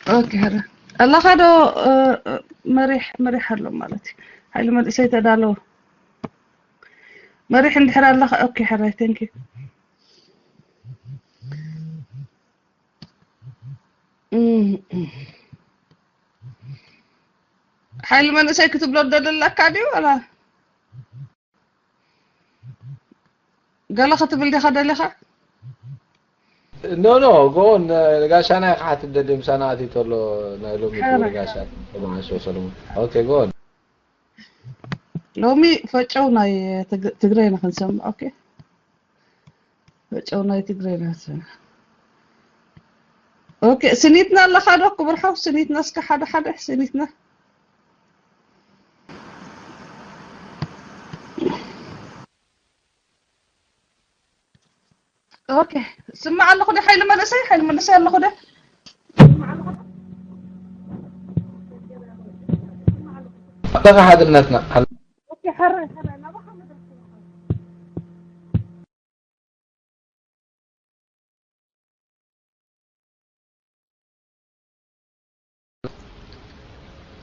ኦኬ፣ ሕረ ኣለኻ ዶ? እ፣ እ፣ መሪሕ፣ መሪሕ ኣሎ ማለት እዩ። ሓይሊ መንእሰይ ተዳለዉ። መሪሕ እንድሕር ኣለኻ፣ ኦኬ፣ ሕረ፣ thank you። እም፣ እም። ሓይሊ መንእሰይ ክትብሎ ደለካ ድዩ? ዋላ ገለ ክትብል ዲኻ ደሊኻ? No, no, go on. ጋሻና ክሓትት ደሊ ምሳና ኣትዩ ተሎ ናይ ሎሚ ክቡር ጋሻ ተማሾ ሰለሙን። Okay, go on. ሎሚ ፈጨው ናይ ትግ-፣ ትግረይ ንክንሰምዕ። ኦኬ፣ ፈጨው ናይ ትግረይ ንክንሰምዕ። ኦኬ፣ ስኒትና ኣለኻ ዶ ክቡር ሓው? ስኒትና እስከ ሓደ ሓደ ስኒትና። ኦኬ፣ ስማዕ ኣለኹ ዶ ሓይሊ መንእሰይ? ሓይሊ መንእሰይ ኣለኹ ዶ? ኣለኻ ሓድነትና። ኦኬ፣ ሕራይ፣ ሕራይ፣ ናባኻ መደብ።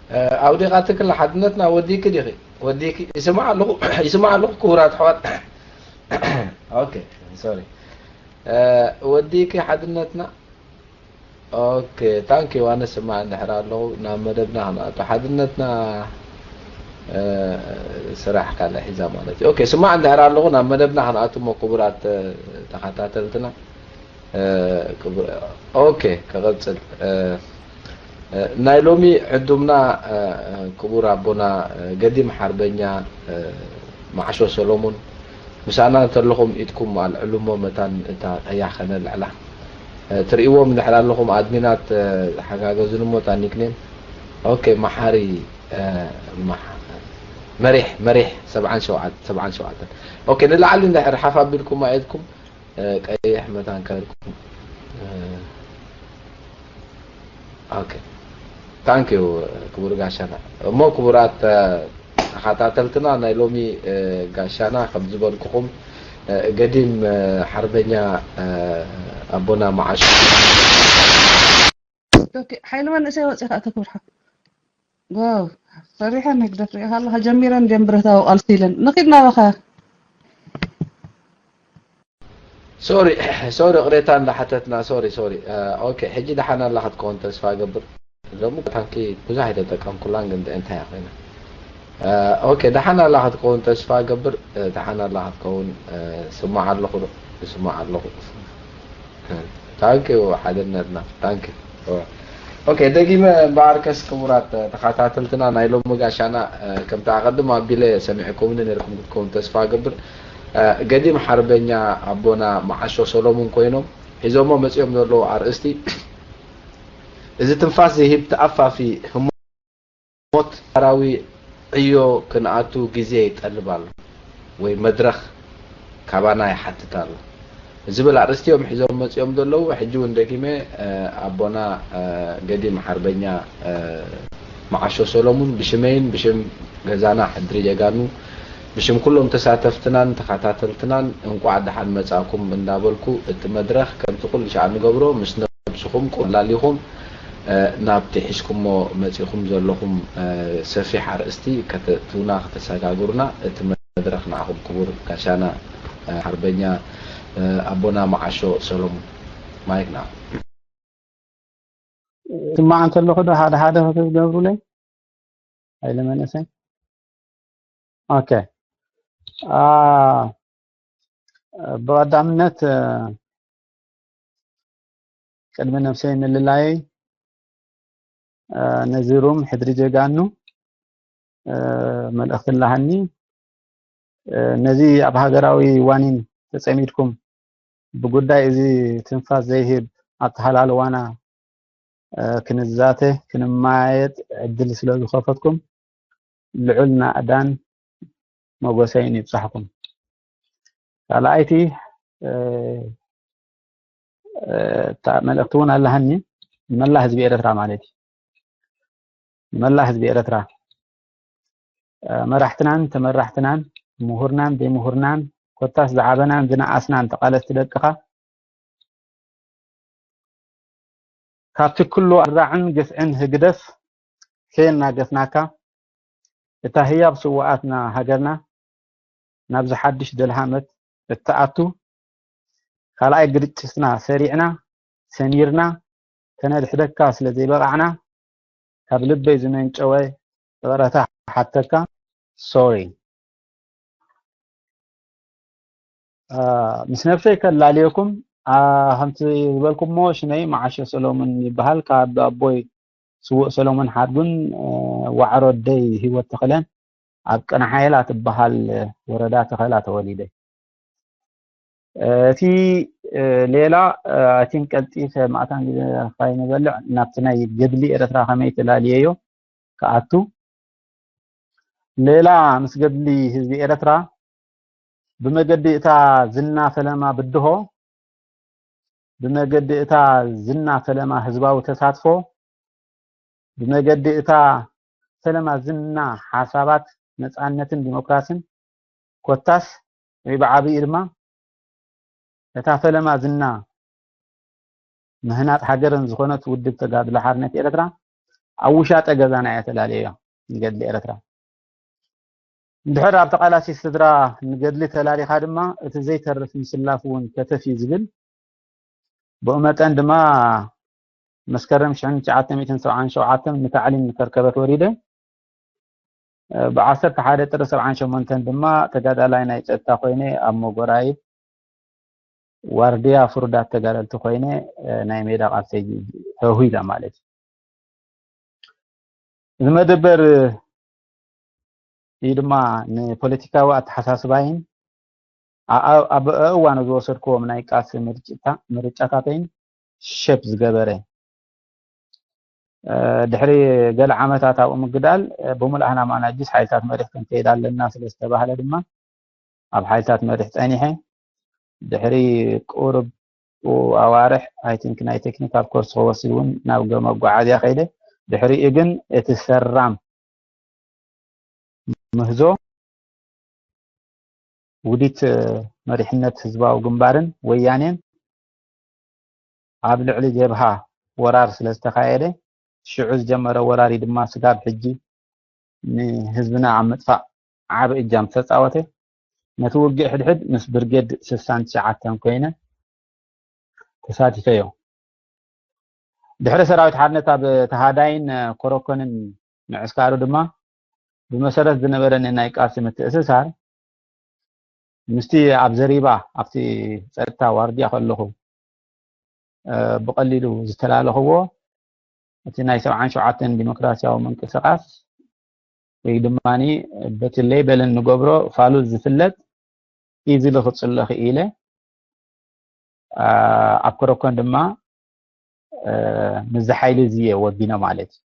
እ፣ ኣውዲቓትክላ ሓድነትና። ወዲኪ ዲኺ? ወዲኪ? ይስማዕ ኣለኹ፣ ይስማዕ ኣለኹ ክቡራት ኣሕዋት። ኦኬ፣ ሶሪ። እ፣ ወዲኪ ሓድነትና። ኦኬ፣ ታንኪ ዩ። ኣነ ስማዕ እንድሕር ኣለኹ ናብ መደብና ክንኣቱ ሓድነትና። እ፣ ስራሕ ካልእ ሒዛ ማለት እዩ። ኦኬ፣ ስማዕ እንድሕር ኣለኹ ናብ መደብና ክንኣቱ እሞ ክቡራት፣ እ፣ ተኸታተልትና። እ፣ ክቡር፣ ኦኬ፣ ክቕጽል። እ፣ እ፣ ናይ ሎሚ ዕዱምና፣ እ፣ ክቡር ኣቦና፣ እ፣ ገዲም ሓርበኛ፣ እ፣ መዓሾ ሰሎሙን፣ ምሳና እንተለኹም ኢድኩም ኣልዕሉ እሞ መታን እታ ቀያሕ ከነልዕላ። እ፣ ትርእይዎም እንድሕር ኣለኹም ኣድሚናት፣ እ፣ ሓጋገዙን እሞ እታ ኒክኔም። ኦኬ፣ መሓሪ፣ እ፣ መሓ-፣ መሪሕ፣ መሪሕ ሰብዓን ሸውዓተ፣ ሰብዓን ሸውዓተን። ኦኬ፣ ንላዕሊ እንድሕር ሓፍ ኣቢልኩም ኣኢድኩም፣ እ፣ ቀይሕ መታን ከልኩም። እ፣ ኦኬ። ታንክ ዩ ክቡር ጋሻና። እሞ ክቡራት፣ እ፣ ተኸታተልትና ናይ ሎሚ፣ እ፣ ጋሻና ከም ዝበልኩኹም፣ እ፣ ገዲም፣ እ፣ ሓርበኛ፣ እ፣ ኣቦና መዓሾ። ኦኬ፣ ሓይሊ መንእሰይ ወፂኻ እተ ክቡር ሓው። ዋው፣ ፈሪሐን ህግደፍ ሪኢኻ ኣለኻ። ጀሚረን ጀምብረታዊ ቃልሲ ኢለን። ንኺድ ናባኻ። ሶሪ፣ ሶሪ፣ ቅሬታ እንዳሓተትና፣ ሶሪ፣ ሶሪ። እ፣ ኦኬ፣ ሕጂ ደሓን ኣላ ክትከውን ተስፋ እገብር። ሎሚ ታንኪ ብዙሕ ኣይተጠቀምኩላን፣ ግን እንታይ ኮይና? እ፣ ኦኬ፣ ደሓን ኣላ ክትከውን ተስፋ እገብር። እ፣ ደሓን ኣላ ክትከውን፣ እ፣ ስማዕ ኣለኹ ዶ? ስማዕ ኣለኹ። እ፣ ታንኪ ዩ ሓድነትና፣ ታንኪ ዩ። ኦኬ፣ ደጊመ እምበኣርከስ ክቡራት ተኸታተልትና ናይ ሎሚ ጋሻና፣ እ፣ ከምቲ ኣቐድም ኣቢለ ሰሚዕኩምኒ ነርኩም ክትከውን ተስፋ እገብር። እ፣ ገዲም ሓርበኛ ኣቦና መዓሾ ሰሎሙን ኮይኖም ሒዞሞ መጺኦም ዘለዉ ኣርእስቲ፣ እዚ ትንፋስ ዘይህብ ተኣፋፊ ህሞት ሃራዊ ዕዮ ክንኣቱ ግዜ ይጠልብ ኣሎ ወይ መድረኽ ካባና ይሓትት ኣሎ ዝብል ኣርእስቲ እዮም ሒዞም መጺኦም ዘለዉ። ሕጂ እውን ደጊመ፣ እ፣ ኣቦና፣ እ፣ ገዲም ሓርበኛ፣ እ፣ መዓሾ ሰሎሙን ብሽመይን ብሽም ገዛና ሕድሪ ጀጋኑ ብሽም ኩሎም ተሳተፍትናን ተኸታተልትናን እንቋዕ ደሓን መጻእኩም እንዳበልኩ፣ እቲ መድረኽ ከምቲ ኩሉ ሻዕ ንገብሮ ምስ ነብስኹም ቆላሊኹም፣ እ፣ ናብቲ ሒዝኩሞ መጺኹም ዘለኹም፣ እ፣ ሰፊሕ ኣርእስቲ ከተእትውና ከተሰጋግሩና እቲ መድረኽ ንዓኹም ክቡር ጋሻና፣ እ፣ ሓርበኛ፣ እ፣ ኣቦና መዓሾ ሰሎሙን። ማይክ ንዓኹም። ስማዕ እንተለኹ ዶ ሓደ ሓደ ክትገብሩለይ? ሓይለ መንእሰይ። ኦኬ። አ፣ ብቐዳምነት፣ እ፣ ቅድሚ ነብሰይ ምልላየይ፣ እ፣ ነዚ ሩም ሕድሪ ጀጋኑ፣ እ፣ መልእኽቲ ኣለሃኒ። እ፣ ነዚ ኣብ ሃገራዊ ዋኒን ተጸሚድኩም ብጉዳይ እዚ ትንፋስ ዘይህብ ኣተሃላልዋና፣ እ፣ ክንዛተ፣ ክንመያየጥ ዕድል ስለ ዝኸፈትኩም ልዑል ናእዳን መጎሰይን ይብጻሕኩም። ካልኣይቲ፣ እ፣ እ፣ እታ መልእኽቲ እውን ኣለሃኒ፣ ንመላ ህዝቢ ኤረትራ ማለት እዩ። ንመላ ህዝቢ ኤረትራ፣ እ፣ መራሕትናን ተመራሕትናን፣ ምሁርናን ዘይምሁርናን፣ ኮታስ ዝዓበናን ዝነኣስናን ተቓለስቲ ደቅኻ፣ ካብቲ ኩሉ ኣራዕን ግፍዕን ህግደፍ ከየናገፍናካ፣ እታ ህያብ ስውኣትና ሃገርና ናብዚ ሓድሽ ደልሃመት እትኣቱ ካልኣይ ግርጭትና ሰሪዕና ሰሚርና ከነድሕደካ ስለ ዘይበቓዕና ካብ ልበይ ዝመንጨወ ይቕረታ ሓተካ። ሶሪ። ምስ ነብሰይ ከላልየኩም፣ ከምቲ ዝበልኩሞ ሽመይ መዓሾ ሰሎሙን ይበሃል። ካብ ኣቦይ ስዉእ ሰሎሙን ሓድጉን ዋዕሮ ኣደይ ህይወት ተኸለን ኣብ ቅነ ሓይላ ትበሃል ወረዳ ተኸላ ተወሊደ። እቲ ሌላ ኣቲን ቀልጢፈ ማእታን ግዜ ካይንበልዕ ናብቲ ናይ ገድሊ ኤረትራ ከመይ ተላልየዮ ክኣቱ። ሌላ ምስ ገድሊ ህዝቢ ኤረትራ ብመገዲ እታ ዝና ፈለማ ብድሆ፣ ብመገዲ እታ ዝና ፈለማ ህዝባዊ ተሳትፎ፣ ብመገዲ እታ ፈለማ ዝና ሓሳባት ነጻነትን ዲሞክራስን፣ ኮታስ ወይ ብዓቢኡ ድማ እታ ፈለማ ዝና ምህናጽ ሃገርን ዝኾነት ውድብ ተጋድሎ ሓርነት ኤረትራ ኣብ ውሻጠ ገዛና እያ ተላልየያ ንገድሊ ኤረትራ። እንድሕር ኣብ ተቓላሲ ስድራ ንገድሊ ተላሊኻ ድማ እቲ ዘይተርፍ ምስላፍ እውን ከተፍ እዩ ዝብል። ብኡ መጠን ድማ መስከረም ሽሕን ትሽዓተ ሚእትን ሰብዓን ሸውዓተን ንታዕሊም ንከርከበት ወሪደ። ብዓሰርተ ሓደ ጥሪ ሰብዓን ሸሞንተን ድማ ተጋዳላይ ናይ ጸጥታ ኮይነ ኣብ መጎራይብ ዋርድያ ፍሩዳት ተጋደልቲ ኮይነ ናይ ሜዳ ቃልሰይ ተውሂደ ማለት እዩ። እዚ መደበር እዩ ድማ ንፖለቲካዊ ኣተሓሳስባይን ኣብ እዋኑ ዝወሰድክዎም ናይ ቃልሲ ምርጫታተይን ሸፕ ዝገበረ። ድሕሪ ገለ ዓመታት ኣብኡ ምግዳል ብምሉእ ሃናማና ጅስ ሓይልታት መሪሕ ክንከይድ ኣለና ስለ ዝተባህለ ድማ ኣብ ሓይልታት መሪሕ ጸኒሐ። ድሕሪ ቁሩብ ኣዋርሕ ኣይ ቲንክ ናይ ቴክኒካል ኮርስ ክወስድ እውን ናብ ገ መጓዓዝያ ከይደ። ድሕሪኡ ግን እቲ ሰራም ምህዞ ውዲት መሪሕነት ህዝባዊ ግንባርን ወያኔን ኣብ ልዕሊ ጀብሃ ወራር ስለ ዝተኻየደ፣ ሽዑ ዝጀመረ ወራር እዩ ድማ ስጋብ ሕጂ ንህዝብና ኣብ ምጥፋእ ዓቢ እጃም ዝተጻወተ። ነቲ ውግእ ሕድሕድ ምስ ብርጌድ ስሳን ትሽዓተን ኮይነ ተሳቲፈዮ። ድሕሪ ሰራዊት ሓርነት ኣብ ተሃዳይን ኮረኮንን ምዕስካሩ ድማ ብመሰረት ዝነበረኒ ናይ ቃልሲ ምትእስሳር ምስቲ ኣብ ዘሪባ ኣብቲ ጸጥታ ዋርድያ ከለኹ ብቐሊሉ ዝተላለኽዎ እቲ ናይ ሰብዓን ሸውዓተን ዲሞክራሲያዊ ምንቅስቃስ ወይ ድማ በቲ ሌበል እንገብሮ ፋሉል ዝፍለጥ ኢዝሊ ክጽሎ ክኢለ። ኣብ ኮረኮን ድማ ምስዚ ሓይሊ እዚ እየ ወጊነ ማለት እዩ።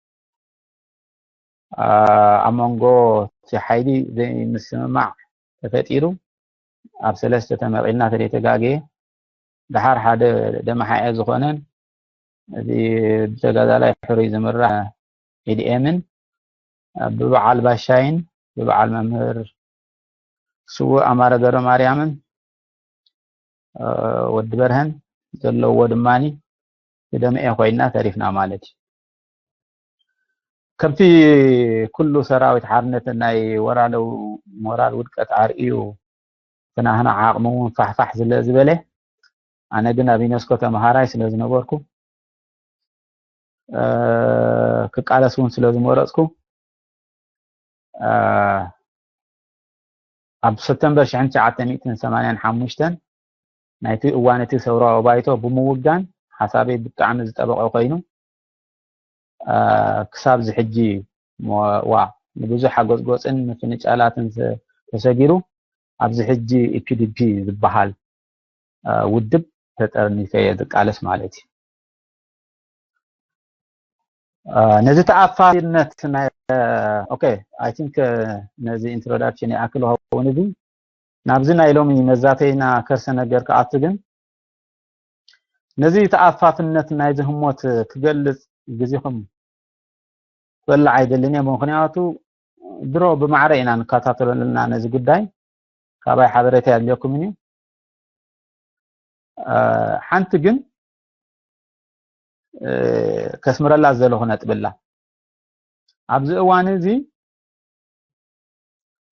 ኣብ መንጎ እቲ ሓይሊ ዘይምስምማዕ ተፈጢሩ ኣብ ሰለስተ ተመቒልና ተደይተጋገየ። ደሓር ሓደ ደመሓኤ ዝኾነን እዚ ብተጋዳላይ ሕሩይ ዝምራሕ ኢዲኤምን ብበዓል ባሻይን ብበዓል መምህር ስዉእ ኣማረ ገብረ ማርያምን ወዲ በርሀን ዘለዎ ድማኒ ብደምኤ ኮይና ተሪፍና ማለት እዩ። ከምቲ ኩሉ ሰራዊት ሓርነት ናይ ወራለዊ ሞራል ውድቀት ኣርእዩ፣ እቲ ናህና ዓቕሚ እውን ፋሕፋሕ ስለ ዝበለ፣ ኣነ ግን ኣብ ዩኔስኮ ተምሃራይ ስለ ዝነበርኩ፣ ክቃለስ እውን ስለ ዝመረጽኩ፣ ኣብ ሰፕተምበር ሽሕን ትሽዓተ ሚእትን ሰማንያን ሓሙሽተን ናይቲ እዋን እቲ ሰውራዊ ባይቶ ብምውጋን ሓሳበይ ብጣዕሚ ዝጠበቐ ኮይኑ፣ ክሳብ ዝሕጂ ዋ ንብዙሕ ሓጎጽጎጽን ምፍንጫላትን ተሰጊሩ ኣብዚ ሕጂ ኢፒዲፒ ዝበሃል ውድብ ተጠርኒፈ እየ ዝቃለስ ማለት እዩ። ነዚ ተኣፋፊነት ናይ ኦኬ፣ ኣይ ቲንክ ነዚ ኢንትሮዳክሽን ይኣክል ኸውን። እዚ ናብዚ ናይ ሎሚ መዛተይና ከርሰ ነገር ክኣቱ ግን ነዚ ተኣፋፍነት ናይዚ ህሞት ክገልጽ ግዜኹም ክበልዕ ኣይደልን እየ። ምኽንያቱ ድሮ ብማዕረ ኢና ንከታተሎ ኣለና ነዚ ጉዳይ። ካባይ ሓበሬታ የድልየኩምን እዩ። ሓንቲ ግን እ፣ ከስምረላ ዝደለኹ ነጥቢ ኣላ። ኣብዚ እዋን እዚ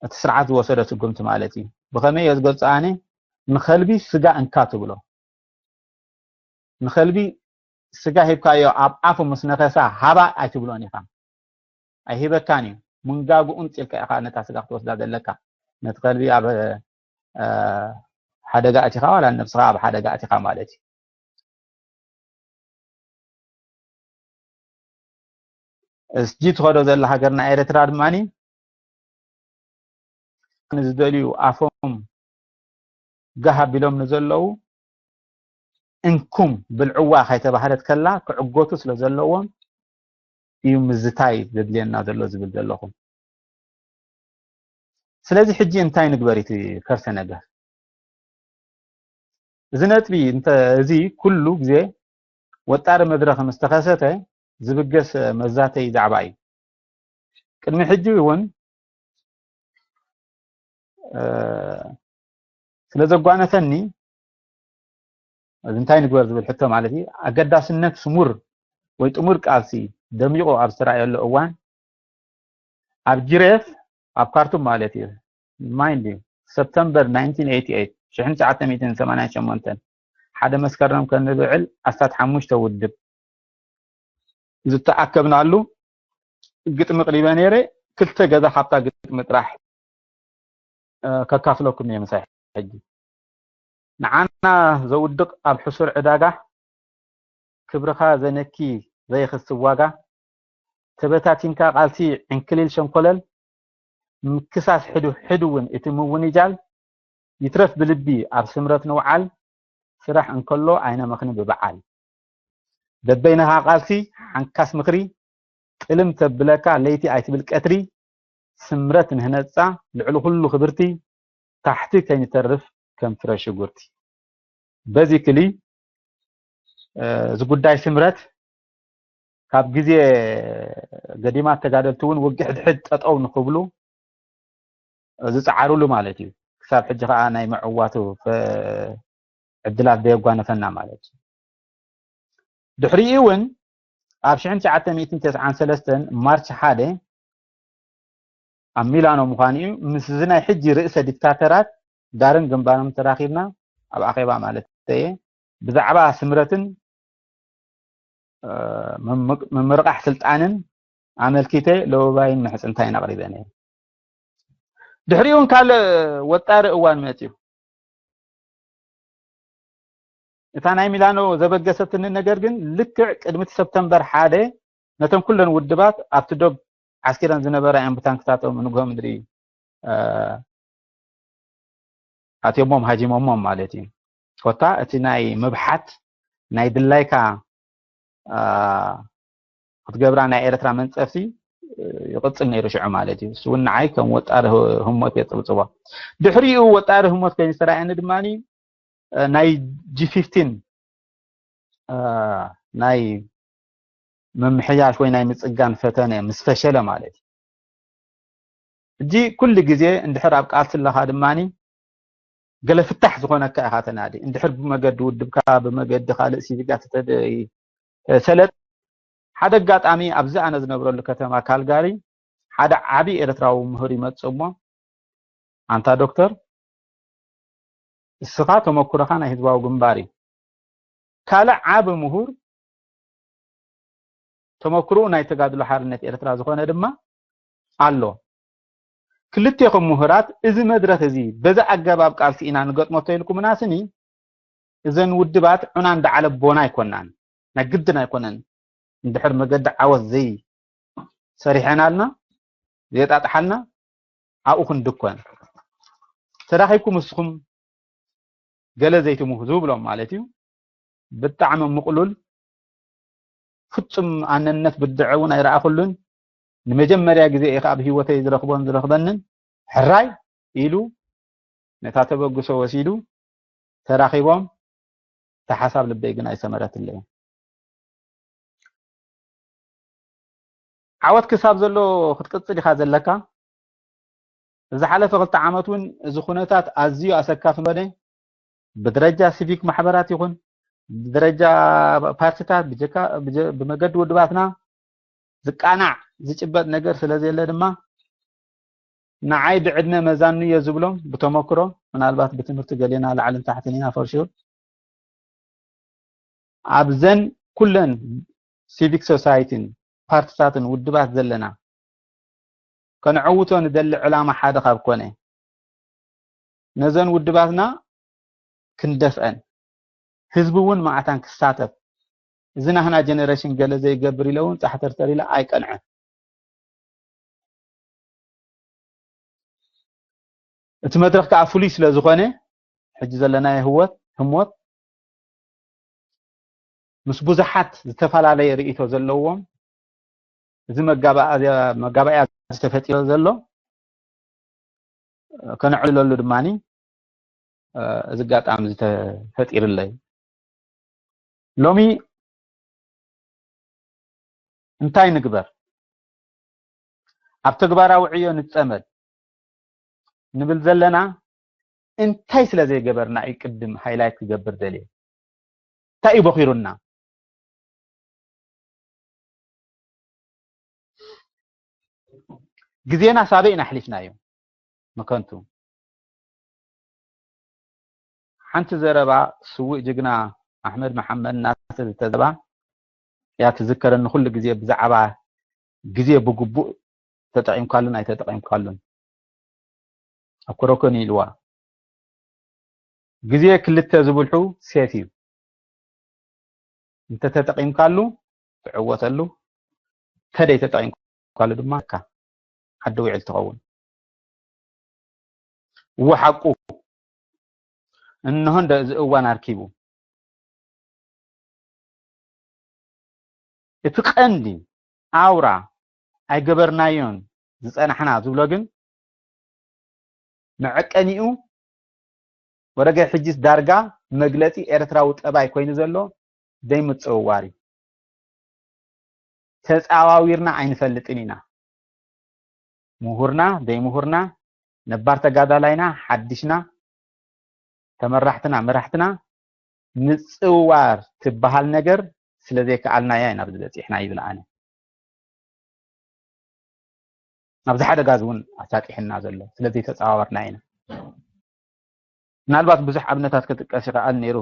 እቲ ስርዓት ዝወሰዶ ስጉምቲ ማለት እዩ። ብኸመይ እየ ዝገልጾ ኣነ? ንኸልቢ ስጋ እንካ ትብሎ። ንኸልቢ ስጋ ሂብካዮ ኣብ ኣፉ ምስ ነኸሳ ሃባ ኣይትብሎን ኢኻ። ኣይሂበካን እዩ። ምንጋጉ እንጢልካ ኢኻ ነታ ስጋ ክትወስዳ ዘለካ። ነቲ ከልቢ ኣብ፣ እ፣ ሓደጋ ኣቲኻ ዋላ ነብስኻ ኣብ ሓደጋ ኣቲኻ ማለት እዩ። እስጂ ትኸዶ ዘላ ሃገርና ኤርትራ ድማኒ ንዝደልዩ ኣፎም ጋህ ኣቢሎም ንዘለዉ እንኩም ብልዕዋ ከይተባህለት ከላ ክዕገቱ ስለ ዘለዎም እዩ ምዝታይ ዘድልየና ዘሎ ዝብል ዘለኹ። ስለዚ ሕጂ እንታይ ንግበር እቲ ከርሰ ነገር? እዚ ነጥቢ እንተ፣ እዚ ኩሉ ግዜ ወጣሪ መድረኽ ምስ ተኸሰተ ዝብገስ መዛተይ ዛዕባ እዩ። ቅድሚ ሕጂ እውን፣ እ፣ ስለ ዘጓነፈኒ፣ እዚ እንታይ ንግበር ዝብል ሕቶ ማለት እዩ። ኣገዳስነት ስሙር ወይ ጥሙር ቃልሲ ደሚቑ ኣብ ዝተራእየሉ እዋን፣ ኣብ ጅሬፍ፣ ኣብ ካርቱም ማለት እዩ፣ ማይንድ እዩ፣ ሰፕተምበር ናይንቲን ኤይቲ ኤይት፣ ሽሕን ትሽዓተ ሚእትን ሰማንያን ሸሞንተን፣ ሓደ መስከረም ከንብዕል ኣስታት ሓሙሽተ ውድብ ዝተኣከብናሉ ግጥሚ ቅሪበ ነይረ። ክልተ ገዛ ካብታ ግጥሚ ጥራሕ፣ እ፣ ከካፍለኩም እየ ምሳይ ሕጂ። ንዓና ዘውድቕ ኣብ ሕሱር ዕዳጋ፣ ክብርኻ ዘነኪ ዘይኽስብ ዋጋ፣ ተበታቲንካ ቃልሲ ዕንክሊል ሸንኮለል፣ ምክሳስ ሕዱ ሕዱ እውን እቲ ምውንጃል፣ ይትረፍ ብልቢ ኣብ ስምረት ንውዓል፣ ስራሕ እንከሎ ኣይነመኽኒ ብበዓል። በበይንኻ ቃልሲ ሓንካስ ምኽሪ፣ ጥልም ተብለካ ለይቲ ኣይትብል ቀትሪ፣ ስምረት ንህነጻ ልዕሊ ኩሉ ክብርቲ፣ ታሕቲ ከይንተርፍ ከም ፍረ ሽጉርቲ። በዚ ክሊ፣ እ፣ እዚ ጉዳይ ስምረት ካብ ግዜ ገዲማት ተጋደልቲ እውን ውግሕ ድሕድ ጠጠው ንክብሉ ዝጸዓሩሉ ማለት እዩ። ክሳብ ሕጂ ከኣ ናይ ምዕዋቱ፣ እ፣ ዕድላት ዘየጓነፈና ማለት እዩ። ድሕሪኡ እውን ኣብ ሽሕን ትሽዓተ ሚእትን ተስዓን ሰለስተን ማርች ሓደ ኣብ ሚላኖ ምዃኑ እዩ፣ ምስ እዚ ናይ ሕጂ ርእሰ ዲክታተራት ዳርን ግንባሮም ተራኺብና፣ ኣብ ኣኼባ ማለት እየ፣ ብዛዕባ ስምረትን፣ እ፣ መምቅ-፣ ምምርቓሕ ስልጣንን ኣመልኪተ ለበዋይን ምሕጽንታይን ኣቕሪበ ነይረ። ድሕሪኡ እውን ካልእ ወጣሪ እዋን መጺኡ። እታ ናይ ሚላኖ ዘበገሰትኒ ነገር ግን ልክዕ ቅድሚ እቲ ሰፕተምበር ሓደ ነተን ኩለን ውድባት ኣብቲ ዶብ ዓስኪረን ዝነበራ እየን ብታንክታቶም ንግሆ ምድሪ፣ እ፣ ኣትዮሞም ሃጂሞሞም ማለት እዩ። ኮታ እቲ ናይ ምብሓት ናይ ድላይካ፣ እ፣ ክትገብራ ናይ ኤርትራ መንጸፍቲ፣ እ፣ ይቕጽል ነይሩ ሽዑ ማለት እዩ። እሱ እውን ንዓይ ከም ወጣሪ ህ-፣ ህሞት የጽብጽቦ። ድሕሪኡ ወጣሪ ህሞት ኮይኑ ዝተራእየኒ ድማኒ፣ እ፣ ናይ ጂ ፊፍቲን፣ እ፣ ናይ ምምሕያሽ ወይ ናይ ምጽጋን ፈተነ ምስ ፈሸለ ማለት እዩ። ሕጂ ኩሉ ግዜ እንድሕር ኣብ ቃልሲ ኣለኻ ድማኒ ገለ ፍታሕ ዝኾነካ ኢኻ ተናዲ። እንድሕር ብመገዲ ውድብካ፣ ብመገዲ ካልእ ሲቪክ ተተደ-፣ ሰለጥ፣ ሓደ ኣጋጣሚ ኣብዚ ኣነ ዝነብረሉ ከተማ ካልጋሪ ሓደ ዓቢ ኤርትራዊ ምሁር ይመጽእ እሞ፣ ኣንታ ዶክተር፣ እስኻ ተመኩሮኻ ናይ ህዝባዊ ግንባር እዩ። ካልእ ዓቢ ምሁር ተመኩሮኡ ናይ ተጋድሎ ሓርነት ኤርትራ ዝኾነ ድማ ኣሎ። ክልቴኹም ምሁራት እዚ መድረኽ እዚ በዚ ኣገባብ ቃልሲ ኢና ንገጥሞ ተይልኩምና ስኒ፣ እዘን ውድባት ዑና እንዳዓለቦና ኣይኮናን፣ ናይ ግድን ኣይኮነን። እንድሕር መገዲ ዓወት ዘይ ሰሪሐናልና፣ ዘየጣጥሓልና ኣብኡ ክንድኮን። ተራኺብኩም ንስኹም ገለ ዘይትምህዙ ብሎም ማለት እዩ። ብጣዕሚ ምቕሉል፣ ፍጹም ኣነነት ብድዐ እውን ኣይረኣኹሉን። ንመጀመርያ ግዜ እየ ኣብ ህይወተይ ዝረኽቦን ዝረኽበንን። ሕራይ ኢሉ ነታ ተበግሶ ወሲዱ ተራኺቦም፣ እታ ሓሳብ ልበይ ግን ኣይሰመረትለይን። ዓወት ክሳብ ዘሎ ክትቅጽል ኢኻ ዘለካ። ዝሓለፈ ክልተ ዓመት እውን እዚ ኩነታት ኣዝዩ ኣሰካፊ ነበረ። ብደረጃ ሲቪክ ማሕበራት ይኹን ብደረጃ ፓርቲታት ብጀካ ብመገዲ ውድባትና ዝቃናዕ ዝጭበጥ ነገር ስለ ዘየለ ድማ ንዓይ ብዕድመ መዛኑ እየ ዝብሎም ብተመክሮ ምናልባት ብትምህርቲ ገሌና ላዕልን ታሕትን ኢና ፈርሹ ኣብዘን ኩለን ሲቪክ ሶሳይቲን ፓርቲታትን ውድባት ዘለና ከነዐውቶ ንደሊ ዕላማ ሓደ ካብ ኮነ ነዘን ውድባትና ክንደፍአን ህዝቢ እውን ማዕታን ክሳተፍ እዚ ናህና ጀነሬሽን ገለ ዘይገብር ኢለ እውን ፃሕተርተር ኢለ ኣይቀንዐን እቲ መድረኽ ከዓ ፍሉይ ስለ ዝኾነ ሕጂ ዘለናዮ ህወት ህሞት ምስ ብዙሓት ዝተፈላለየ ርእይቶ ዘለዎም እዚ መጋባእያ ዝተፈጢሮ ዘሎ ከነዕልለሉ ድማ እዚ ኣጋጣሚ ዝተፈጢርለይ ሎሚ እንታይ ንግበር ኣብ ተግባራዊ ዕዮ ንፀመድ ንብል ዘለና እንታይ ስለ ዘይገበርና እዩ ቅድም ሃይላይት ክገብር ደልየ እንታይ እዩ በኺሩና ግዜና ሳበይ ኢና ኣሕሊፍናዮ መከንቱ ሓንቲ ዘረባ ስውእ ጅግና ኣሕመድ መሓመድ ናስር ዝተዘባ እያ ትዝከረኒ ኩሉ ግዜ ብዛዕባ ግዜ ብግቡእ ተጠቒምካሉን ኣይተጠቒምካሉን ኣኮረኮን ኢልዋ ግዜ ክልተ ዝብልሑ ሴፍ እዩ እንተተጠቒምካሉ ትዕወተሉ ተደይ ተጠቒምካሉ ድማ ካ ዓዲ ውዕል ትኸውን እወ ሓቁ እንሆ እንደ እዚ እዋን ኣርኪቡ እቲ ቀንዲ ኣውራ ኣይገበርናዮን ዝጸናሕና ዝብሎ ግን መዐቀኒኡ ወረገ ሕጂስ ዳርጋ መግለጺ ኤርትራዊ ጠባይ ኮይኑ ዘሎ ደይ ምጽውዋር እዩ ተጻዋዊርና ኣይንፈልጥን ኢና ምሁርና ደይ ምሁርና ነባር ተጋዳላይና ሓድሽና ተመራሕትና መራሕትና ምጽዋር ትበሃል ነገር ስለ ዘይከኣልና እያ ናብዚ በፂሕና ይብል ኣነ ናብዚ ሓደጋ እዚ እውን ኣሳጢሕና ዘሎ ስለዚ ተፃዋወርና ኢና ምናልባት ብዙሕ ኣብነታት ክጥቀስ ይኽኣል ነይሩ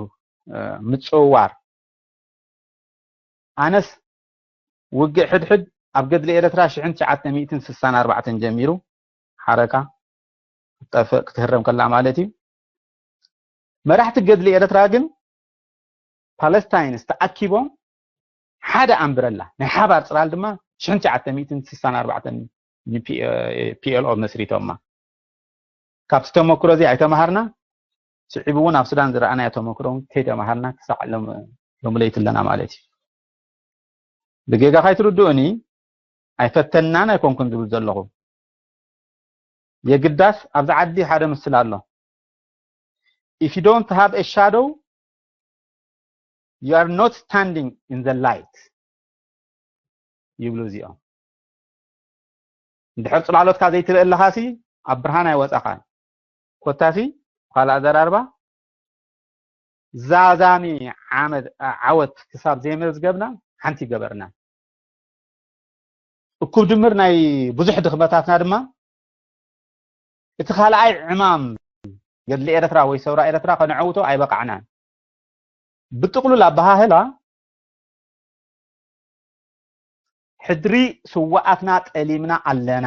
ምፅውዋር ኣነስ ውግእ ሕድሕድ ኣብ ገድሊ ኤረትራ ሽሕን ትሽዓተ ሚእትን ስሳን ኣርባዕተን ጀሚሩ ሓረካ ክትጠፍእ ክትህረም ከላ ማለት እዩ መራሕቲ ገድሊ ኤረትራ ግን ፓለስታይንስ ተኣኪቦም ሓደ ኣምብረላ ናይ ሓባር ፅላል ድማ ሽሕን ትሽዓተ ሚእትን ስሳን ኣርባዕተን ፒኤልኦ መስሪቶማ ካብቲ ተመክሮ እዚ ኣይተማሃርና ስዒቡ እውን ኣብ ሱዳን ዝረኣናዮ ተመክሮ እውን ከይተማሃርና ክሳዕ ሎምለይቲ ኣለና ማለት እዩ ብጌጋ ካይትርድኡኒ ኣይፈተናን ኣይኮንኩን ዝብል ዘለኹ የግዳስ ኣብዚ ዓዲ ሓደ ምስል ኣሎ if you don't have a shadow you are not standing in the light ይብሉ እዚኦም እንድሕር ጽላሎትካ ዘይትርኢ ኣለኻሲ ኣብ ብርሃን ኣይወጻኻን ኮታሲ ካልእ ኣዘራርባ ዛዛሚ ዓመት ዓወት ክሳብ ዘይመዝገብና ሓንቲ ይገበርና እኩብ ድምር ናይ ብዙሕ ድኽመታትና ድማ እቲ ካልኣይ ዕማም ገድሊ ኤርትራ ወይ ሰውራ ኤርትራ ከነዐውቶ ኣይበቃዕናን ብጥቕሉል ኣበሃህላ ሕድሪ ስዋኣትና ጠሊምና ኣለና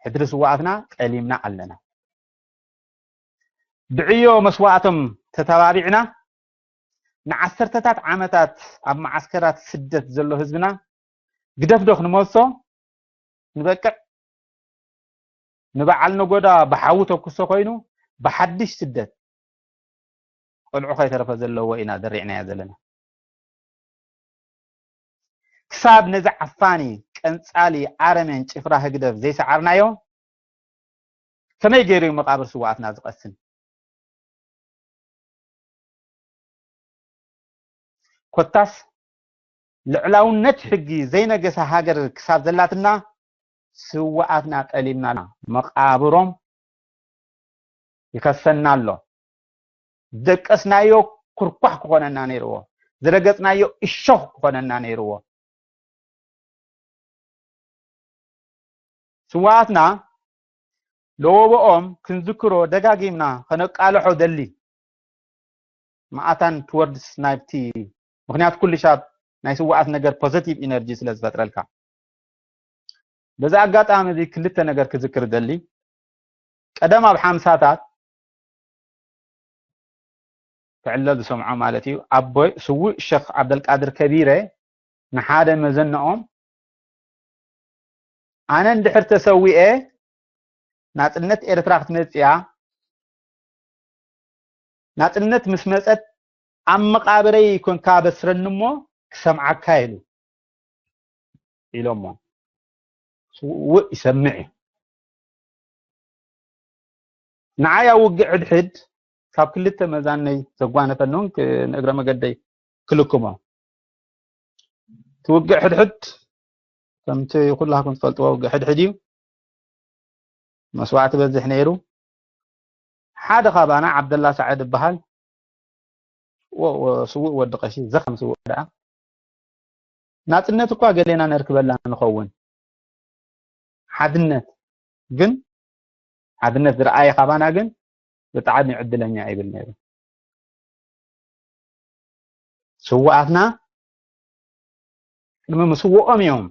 ሕድሪ ስዋኣትና ጠሊምና ኣለና ብዕዮ መስዋእቶም ተተባቢዕና ንዓሰርተታት ዓመታት ኣብ መዓስከራት ስደት ዘሎ ህዝብና ግደፍዶ ክንመልሶ ንበቅዕ ንበዓል ነጎዳ ብሓዊ ተኩሶ ኮይኑ ብሓድሽ ስደት ቆልዑ ከይተረፈ ዘለዎ ኢና ዘሪዕናዮ ዘለና ክሳብ ነዚ ዓፋኒ ቀንጻሊ ኣረሜን ጭፍራ ህግደፍ ዘይሰዓርናዮ ከመይ ገይሩ እዩ መቃብር ስዋኣትና ዝቐስን ኮታስ ልዕላውነት ሕጊ ዘይነገሰ ሃገር ክሳብ ዘላትና ስዋኣትና ጠሊምና መቃብሮም ይከሰና ኣሎ ዝደቀስናዮ ኩርኳሕ ክኾነና ነይርዎ። ዝረገጽናዮ እሾኽ ክኾነና ነይርዎ። ስዋኣትና ለወቦኦም ክንዝክሮ ደጋጊምና ከነቃልሖ ደሊ። መኣታን ትወርድስ ናብቲ ምኽንያት ኩሉ ሻብ ናይ ስዋኣት ነገር ፖዘቲቭ ኢነርጂ ስለ ዝፈጥረልካ። በዚ ኣጋጣሚ እዚ ክልተ ነገር ክዝክር ደሊ። ቀደም ኣብ ሓምሳታት ክዕለል ዝሰምዖ ማለት እዩ። ኣቦይ ስዉእ ሸኽ ዓብደልቃድር ከቢረ ንሓደ መዘንኦም ኣነ እንድሕር ተሰዊኤ ናጽነት ኤርትራ ክትመጽእ እያ፣ ናጽነት ምስ መጸት ኣብ መቓብረይ ኮንካ በስረኒ እሞ ክሰምዓካ ኢሉ ኢሎሞ። ስዉእ ይሰምዕ እዩ። ንዓይ ኣብ ውግእ ሕድሕድ ካብ ክልተ መዛነይ ዘጓነፈኒ እውን ክ- ንእግረ መገደይ ክልክሞ። እቲ ውግእ ሕድሕድ ከምቲ ኩላኩም ትፈልጥዎ ውግእ ሕድሕድ እዩ። መስዋዕቲ በዝሕ ነይሩ። ሓደ ካባና ዓብደላ ሳዕድ ይበሃል። ወ- ወ- ስዉእ ወዲ ቀሺ ዘኸም ስዉእ ደኣ ናጽነት እኳ ገሌና ነርክበላ ንኸውን። ሓድነት ግን ሓድነት ዝረኣየ ካባና ግን ብጣዕሚ ዕድለኛ ይብል ነይሩ። ስውኣትና ቅድሚ ምስውኦም እዮም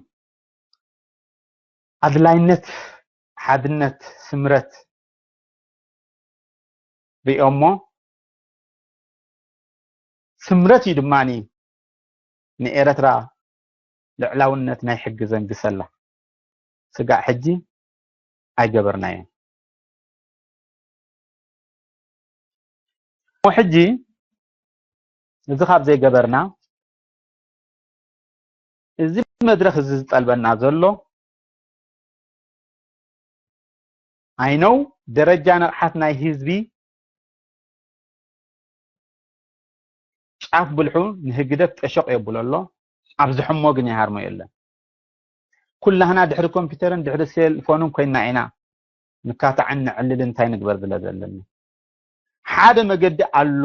ኣድላይነት ሓድነት ስምረት ሪኦሞ። ስምረት እዩ ድማ ንኤረትራ ልዕላውነት ናይ ሕጊ ዘንግሰላ። ስጋዕ ሕጂ ኣይገበርናዮን። እሞ ሕጂ እዚ ካብ ዘይገበርና እዚ መድረኽ እዚ ዝጠልበና ዘሎ I know ደረጃ ንቕሓት ናይ ህዝቢ ጫፍ ብልሑ ንህግደፍ ጠሸቕ የብሎ ኣሎ። ኣብዚ ሕሞ ግን ይሃርሞ የለን። ኩላህና ድሕሪ ኮምፒውተርን ድሕሪ ሴልፎንን ኮይና ኢና ንካታዕን ንዕልል እንታይ ንግበር ዝለ ዘለና። ሓደ መገዲ ኣሎ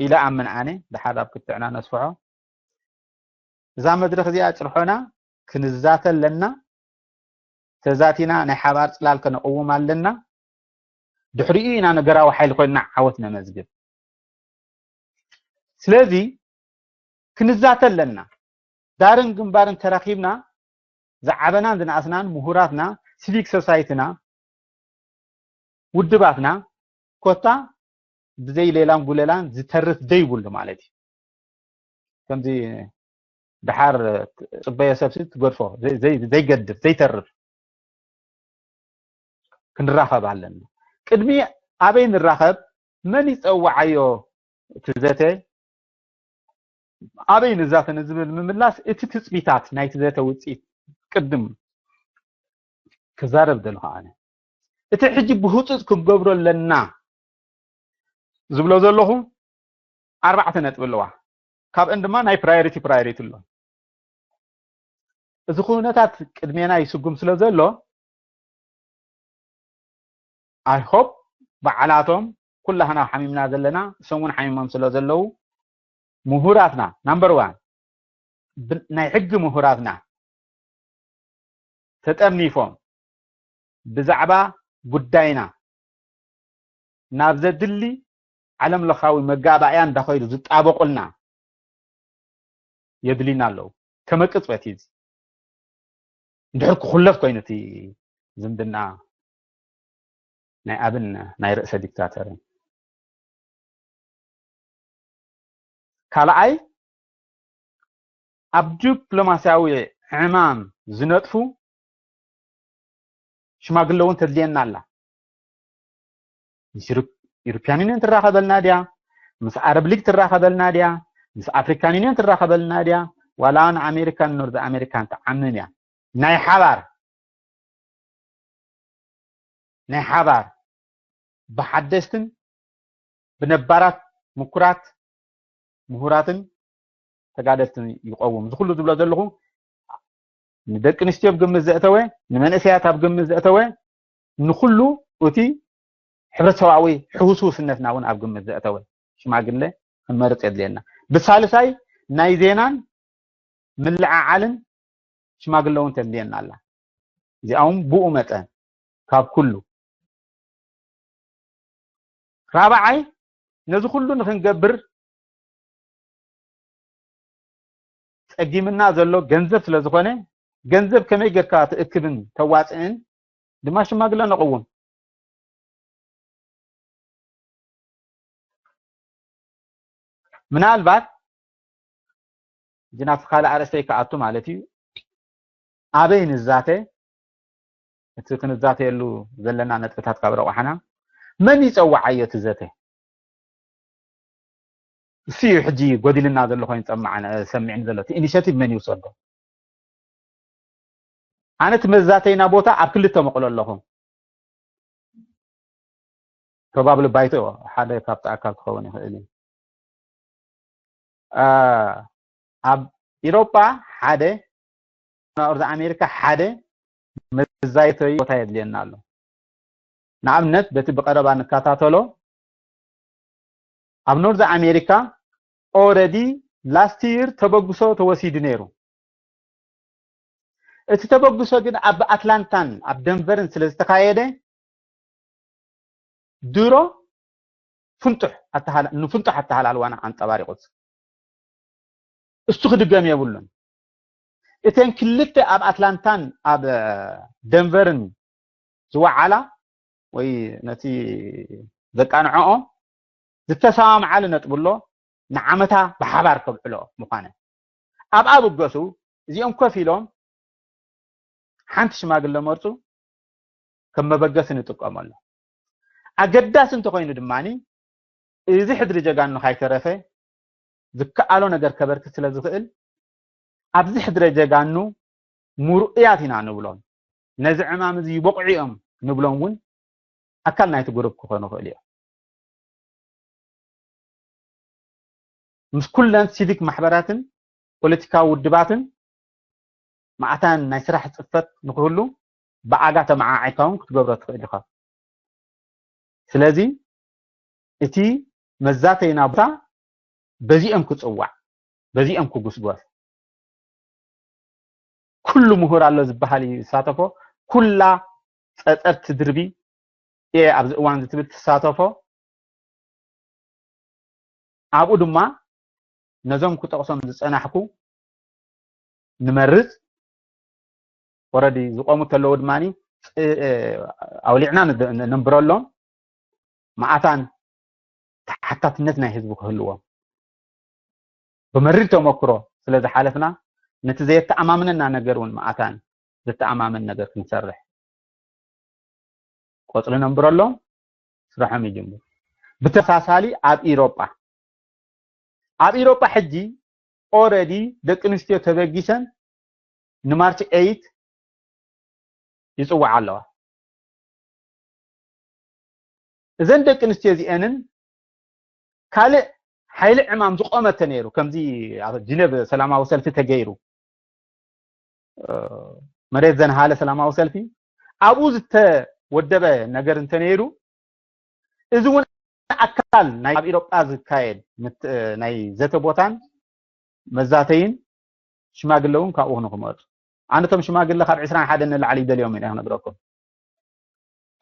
ኢለ ኣምን ኣነ ድሓር ኣብ ክትዕና ነስፍሖ። እዛ መድረኽ እዚኣ ጭርሖና ክንዛተ ኣለና። ተዛቲና ናይ ሓባር ጽላል ከነቕውም ኣለና። ድሕሪኡ ኢና ነገራዊ ሓይሊ ኮይንና ዓወት ነመዝግብ። ስለዚ ክንዛተ ኣለና። ዳርን ግንባርን ተራኺብና ዝዓበናን ዝነኣስናን ምሁራትና፣ ሲቪክ ሶሳይትና፣ ውድባትና ኮታ ብዘይ ሌላን ጉለላን ዝተርፍ ዘይብሉ ማለት እዩ። ከምዚ ድሓር ጽበየ ሰብሲ ትገድፎ ዘይገድፍ ዘይተርፍ ክንራኸብ ኣለና። ቅድሚ ኣበይ ንራኸብ፣ መን ይጸውዓዮ እቲ ዘተ፣ ኣበይ ንዛተ ንዝብል ምምላስ እቲ ትጽቢታት ናይቲ ዘተ ውጽኢት ቅድም ክዛረብ ደልኹ ኣነ። እቲ ሕጂ ብህጹጽ ክንገብሮ ኣለና ዝብሎ ዘለኹ ኣርባዕተ ነጥቢ ኣለዋ። ካብአን ድማ ናይ ፕራዮሪቲ ፕራዮሪቲ ኣሎ። እዚ ኩነታት ቅድሜና ይስጉም ስለ ዘሎ I hope በዓላቶም ኩላህና ሓሚምና ዘለና እሶም እውን ሓሚሞም ስለ ዘለዉ ምሁራትና ናምበር ዋን ናይ ሕጊ ምሁራትና ተጠርኒፎም ብዛዕባ ጉዳይና ናብ ዘድሊ ዓለም ለኻዊ መጋባእያ እንዳኸይዱ ዝጣበቁልና የድልዩና ኣለዉ። ከመቅጽበት እዩ እዚ። እንድሕር ክኹለፍ ኮይኑ እቲ ዝምድና ናይ ኣብን ናይ ርእሰ ዲክታተርን። ካልኣይ ኣብ ዲፕሎማስያዊ ዕማም ዝነጥፉ ሽማግለ እውን ተድልየና ኣላ። ምስ ኢሮፕያን ዩኒየን ትራኸበልና ድያ? ምስ ኣረብ ሊግ ትራኸበልና ድያ? ምስ ኣፍሪካን ዩኒየን ትራኸበልና ድያ? ዋላ ንኣሜሪካን ኖርዝ ኣሜሪካን ትዓምም እያ። ናይ ሓባር ናይ ሓባር ብሓደስትን ብነባራት ምኩራት ምሁራትን ተጋደልትን ይቐውም። እዚ ኩሉ ዝብሎ ዘለኹ ንደቂ ኣንስትዮ ኣብ ግምት ዘእተወ፣ ንመንእሰያት ኣብ ግምት ዘእተወ፣ ንኩሉ እቲ ሕብረተሰባዊ ሕውስውስነትና እውን ኣብ ግምት ዘእተወ ሽማግለ ክንመርፅ የድልየና። ብሳልሳይ ናይ ዜናን ምልዓዓልን ሽማግለ እውን ተድልየና ኣላ። እዚኣ እውን ብኡ መጠን ካብ ኩሉ። ራብዓይ ነዚ ኩሉ ንክንገብር ፀጊምና ዘሎ ገንዘብ ስለ ዝኾነ ገንዘብ ከመይ ጌርካ ትእክብን ተዋፅእን ድማ ሽማግለ ነቕውም። ምናልባት እዚ ናብቲ ካልእ ኣርእስተይ ክኣቱ ማለት እዩ። ኣበይ ንዛተ? እቲ ክንዛተየሉ ዘለና ነጥብታት ካብ ረቋሓና መን ይፀዋዓዮ እቲ ዘተ? እሱ እዩ ሕጂ ጎዲልና ዘሎ ኮይኑ ጸማዕና ሰሚዕን ዘሎ። እቲ ኢኒሼቲቭ መን ይውሰዶ? ኣነ እቲ መዛተይና ቦታ ኣብ ክልተ መቕሎ ኣለኹ። ፕሮባብሊ ባይቶ ሓደ ካብቲ ኣካል ክኸውን ይኽእል እዩ። ኣብ ኢሮጳ ሓደ፣ ኖርዝ ኣሜሪካ ሓደ መዛይተዩ ቦታ የድልየና ኣሎ። ንኣብነት በቲ ብቐረባ ንከታተሎ ኣብ ኖርዝ ኣሜሪካ ኦረዲ ላስት ይር ተበግሶ ተወሲዱ ነይሩ። እቲ ተበግሶ ግን ኣብ ኣትላንታን ኣብ ደንቨርን ስለ ዝተካየደ ድሮ ፍንጡሕ ኣተሃላ- ንፍንጡሕ ኣተሃላልዋና ኣንጸባሪቑት። እሱ ክድገም የብሉን። እተን ክልተ ኣብ ኣትላንታን ኣብ ደንቨርን ዝወዓላ ወይ ነቲ ዘቃንዐኦ ዝተሰማምዓሉ ነጥቢ ኣሎ፣ ንዓመታ ብሓባር ከብዕሎ ምዃነ። ኣብኣ ብገሱ እዚኦም ኮፍ ኢሎም ሓንቲ ሽማግለ መርፁ ከም መበገሲ ንጥቀመሉ። ኣገዳሲ እንተኾይኑ ድማ እዚ ሕድሪ ጀጋኑ ካይተረፈ ዝከኣሎ ነገር ከበርክት ስለ ዝኽእል ኣብዚ ሕድረ ጀጋኑ ምሩእያት ኢና ንብሎም። ነዚ ዕማም እዚ ይበቕዑ እዮም ንብሎም እውን ኣካል ናይቲ ግሩፕ ክኾኑ ይኽእሉ እዮም። ምስ ኩለን ሲቪክ ማሕበራትን ፖለቲካዊ ውድባትን ማእታን ናይ ስራሕ ፅፈት ንክህሉ ብኣጋ ተመዓዒካ እውን ክትገብሮ ትኽእል ኢኻ። ስለዚ እቲ መዛተይና ቦታ በዚኦም ክፅዋዕ፣ በዚኦም ክጉስጎስ። ኩሉ ምሁር ኣሎ ዝበሃል ይሳተፎ፣ ኩላ ፀፀርቲ ድርቢ እየ ኣብዚ እዋን ዝትብል ትሳተፎ። ኣብኡ ድማ ነዞም ክጠቕሶም ዝፀናሕኩ ንመርፅ። ኦረዲ ዝቆሙ ተለዉ ድማ ኣውሊዕና ነንብረሎም። መኣታን ተሓታትነት ናይ ህዝቢ ክህልዎም ብመሪር ተመክሮ ስለ ዝሓለፍና ነቲ ዘየተኣማምነና ነገር እውን መኣታን ዘተኣማምን ነገር ክንሰርሕ ቆፅሊ ነንብረሎም፣ ስራሖም ይጅምሩ። ብተመሳሳሊ ኣብ ኢሮጳ ኣብ ኢሮጳ ሕጂ ኦረዲ ደቂ ኣንስትዮ ተበጊሰን ንማርች ኤይት ይፅዋዓ ኣለዋ። እዘን ደቂ ኣንስትዮ እዚአንን ካልእ ሓይሊ ዕማም ዝቆመ ተነይሩ ከምዚ ኣብ ጅነቭ ሰላማዊ ሰልፊ ተገይሩ መሬት ዘንሃለ ሰላማዊ ሰልፊ ኣብኡ ዝተወደበ ነገር እንተነይሩ እዚ እውን ኣካል ናይ ኣብ ኢሮጳ ዝካየድ ናይ ዘተ ቦታን መዛተይን ሽማግለ እውን ካብኡ ንክመፁ ኣነቶም ሽማግለ ካብ ዕስራን ሓደን ንላዕሊ ይደልዮም ኢና ክነግረኩም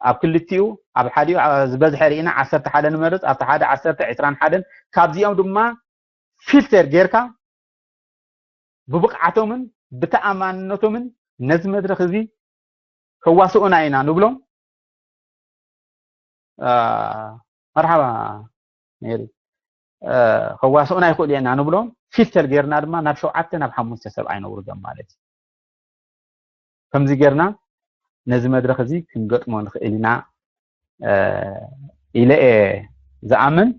ኣብ ክልቲኡ ኣብ ሓዲኡ ዝበዝሐ ርኢና ዓሰርተ ሓደ ንመርፅ ኣብቲ ሓደ ዓሰርተ ዕስራን ሓደን ካብዚኦም ድማ ፊልተር ጌርካ ብብቕዓቶምን ብተኣማንነቶምን ነዚ መድረኽ እዚ ከዋስኡና ኢና ንብሎም። መርሓባ ሜሪ። ከዋስኡና ይኽእሉ ኢና ንብሎም። ፊልተር ጌርና ድማ ናብ ሸውዓተ ናብ ሓሙሽተ ሰብኣይ ነውርዶም ማለት እዩ። ከምዚ ጌርና ነዚ መድረኽ እዚ ክንገጥሞ ንኽእል ኢና ኢለ እየ ዝኣምን።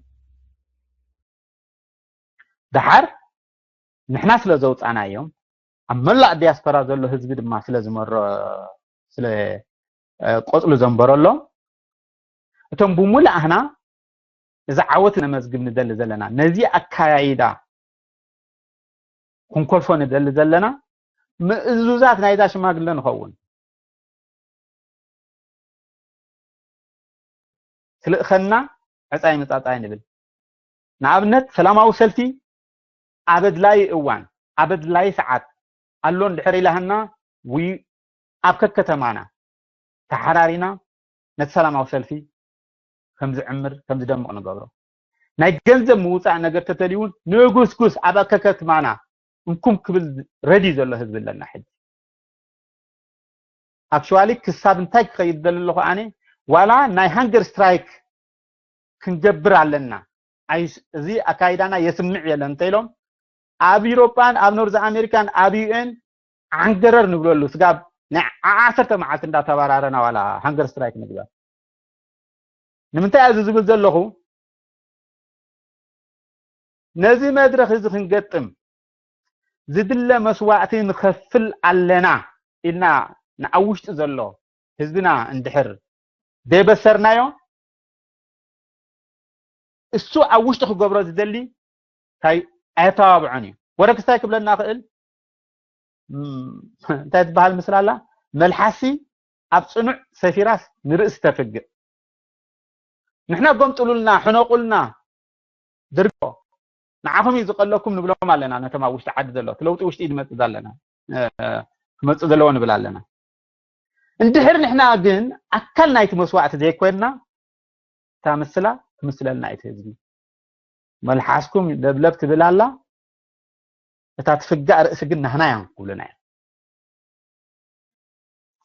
ደሓር ንሕና ስለ ዘውፃናዮም ኣብ መላእ ዲያስፖራ ዘሎ ህዝቢ ድማ ስለ ዝመሮ ስለ ቆፅሉ ዘንበረሎም እቶም ብሙላእና እዚ ዓወት ነመዝግብ ንደሊ ዘለና ነዚ ኣካያይዳ ክንኮልፎ ንደሊ ዘለና ምእዙዛት ናይዛ ሽማግለ ንኸውን። ክልእኸና ዕፃይ ምፃፃይ ንብል። ንኣብነት ሰላማዊ ሰልፊ ኣብ ኣድላይ እዋን ኣብ ኣድላይ ሰዓት ኣሎ እንድሕር ኢላህና ውይ ኣብ ከከተማና ተሓራሪና ነቲ ሰላማዊ ሰልፊ ከም ዝዕምር ከም ዝደምቕ ንገብሮ። ናይ ገንዘብ ምውፃእ ነገር ተተልዩ እውን ንጉስጉስ ኣብ ከከተማና እንኩም ክብል ረዲ ዘሎ ህዝቢ ኣለና። ሕጂ ኣክቹዋሊ ክሳብ እንታይ ክኸይድ ደሊ ኣለኹ ኣነ ዋላ ናይ ሃንገር ስትራይክ ክንገብር ኣለና። እዚ ኣካይዳና የስምዕ የለን እንተኢሎም ኣብ ኢሮጳን ኣብ ኖርዝ ኣሜሪካን ኣብ ዩኤን ዓንገረር ንብለሉ ስጋብ ናይ ዓሰርተ መዓልቲ እንዳተባራረና ዋላ ሃንገር ስትራይክ ንግበር። ንምንታይ እዚ ዝብል ዘለኹ ነዚ መድረኽ እዚ ክንገጥም ዝድለ መስዋእቲ ንኸፍል ኣለና ኢልና ንኣብ ውሽጢ ዘሎ ህዝብና እንድሕር ደይበሰርናዮ እሱ ኣብ ውሽጢ ክገብሮ ዝደሊ እንታይ ኣየተባብዖን እዩ። ወረ ክስታይ ክብለና ክእል እንታይ ትበሃል ምስላላ መልሓሲ ኣብ ፅኑዕ ሰፊራስ ንርእሲ ተፍግእ። ንሕና ጎምጥሉልና ሕነቁልና ድርጎ ንዓኹም እዩ ዝቀለኩም ንብሎም ኣለና። ነቶም ኣብ ውሽጢ ዓዲ ዘሎ እቲ ለውጢ ውሽጢ እዩ ዝመፅእ ኣለና ክመፅእ ዘለዎ ንብል ኣለና። እንድሕር ንሕና ግን ኣካል ናይቲ መስዋእቲ ዘይኮንና እታ ምስላ ትምስለልና እዩ ህዝቢ። መልሓስኩም ለብለብ ትብል ኣላ እታ ትፍጋእ ርእሲ ግን ናህና እያ ክብሉና እዮም።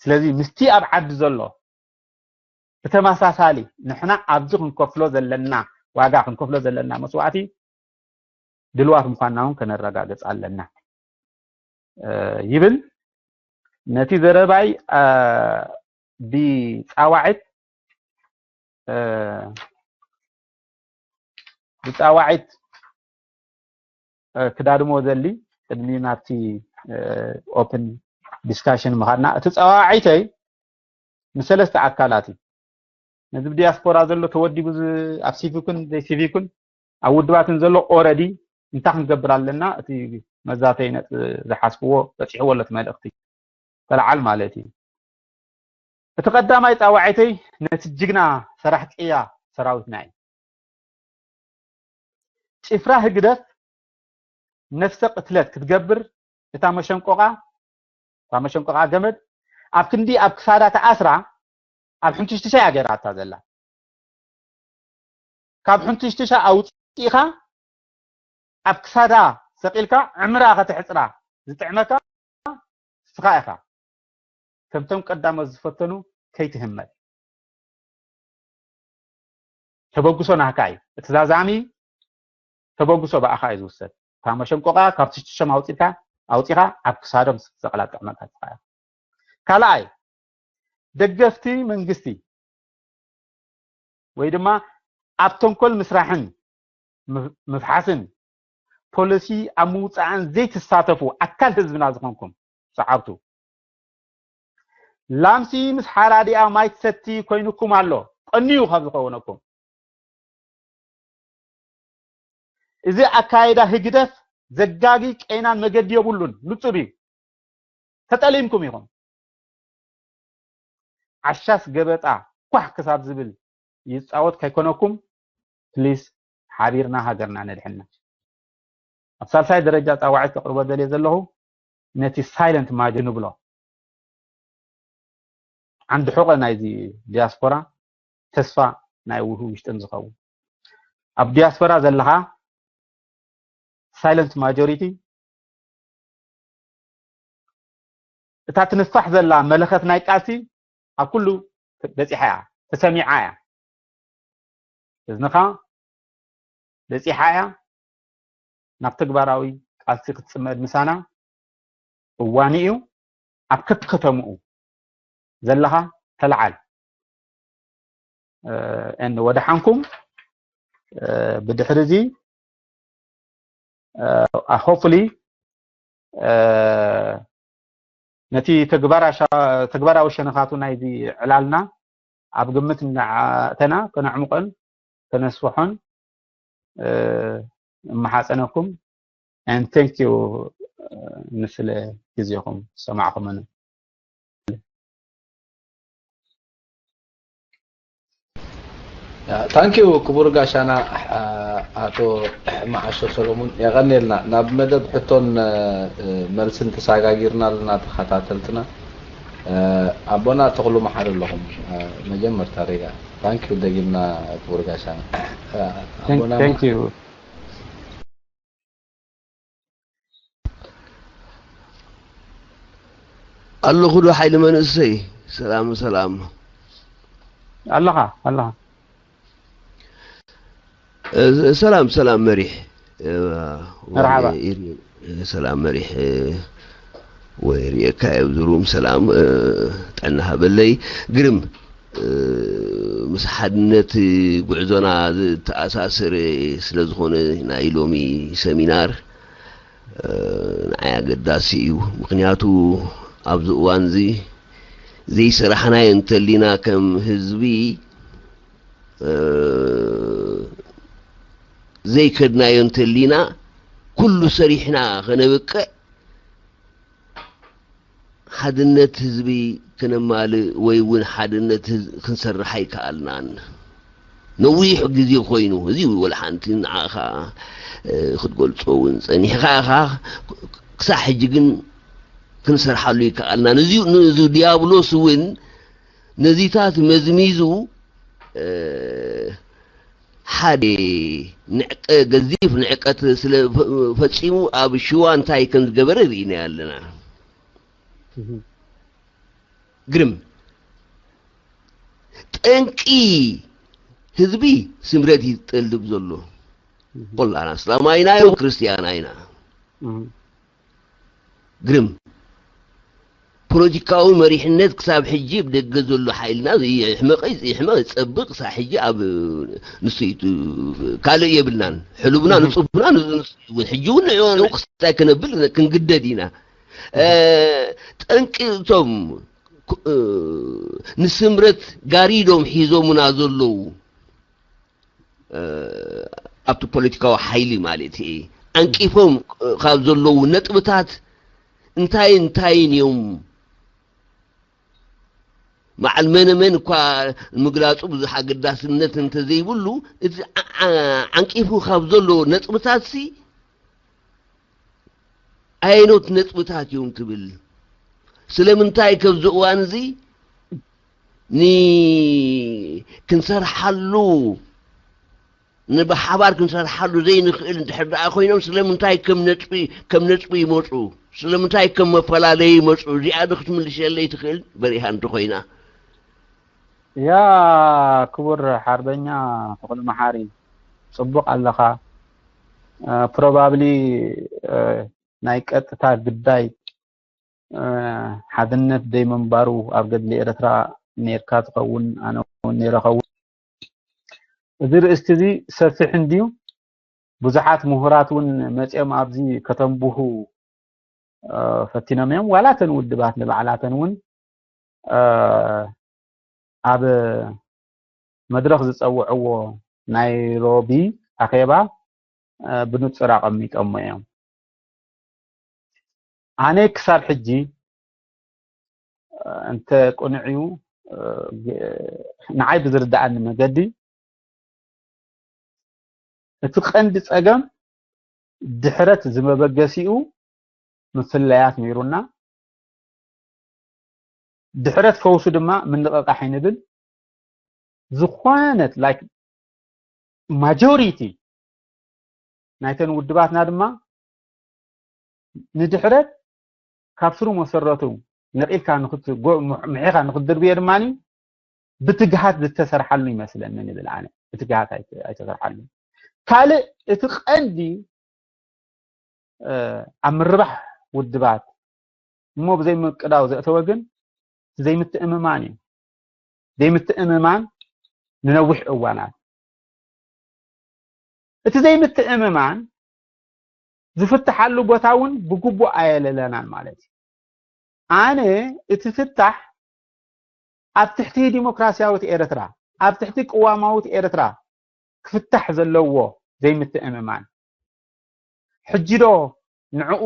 ስለዚ ምስቲ ኣብ ዓዲ ዘሎ ብተመሳሳሊ ንሕና ኣብዚ ክንከፍሎ ዘለና ዋጋ ክንከፍሎ ዘለና መስዋእቲ ድልዋት ምኳንና እውን ከነረጋግፅ ኣለና ይብል። ነቲ ዘረባይ ብፃዋዒት ብፃዋዒት ክዳድሞ ዘሊ ቅድሚ ናብቲ ኦፕን ዲስካሽን ምኻድና እቲ ፀዋዒተይ ንሰለስተ ኣካላት እዩ። ነዚ ብዲያስፖራ ዘሎ ተወዲቡ ኣብ ሲቪክን ዘይሲቪክን ኣብ ውድባትን ዘሎ ኦረዲ እንታይ ክንገብር ኣለና እቲ መዛተይ ነጥ ዝሓስብዎ በፂሕዎ ኣሎ እቲ መልእኽቲ ተለዓል ማለት እዩ። እቲ ቀዳማይ ፃዋዒተይ ነቲ ጅግና ሰራሕ ቅያ ሰራዊትና እዩ። ጭፍራ ህግደፍ ነፍሰ ቅትለት ክትገብር እታ መሸንቆቓ እታ መሸንቆቓ ገመድ ኣብ ክንዲ ኣብ ክሳዳ ተኣስራ ኣብ ሕንትሽትሻ እያ ገይራታ ዘላ። ካብ ሕንትሽትሻ ኣውፂእኻ ኣብ ክሳዳ ሰቂልካ ዕምራ ከተሕፅራ ዝጥዕመካ ንስኻ ኢኻ። ከምቶም ቀዳሞት ዝፈተኑ ከይትህመል። ተበግሶ ናህካ እዩ። እቲ ዛዛሚ ተበግሶ ብኣኻ እዩ ዝውሰድ። እታ መሸንቆቓ ካብ ትሽትሸም ኣውፂእካ ኣውፂኻ ኣብ ክሳዶም ሰቕላ ጥዕመካ ትኸኣል። ካልኣይ ደገፍቲ መንግስቲ ወይ ድማ ኣብ ተንኮል ምስራሕን ምፍሓስን ፖሊሲ ኣብ ምውፃእን ዘይትሳተፉ ኣካል ህዝብና ዝኾንኩም ሰዓብቱ ላምሲ ምስ ሓራዲኣ ማይ ትሰቲ ኮይኑኩም ኣሎ። ቀንዩ ካብ ዝኸውነኩም እዚ ኣካይዳ ህግደፍ ዘጋጊ ቀይናን መገዲ የብሉን። ንጹብ እዩ። ተጠሊምኩም ኢኹም። ዓሻስ ገበጣ ኳሕ ክሳብ ዝብል ይጻወት ከይኮነኩም ፕሊስ ሓቢርና ሃገርና ነድሕና። ኣብ ሳልሳይ ደረጃ ጻዋዒት ከቕርቦ ደልየ ዘለኹ ነቲ ሳይለንት ማጆ ንብሎ ዓንዲ ሑቐ ናይዚ ዲያስፖራ ተስፋ ናይ ውሽጥን ዝኸውን ኣብ ዲያስፖራ ዘለኻ ሳይለንት ማጆሪቲ እታ ትንፋሕ ዘላ መለኸት ናይ ቃልሲ ኣብ ኩሉ በፂሓ እያ ተሰሚዓ እያ እዝንኻ በፂሓ እያ ናብ ተግባራዊ ቃልሲ ክትፅመድ ምሳና እዋኑ እዩ ኣብ ከከተምኡ ዘለኻ ተለዓል and ወደ ሓንኩም ብድሕሪ እዚ hopefully ነቲ ተግባራዊ ሸነኻቱ ናይዚ ዕላልና ኣብ ግምት እናኣእተና ከነዕምቆን ከነስፍሖን እመሓፀነኩም and thank you ንስለ ግዜኹም ዝሰማዕኹምኒ። ታንኪዩ ክቡር ጋሻና። ኣቶ መዓሾ ሰሎሙን የቐኔልና። ናብ መደብ ሕቶን መልስን ተሳጋጊርና ኣለና። ተኸታተልትና ኣቦና ተኽሉ መሓሪ ኣለኹም። መጀመርታ ሬጋ ታንኪዩ ደጊምና ክቡር ጋሻና። ኣቦና Thank you. ኣለኹ ዶ ሓይሊ መንእሰይ? ሰላም ሰላም። ኣለኻ ኣለኻ። ሰላም ሰላም መሪሕ። መርሓባ። ሰላም መሪሕ። ወይ ሪእካ እየ ብዙ ሩም ሰላም ጥዕና ሃበለይ። ግርም ምስ ሓድነት ጉዕዞና ዝተኣሳሰረ ስለ ዝኾነ ናይ ሎሚ ሰሚናር ንዓይ ኣገዳሲ እዩ። ምኽንያቱ ኣብዚ እዋን እዚ ዘይሰራሕናዮ እንተሊና ከም ህዝቢ ዘይከድናዮ እንተሊና ኩሉ ሰሪሕና ከነብቅዕ ሓድነት ህዝቢ ክነማልእ ወይ እውን ሓድነት ህዝ- ክንሰርሕ ኣይከኣልናን። ነዊሕ ግዜ ኮይኑ እዚ ወላ ሓንቲ ንዓኻ ክትገልጾ እውን ጸኒሕካ ኢኻ። ክሳብ ሕጂ ግን ክንሰርሓሉ ይከኣልናን። እዚ እዚ ዲያብሎስ እውን ነዚታት መዝሚዙ ሓደ ንዕቀ ገዚፍ ንዕቀት ስለ ፈጺሙ ኣብ ሽዋ እንታይ ከም ዝገበረ ርኢና ኣለና። ግርም ጠንቂ ህዝቢ ስምረት ይጠልብ ዘሎ። ቆላና እስላም ኣይና ዮም ክርስቲያን ኣይና። ግርም ፖለቲካዊ መሪሕነት ክሳብ ሕጂ ብደገ ዘሎ ሓይልና ይሕመቐ ይሕመቕ ይጸብቕ ክሳብ ሕጂ ኣብ ንሱ እዩ። ካልእ የብልናን። ሕሉብና ንጹፍና ንሱ እውን ሕጂ እውን ንዕኡ ክስታይ ክነብል ክንግደድ ኢና። ጠንቂ እቶም ንስምረት ጋሪዶም ሒዞሙና ዘለዉ ኣብቲ ፖለቲካዊ ሓይሊ ማለት እየ ዓንቂፎም ካብ ዘለዉ ነጥብታት እንታይ እንታይን እዮም? በዓል መነ መን እኳ ንምግላፁ ብዙሕ ኣገዳስነት እንተዘይብሉ እቲ ዓንቂፉ ካብ ዘሎ ነጥብታት ሲ ኣየኖት ነጥብታት እዮም ትብል? ስለምንታይ ከብዚ እዋን እዚ ን ክንሰርሓሉ ንብሓባር ክንሰርሓሉ ዘይንኽእል እንድሕር ደኣ ኮይኖም ስለምንታይ ከም ነጥቢ ከም ነጥቢ ይመፁ? ስለምንታይ ከም መፈላለዩ ይመፁ? እዚኣ ዶ ክትምልሸለይ ትኽእል በሪሃ እንተኾይና? ያ ክቡር ሓርበኛ ተኽሉ መሓሪ ጽቡቕ ኣለኻ። ፕሮባብሊ ናይ ቀጥታ ግዳይ ሓድነት ደይምንባሩ ኣብ ገድሊ ኤርትራ ኔርካ ትኸውን፣ ኣነ እውን ኔረ ኸውን። እዚ ርእስቲ እዚ ሰፊሕ እንድዩ። ብዙሓት ምሁራት እውን መጺኦም ኣብዚ ከተንብሁ ፈቲኖም እዮም። ዋላ እተን ውድባት ንባዕላተን እውን ኣብ መድረኽ ዝጸውዕዎ ናይሮቢ ኣኼባ ብንጹር ኣቐሚጦሞ እዮም። ኣነ ክሳብ ሕጂ እንተ ቅኑዕ እዩ ንዓይ ብዝርድኣኒ መገዲ እቲ ቀንዲ ጸገም ድሕረት ዝመበገሲኡ ምፍለያት ነይሩና። ድሕረት ፈውሱ ድማ ምንቕቓሕ ይንብል። ዝኾነት like majority ናይተን ውድባትና ድማ ንድሕረት ካብ ስሩ መሰረቱ ነቒልካ ምሒኻ ንክትድርብዮ ድማ ብትግሃት ዝተሰርሓሉ ይመስለኒ ንብል ኣነ። ብትግሃት ኣይተሰርሓሉን። ካልእ እቲ ቀንዲ ኣብ ምርባሕ ውድባት እሞ ብዘይምቅዳው ዘእተወ ግን ዘይምትእምማን እዩ። ዘይምትእምማን ንነዊሕ እዋናት እቲ ዘይምትእምማን ዝፍትሓሉ ቦታ እውን ብግቡእ ኣየለለናን ማለት እዩ። ኣነ እቲ ፍታሕ ኣብ ትሕቲ ዲሞክራሲያዊት ኤርትራ ኣብ ትሕቲ ቅዋማዊት ኤርትራ ክፍታሕ ዘለዎ ዘይምትእምማን ሕጂ ዶ ንዕኡ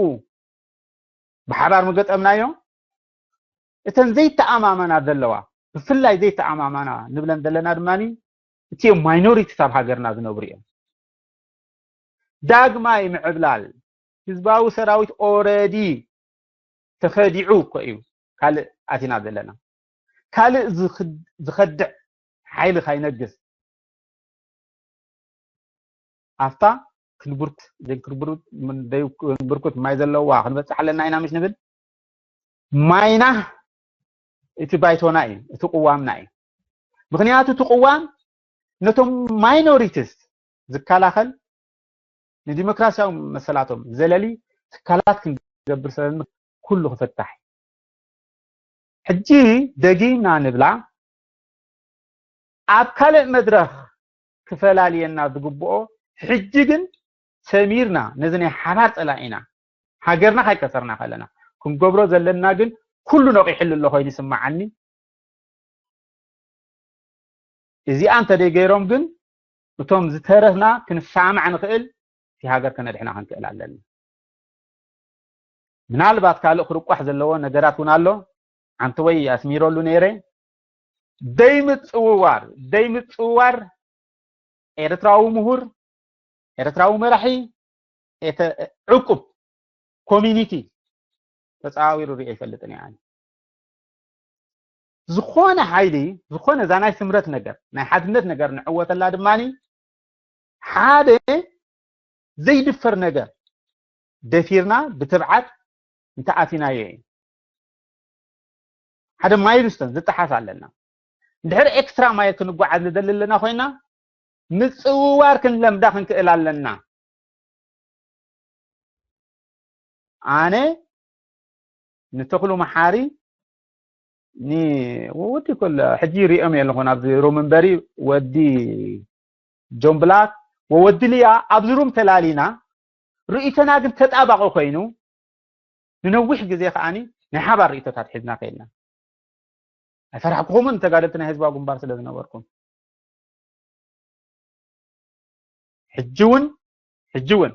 ብሓባር ምገጠምናዮ? እተን ዘይተኣማመና ዘለዋ ብፍላይ ዘይተኣማመና ንብለን ዘለና ድማ እቲኦም ማይኖሪቲስ ኣብ ሃገርና ዝነብሩ እዮም። ዳግማይ ምዕብላል ህዝባዊ ሰራዊት ኦረዲ ተኸዲዑ እኮ እዩ። ካልእ ኣቲና ዘለና ካልእ ዝኸድዕ ሓይሊ ካይነግስ ኣብታ ክንቡርት ዘይክንቡርት ማይ ዘለዋ ክንበፅሕ ኣለና ኢና ምሽ ንብል። ማይና እቲ ባይቶና እዩ፣ እቲ ቅዋምና እዩ። ምክንያቱ እቲ ቅዋም ነቶም ማይኖሪቲስ ዝከላኸል ንዲሞክራሲያዊ መሰላቶም ዘለሊ ትካላት ክንገብር ስለኒ ኩሉ ክፍታሕ። ሕጂ ደጊምና ንብላ ኣብ ካልእ መድረኽ ክፈላልየና ዝግብኦ ሕጂ ግን ሰሚርና ነዚ ናይ ሓባር ፀላኢና ሃገርና ካይከሰርና ከለና ክንገብሮ ዘለና ግን ኩሉ ነቂሕሉ ኣሎ ኮይኑ ይስማዓኒ። እዚኣ እንተደይ ገይሮም ግን እቶም ዝተረፍና ክንሰማማዕ ንኽእል እቲ ሃገር ከነድሕና ክንክእል ኣለና። ምናልባት ካልእ ክርቋሕ ዘለዎ ነገራት እውን ኣሎ። ኣንተ ወይ ኣስሚረሉ ነይረ። ደይምፅውዋር ደይምፅውዋር ኤርትራዊ ምሁር ኤርትራዊ መራሒ ዕቁብ ኮሚኒቲ ተፃዊሩ ሪኦ ይፈልጥን እየ። ዝኾነ ሓይሊ ዝኾነ እዛ ናይ ስምረት ነገር ናይ ሓድነት ነገር ንዕወተላ ድማ ሓደ ዘይድፈር ነገር ደፊርና ብትብዓት እንተኣቲናዮ እዩ። ሓደ ማይልስቶን ዝጠሓስ ኣለና። እንድሕር ኤክስትራ ማይል ክንጓዓዝ ንደሊ ኣለና ኮይና ምፅውዋር ክንለምዳ ክንክእል ኣለና። ኣነ ንተኽሉ መሓሪ ንወዲ ኮለ ሕጂ ሪኦም የለኹን ኣብዚ ሮም እምበሪ ወዲ ጆን ብላክ ወወዲ ልያ ኣብዚ ሩም ተላሊና ርእይቶና ግን ተጣባቂ ኮይኑ ንነዊሕ ግዜ ከዓኒ ናይ ሓባር ርእይቶታት ሒዝና ከይድና ኣይፈራሕኩኹምን ተጋደልቲ ናይ ህዝባዊ ግንባር ስለ ዝነበርኩም ሕጂ እውን ሕጂ እውን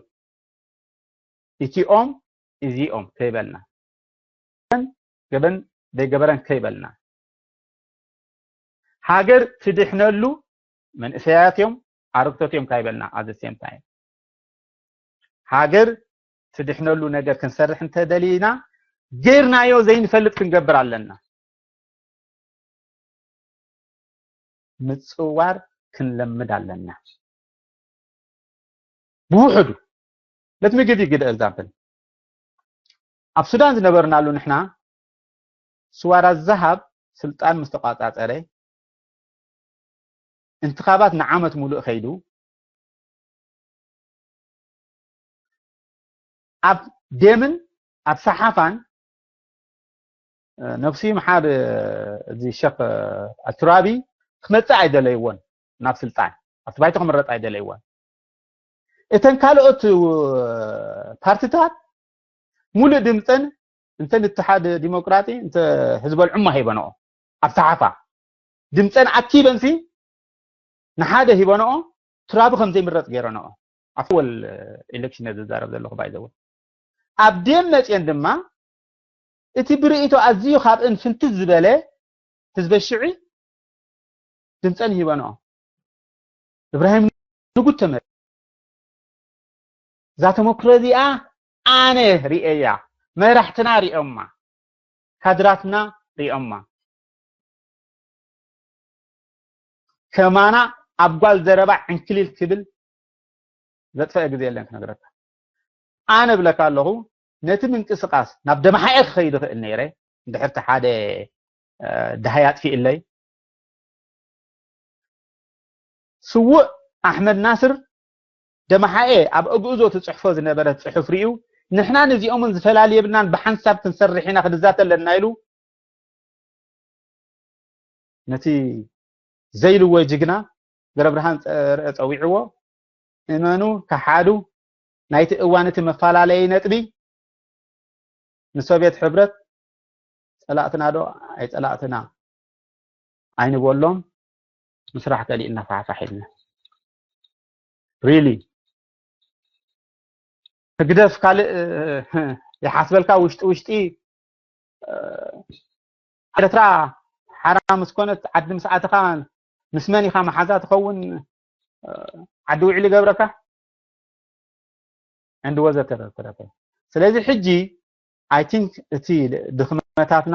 እቲኦም እዚኦም ከይበልና ገበን ዘይገበረን ከይበልና ሃገር ትድሕነሉ መንእሰያት እዮም ኣረግቶት እዮም ካይበልና ኣብዚ ሴም ታይም ሃገር ትድሕነሉ ነገር ክንሰርሕ እንተደሊና ጌርናዮ ዘይንፈልጥ ክንገብር ኣለና። ምፅዋር ክንለምድ ኣለና። ብውሕዱ let me give you good example ኣብ ሱዳን ዝነበርናሉ ንሕና ስዋራ ዝሃብ ስልጣን ምስ ተቋፃፀረ እንትኻባት ንዓመት ሙሉእ ከይዱ ኣብ ደምን ኣብ ሰሓፋን ነፍሲ ምሓር እዚ ሸክ ኣትራቢ ክመፅእ ኣይደለይዎን ናብ ስልጣን ኣብቲ ባይቶ ክምረፅ ኣይደለይዎን እተን ካልኦት ፓርቲታት ሙሉእ ድምፀን እንተ ንትሓድ ዲሞክራሲ እንተ ህዝበልዑማ ሂበንኦ ኣብ ሰሓፋ ድምፀን ኣኪበንሲ ንሓደ ሂበንኦ ትራቢ ከም ዘይምረፅ ገይረንኦ ኣብቲ ወል ኤሌክሽን ዝዛረብ ዘለኹ ባይዘው ኣብ ደም መፅየን ድማ እቲ ብርእይቶ ኣዝዩ ካብእን ፍንትት ዝበለ ህዝበ ሽዒ ድምፀን ሂበንኦ እብራሂም ንጉድ ተመ እዛ ተመክሮ እዚኣ ኣነ ርእየያ መራሕትና ሪኦማ ካድራትና ሪኦማ ከማና ኣብ ጓል ዘረባ ዕንክሊል ክብል ዘጥፈአ ግዜ የለን ክነግረካ ኣነ ብለካ ኣለኹ ነቲ ምንቅስቃስ ናብ ደማሓኤ ክኸይድ ይኽእል ነይረ እንድሕርቲ ሓደ ድሃይ ኣጥፊእለይ ስውእ ኣሕመድ ናስር ደማሓኤ ኣብ እግእዞ ትፅሕፎ ዝነበረት ፅሑፍ ርእዩ ንሕና ነዚኦምን ዝፈላሊ የብልናን ብሓንሳብ ክንሰርሕ ኢና ክንዛተ ኣለና ኢሉ ነቲ ዘይልወ ጅግና ገብረብርሃን ፀዊዕዎ እመኑ ከሓዱ ናይቲ እዋን እቲ መፈላለዪ ነጥቢ ንሶቪየት ሕብረት ፀላእትና ዶ ኣይፀላእትና ኣይንበሎም ምስራሕ ከሊእ እናፋሕፋሕ ኢልና really ህግደፍ ካልእ ይሓስበልካ ውሽጢ ውሽጢ ኤርትራ ሓራ ምስ ኮነት ዓዲ ምስ ኣተኻ ምስ መን ኢኻ መሓዛ ትኸውን? ዓዲ ውዕሊ ገብረካ ዕንዲ ወዘተረፈ። ስለዚ ሕጂ I think እቲ ድኽመታትና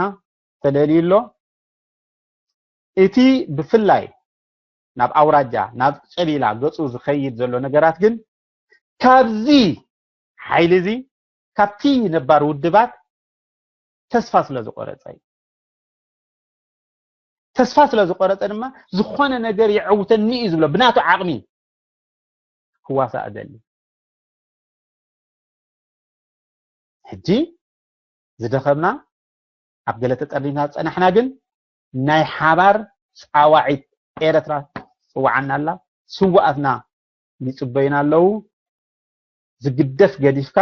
ተለልዩ ኣሎ። እቲ ብፍላይ ናብ ኣውራጃ ናብ ቀቢላ ገፁ ዝኸይድ ዘሎ ነገራት ግን ካብዚ ሓይሊ እዚ ካብቲ ነባር ውድባት ተስፋ ስለ ዝቆረፀ እዩ። ተስፋ ስለ ዝቆረፀ ድማ ዝኾነ ነገር የዐውተኒ እዩ ዝብሎ ብናቱ ዓቕሚ ክዋሳእ ደሊ። ሕጂ ዝደኸምና ኣብ ገለ ተጠርኒፍና ዝፀናሕና ግን ናይ ሓባር ፃዋዒት ኤረትራ ትፅዋዓና ኣላ። ስዋኣትና ይፅበዩና ኣለዉ። ዝግደፍ ገዲፍካ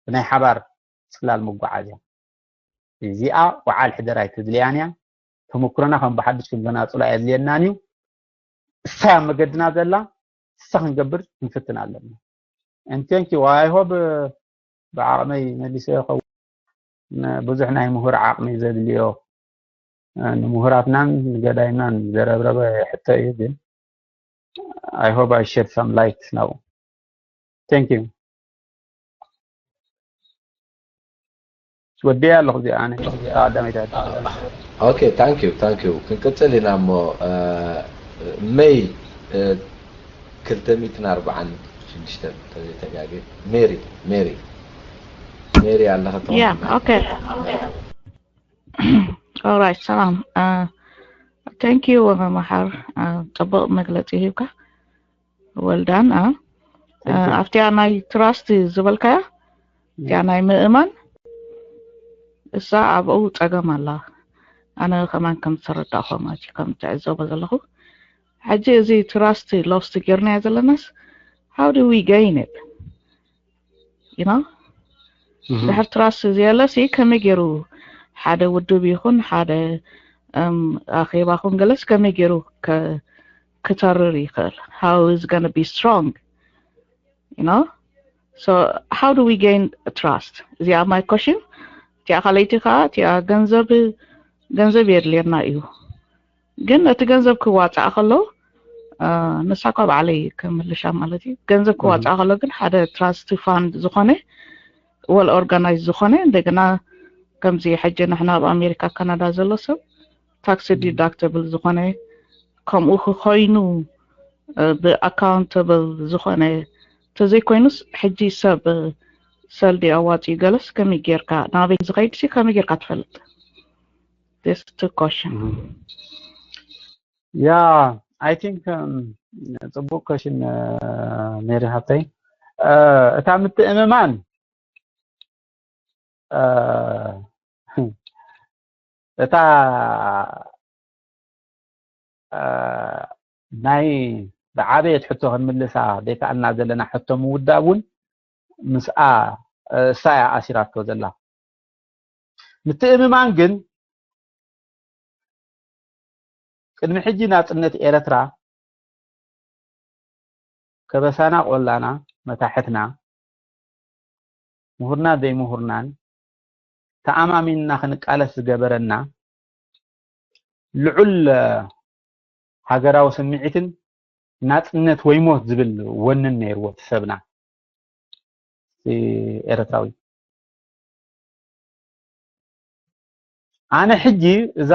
ብናይ ሓባር ፅላል መጓዓዝያ እዚኣ ወዓል ሕደር ኣይትድልያን እያ። ተመኩሮና ከም ብሓድሽ ክንገናፅሎ ኣየድልየናን እዩ። እሳ ኣብ መገድና ዘላ እሳ ክንገብር ክንፍትን ኣለና። And thank you. I hope ብዓቕመይ መሊሰ ይኸውን። ብዙሕ ናይ ምሁር ዓቕሚ ዘድልዮ ንምሁራትናን ንገዳይምናን ዘረብረበ ሕቶ እዩ። ግን I hope I shed some light now. Thank you. ወዲያ ኣለኹ እዚኣ ኣነ ቀዳመይቲ ሕቶ። Okay, thank you, thank you. ክንቅፅል ኢና እሞ መይ ክልተ ሚእትን ኣርባዓን ሽዱሽተን ተዘይተጋጌ ሜሪ ሜሪ ሜሪ ኣለኸ Yeah, okay. All right, ሰላም። Thank you መማሓር፣ ፅቡቕ መግለፂ ሂብካ። Well done። ኣብቲያ ናይ ትራስት ዝበልካያ እቲያ ናይ ምእማን እሳ ኣብኡ ፀገም ኣላ። ኣነ ከማን ከም ተረዳእኹ ማለት እዩ ከም ትዕዘቦ ዘለኹ። ሕጂ እዚ ትራስት ሎስት ጌርናዮ ዘለናስ how do we gain it? You know? ድሕር ትራስት ዘየለሲ ከመይ ገይሩ ሓደ ውድብ ይኹን ሓደ ኣኼባ ኹን ገለስ ከመይ ገይሩ ክተርር ይኽእል? How is going to be strong? You know? So how do we gain trust? እዚኣ my question። እቲኣ ካልኣይቲ ከዓ እቲኣ ገንዘብ ገንዘብ የድልየና እዩ። ግን እቲ ገንዘብ ክዋፃእ ከሎ ንሳ እኳ ባዕለይ ክምልሻ ማለት እዩ። ገንዘብ ክዋፃእ ከሎ ግን ሓደ ትራስት ፋንድ ዝኾነ well organized ዝኾነ እንደገና ከምዚ ሕጂ ንሕና ኣብ ኣሜሪካ ካናዳ ዘሎ ሰብ ታክስ ዲዳክተብል ዝኾነ ከምኡ ክኮይኑ ብ accountable ዝኾነ ተዘይኮይኑስ ሕጂ ሰብ ሰልዲ ኣዋፂኡ ገለስ ከመይ ጌርካ ናበይ ዝኸይድ ሲ ከመይ ጌርካ ትፈልጥ? This two question. ያ I think ፅቡቅ ኮሽን ሜሪ ሃብተይ። እታ ምትእምማን እታ ናይ ዝዓበየት ሕቶ ክንምልሳ ዘይከኣልና ዘለና ሕቶ ምውዳእ እውን ምስኣ እሳ እያ ኣሲራቶ ዘላ። ምትእምማን ግን ቅድሚ ሕጂ ናጽነት ኤረትራ ከበሳና ቆላና መታሕትና ምሁርና ዘይምሁርናን ተኣማሚንና ክንቃለስ ዝገበረና ልዑል ሃገራዊ ስምዒትን ናጽነት ወይ ሞት ዝብል ወንን ነይርዎ እቲ ሰብና ኤረትራዊ። ኣነ ሕጂ እዛ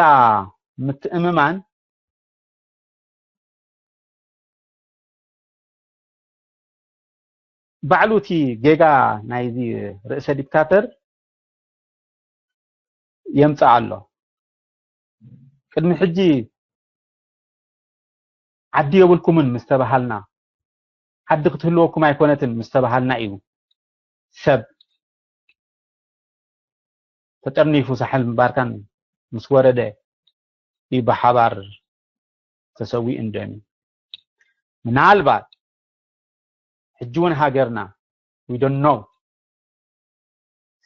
ምትእምማን ባዕሉ እቲ ጌጋ ናይዚ ርእሰ ዲክታተር የምጽእ ኣሎ። ቅድሚ ሕጂ ዓዲ የብልኩምን ምስ ተባሃልና ዓዲ ክትህልወኩም ኣይኮነትን ምስ ተባሃልና እዩ ሰብ ተጠርኒፉ ሳሕል ባርካን ምስ ወረደ እዩ ብሓባር ተሰዊኡ እንደሚ ምናልባት ሕጂ እውን ሃገርና we don't know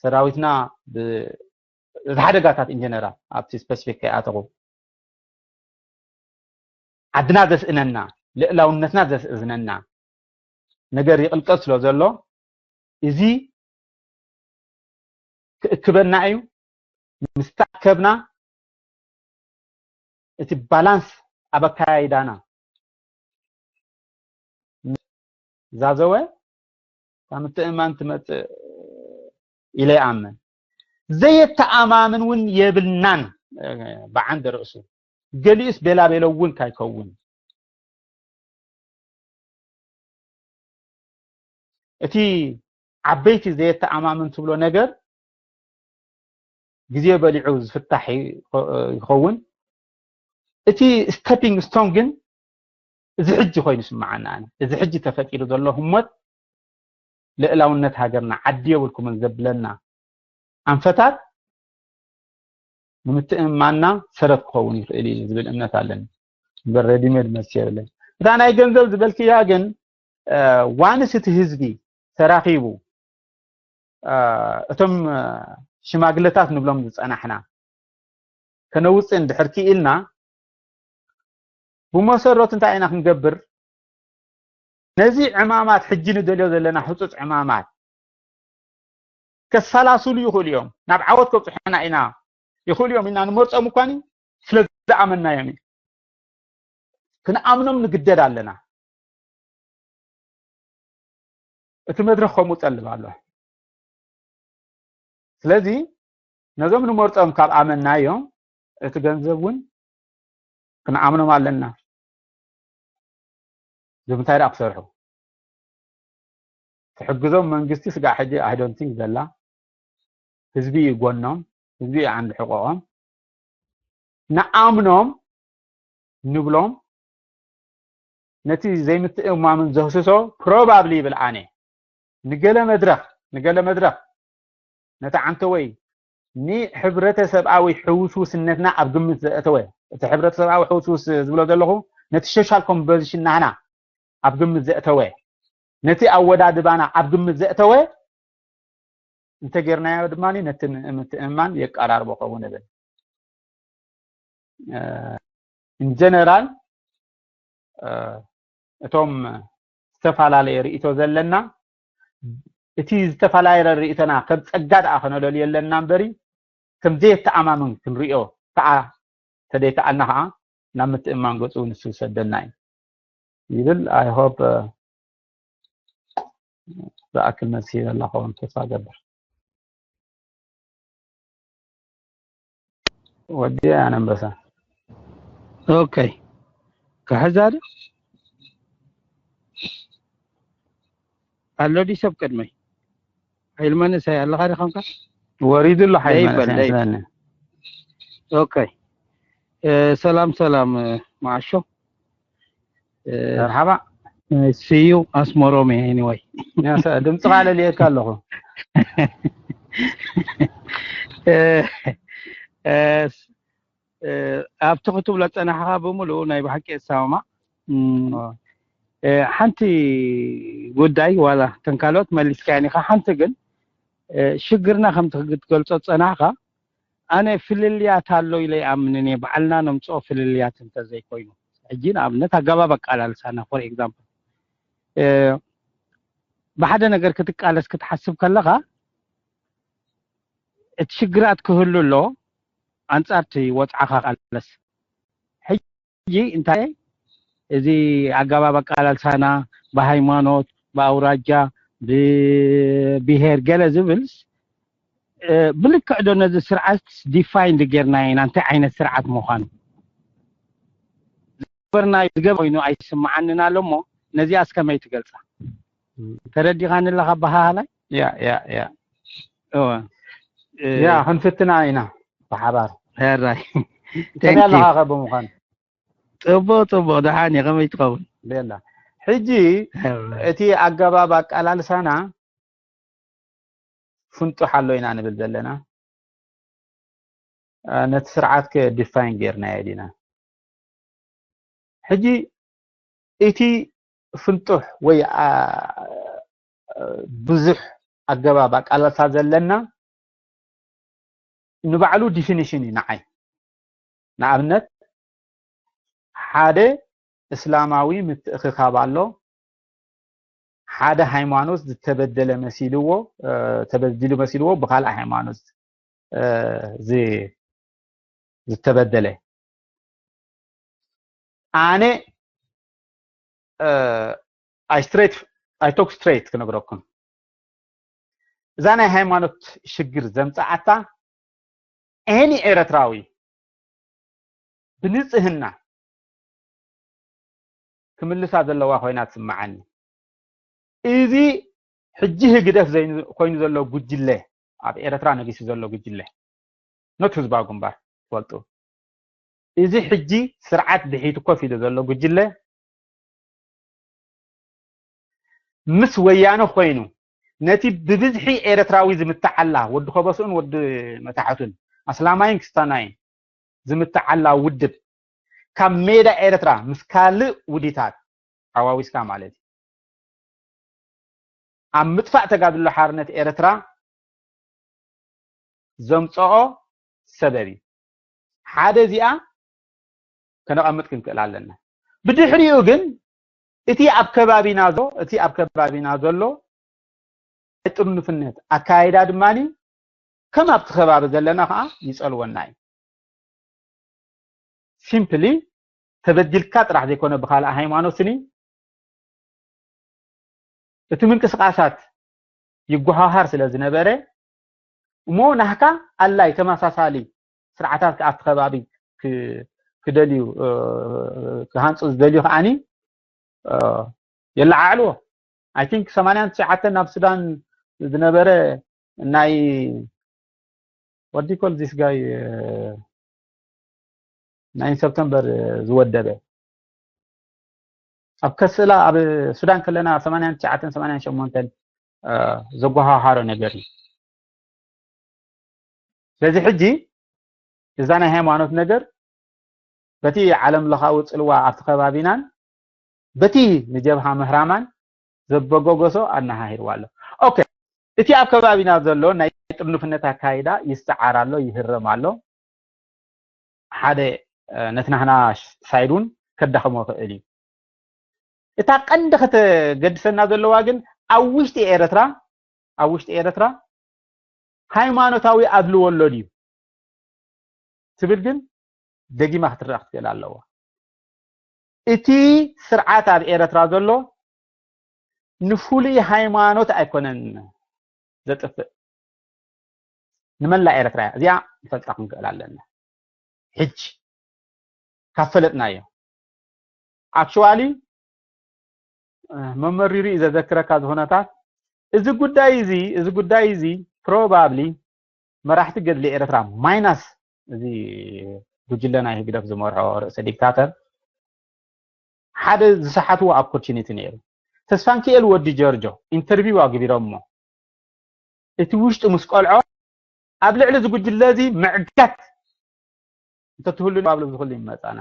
ሰራዊትና እቲ ሓደጋታት ኢንጀነራል ኣብቲ ስፐሲፊክ ከይኣተኹ ዓድና ዘስእነና ልእላውነትና ዘስእነና ነገር ይቕልቀል ስለ ዘሎ እዚ ክእክበና እዩ። ምስ ተኣከብና እቲ ባላንስ ኣብ ኣካያይዳና ዛዘወ ካብ ምትእምማን ትመጽእ ኢለ ይኣምን። ዘየተኣማምን እውን የብልናን። ብዓንድ ርእሱ ገሊኡስ ቤላቤሎ እውን ካይከውን። እቲ ዓበይቲ ዘየተኣማምን ትብሎ ነገር ግዜ በሊዑ ዝፍታሕ ይኸውን። እቲ ስቴፒንግ ስቶን ግን እዚ ሕጂ ኮይኑ ስምዓና። እዚ ሕጂ ተፈጢሩ ዘሎ ህሞት ልእላውነት ሃገርና ዓዲ የብልኩምን ዘብለና ኣንፈታት ንምትእምማንና ሰረት ክኸውን ይኽእል እዩ ዝብል እምነት ኣለኒ። እምበር ሬዲሜድ መልሲ የብለይ። እታ ናይ ገንዘብ ዝበልክያ ግን ዋንስ እቲ ህዝቢ ተራኺቡ እቶም ሽማግለታት ንብሎም ዝፀናሕና ከነውፅእ እንድሕር ክኢልና ብመሰረቱ እንታይ ኢና ክንገብር? ነዚ ዕማማት ሕጂ ንደልዮ ዘለና ህፁፅ ዕማማት ከሰላስሉ ይኽእሉ እዮም። ናብ ዓወት ከብፅሑና ኢና ይኽእሉ እዮም ኢና ንመርፆም እኳ ስለ ዝኣመናዮም እዩ። ክንኣምኖም ንግደድ ኣለና። እቲ መድረኽ ከምኡ ጠልብ ኣሎ። ስለዚ ነዞም ንመርፆም ካብ ኣመናዮም እቲ ገንዘብ እውን ክንኣምኖም ኣለና። ብምንታይ ደኣ ክሰርሑ ትሕግዞም መንግስቲ ስጋዕ ሕጂ ኣይ ዶንት ቲንክ ዘላ ህዝቢ እዩ ጎኖም፣ ህዝቢ እዩ ዓንዲ ሕቆቆም። ንኣምኖም ንብሎም ነቲ ዘይምትእማምን ዘህስሶ ፕሮባብሊ ይብል ኣነ ንገለ መድረኽ ንገለ መድረኽ ነቲ ዓንተወይ ንሕብረተሰብኣዊ ሕውስውስነትና ኣብ ግምት ዘእተወ እቲ ሕብረተሰብኣዊ ሕውስውስ ዝብሎ ዘለኹ ነቲ ሶሻል ኮምፖዚሽን ናህና ኣብ ግምት ዘእተወ ነቲ ኣወዳድባና ኣብ ግምት ዘእተወ እንተጌርናዮ ድማ ነቲ ምትእምማን የቀራርቦ ከውን እብል። ኢንጀነራል እቶም ዝተፈላለየ ርእቶ ዘለና እቲ ዝተፈላለየ ርእቶና ከም ፀጋ ደኣ ከነለልዮ ኣለና እምበሪ ከም ዘየተኣማምን ክንሪኦ ከዓ ተደይተኣልና ከዓ ናብ ምትእማን ገፁ ንሱ ይሰደና እዩ ይብል። I hope ዝኣክል መልሲ ይበላ ከውን ተስፋ ገብር። ወዲ ኣነንበሳ ኦኬ። ከሕዛ ዶ ኣሎ ዲ ሰብ ቅድመይ? ሓይል መንእሰይ ኣለኻ ዲኻ? ወሪዱ ኣሎ ሓይል መንእሰይ መስለኒ። ኦኬ። ሰላም ሰላም፣ መዓሾ። መርሓባ። ሲዩ ኣስመሮም እየ። ኤኒወይ ድምፅኻ ለልየካ ኣለኹ። ኣብቲ ክትብሎ ፀናሕኻ ብምሉእ ናይ ብሓቂ እሰማማዕ። ሓንቲ ጉዳይ ዋላ ተን ካልኦት መሊስካየን ኢኻ። ሓንቲ ግን ሽግርና ከምቲ ክትገልፆ ዝፀናሕካ ኣነ ፍልልያት ኣሎ ኢለ ይኣምንን እየ። ባዕልና ነምፅኦ ፍልልያት እንተዘይኮይኑ፣ ሕጂ ንኣብነት ኣገባብ ኣቃላልሳና for example ብሓደ ነገር ክትቃለስ ክትሓስብ ከለኻ እቲ ሽግራት ክህሉ ኣሎ ኣንፃር እቲ ወፅዓኻ ቃለስ። ሕጂ እንታይ እዚ ኣገባብ ኣቃላልሳና ብሃይማኖት፣ ብኣውራጃ፣ ብብሄር ገለ ዝብልስ ብልክዕ ዶ ነዚ ስርዓት ዲፋይንድ ጌርና ኢና እንታይ ዓይነት ስርዓት ምዃኑ ዝበርና ዝገብ ኮይኑ ኣይስምዓንን ኣሎ እሞ ነዚኣ እስከመይ ትገልፃ? ተረዲኻኒ ኣለኻ ኣበሃህላይ? ያ ያ ያ እወ ያ ክንፍትና ኢና ብሓባር ሕራይ ከመይ ኣለኻ ከ ብምዃን ፅቡቅ ፅቡቅ ደሓን እየ ከመይ ትኸውን ቤላ ሕጂ እቲ ኣገባብ ኣቃላልሳና ፍንጡሕ ኣሎ ኢና ንብል ዘለና ነቲ ስርዓት ከ ዲፋይን ጌርናዮ ዲና ሕጂ እቲ ፍንጡሕ ወይ ብዙሕ ኣገባብ ኣቃላልሳ ዘለና ንባዕሉ ዲፊኒሽን እዩ ንዓይ ንኣብነት ሓደ እስላማዊ ምትእኽኻብ ኣሎ ሓደ ሃይማኖት ዝተበደለ መሲልዎ ተበዲሉ መሲልዎ ብካልእ ሃይማኖት ዝተበደለ ኣነ I straight I talk straight ክነግረኩም። እዛ ናይ ሃይማኖት ሽግር ዘምፀኣታ any ኤረትራዊ ብንፅህና ክምልሳ ዘለዋ ኮይና ትስምዓኒ። እዚ ሕጂ ህግደፍ ኮይኑ ዘሎ ጉጅለ፣ ኣብ ኤረትራ ነጊሱ ዘሎ ጉጅለ፣ not ህዝባዊ ግንባር ትፈልጡ። እዚ ሕጂ ስርዓት ድሒቱ ኮፍ ኢሉ ዘሎ ጉጅለ ምስ ወያነ ኮይኑ ነቲ ብብዝሒ ኤረትራዊ ዝምተዓላ ወዲ ከበስኡን ወዲ መታሕቱን ኣስላማይን ክስታናይን ዝምተዓላ ውድብ ካብ ሜዳ ኤረትራ ምስ ካልእ ውዲታት ሓዋዊስካ ማለት እዩ ኣብ ምጥፋእ ተጋድሎ ሓርነት ኤረትራ ዘምፀኦ ሰበብ እዩ። ሓደ እዚኣ ከነቐምጥ ክንክእል ኣለና። ብድሕሪኡ ግን እቲ ኣብ ከባቢና ዘሎ እቲ ኣብ ከባቢና ዘሎ ጥርንፍነት ኣካይዳ ድማ ከም ኣብቲ ከባቢ ዘለና ከዓ ይፀልወና እዩ። ሲምፕሊ ተበዲልካ ጥራሕ ዘይኮነ ብካልእ ሃይማኖትኒ እቲ ምንቅስቃሳት ይጓሃሃር ስለ ዝነበረ እሞ ናህካ ኣላይ ተመሳሳሊ ስርዓታት ኣብቲ ከባቢ ክደልዩ ክሃንፁ ዝደልዩ ከዓኒ የለዓዕልዎ። I think ሰማንያን ትሽዓተን ናብ ሱዳን ዝነበረ ናይ what do you call this guy ናይ ሰፕተምበር ዝወደበ ኣብ ከስላ ኣብ ሱዳን ከለና ሰማንያን ትሽዓተን ሰማንያን ሸሞንተን ዘጓሃሃሮ ነገር እዩ። ስለዚ ሕጂ እዛ ናይ ሃይማኖት ነገር በቲ ዓለም ለኻዊ ፅልዋ ኣብቲ ከባቢናን በቲ ንጀብሃ ምህራማን ዘበገገሶ ኣነሃሂርዋ ኣሎ። ኦኬ፣ እቲ ኣብ ከባቢና ዘሎ ናይ ጥርንፍነት ኣካይዳ ይሰዓር ኣሎ፣ ይህረም ኣሎ። ሓደ ነቲ ናህና ሳይድ እውን ከዳኽሞ ክእል እዩ። እታ ቀንዲ ከተገድሰና ዘለዋ ግን ኣብ ውሽጢ ኤረትራ ኣብ ውሽጢ ኤረትራ ሃይማኖታዊ ኣድልዎ ኣሎ ድዩ ትብል ግን ደጊማ ክትረኣ ክትክእል ኣለዋ። እቲ ስርዓት ኣብ ኤረትራ ዘሎ ንፍሉይ ሃይማኖት ኣይኮነን ዘጥፍእ፣ ንመላእ ኤረትራ እያ። እዚኣ ንፈልጣ ክንክእል ኣለና። ሕጂ ካብ ፈለጥናዮ ኣክቹዋሊ መመሪሩ እዩ ዘዘክረካ ዝኾነታት እዚ ጉዳይ እዚ እዚ ጉዳይ እዚ ፕሮባብሊ መራሕቲ ገድሊ ኤረትራ ማይናስ እዚ ጉጅለ ናይ ህግደፍ ዝመርሖ ርእሰ ዲክታተር ሓደ ዝሰሓትዎ ኦፖርቹኒቲ ነይሩ። ተስፋንኪኤል ወዲ ጀርጆ ኢንተርቪው ኣግቢሮሞ እቲ ውሽጡ ምስ ቆልዖ ኣብ ልዕሊ እዚ ጉጅለ እዚ ምዕጋት እንተትህሉ ባብሎ ዝኽሉ ይመፃና።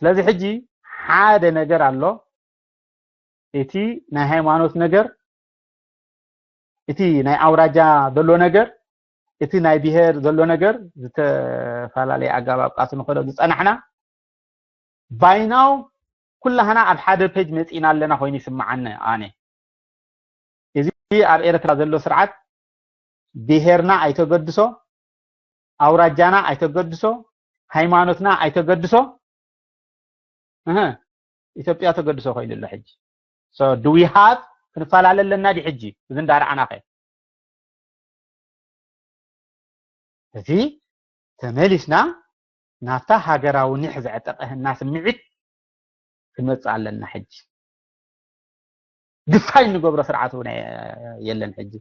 ስለዚ ሕጂ ሓደ ነገር ኣሎ። እቲ ናይ ሃይማኖት ነገር፣ እቲ ናይ ኣውራጃ ዘሎ ነገር፣ እቲ ናይ ብሄር ዘሎ ነገር ዝተፈላለየ ኣጋባብ ቃሱ ንኸዶ ዝፀናሕና ባይናው ኩላህና ኣብ ሓደ ፔጅ መፂና ኣለና ኮይኑ ይስምዓኒ ኣነ። እዚ ኣብ ኤረትራ ዘሎ ስርዓት ብሄርና ኣይተገድሶ፣ ኣውራጃና ኣይተገድሶ፣ ሃይማኖትና ኣይተገድሶ፣ እህ ኢትዮጵያ ተገድሶ ኮይኑ ኣሎ ሕጂ። So do we have ክንፈላለ ኣለና ዲ ሕጂ እዚ እንዳረኣና ከ እዚ ተመሊስና ናብታ ሃገራዊ ኒሕ ዘዕጠቀህና ስምዒት ክንመፅእ ኣለና። ሕጂ ድፋይ እንገብሮ ስርዓት እውን የለን። ሕጂ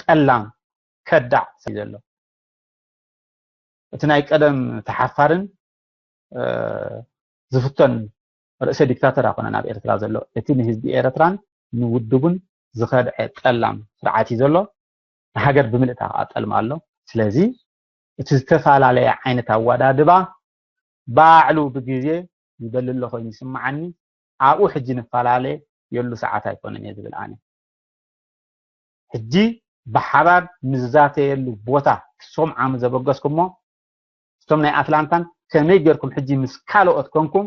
ጠላም ከዳዕ እዩ ዘሎ። እቲ ናይ ቀደም ተሓፋርን ዝፍቶን ርእሰ ዲክታተር ኣኮነን ኣብ ኤርትራ ዘሎ። እቲ ንህዝቢ ኤርትራን ንውድቡን ዝኸድዐ ጠላም ስርዓት እዩ ዘሎ። ንሃገር ብምልእታ ከዓ ጠልማ ኣሎ። ስለዚ እቲ ዝተፈላለየ ዓይነት ኣወዳድባ ባዕሉ ብግዜ ይበሊ ኣሎ ኮይኑ ይስምዓኒ። ኣብኡ ሕጂ ንፈላለ የሉ ሰዓት ኣይኮነን እየ ዝብል ኣነ። ሕጂ ብሓባር ንዛተየሉ ቦታ ትሰምዓሙ ዘበገስኩሞ እቶም ናይ ኣትላንታን ከመይ ጌርኩም ሕጂ ምስ ካልኦት ኮንኩም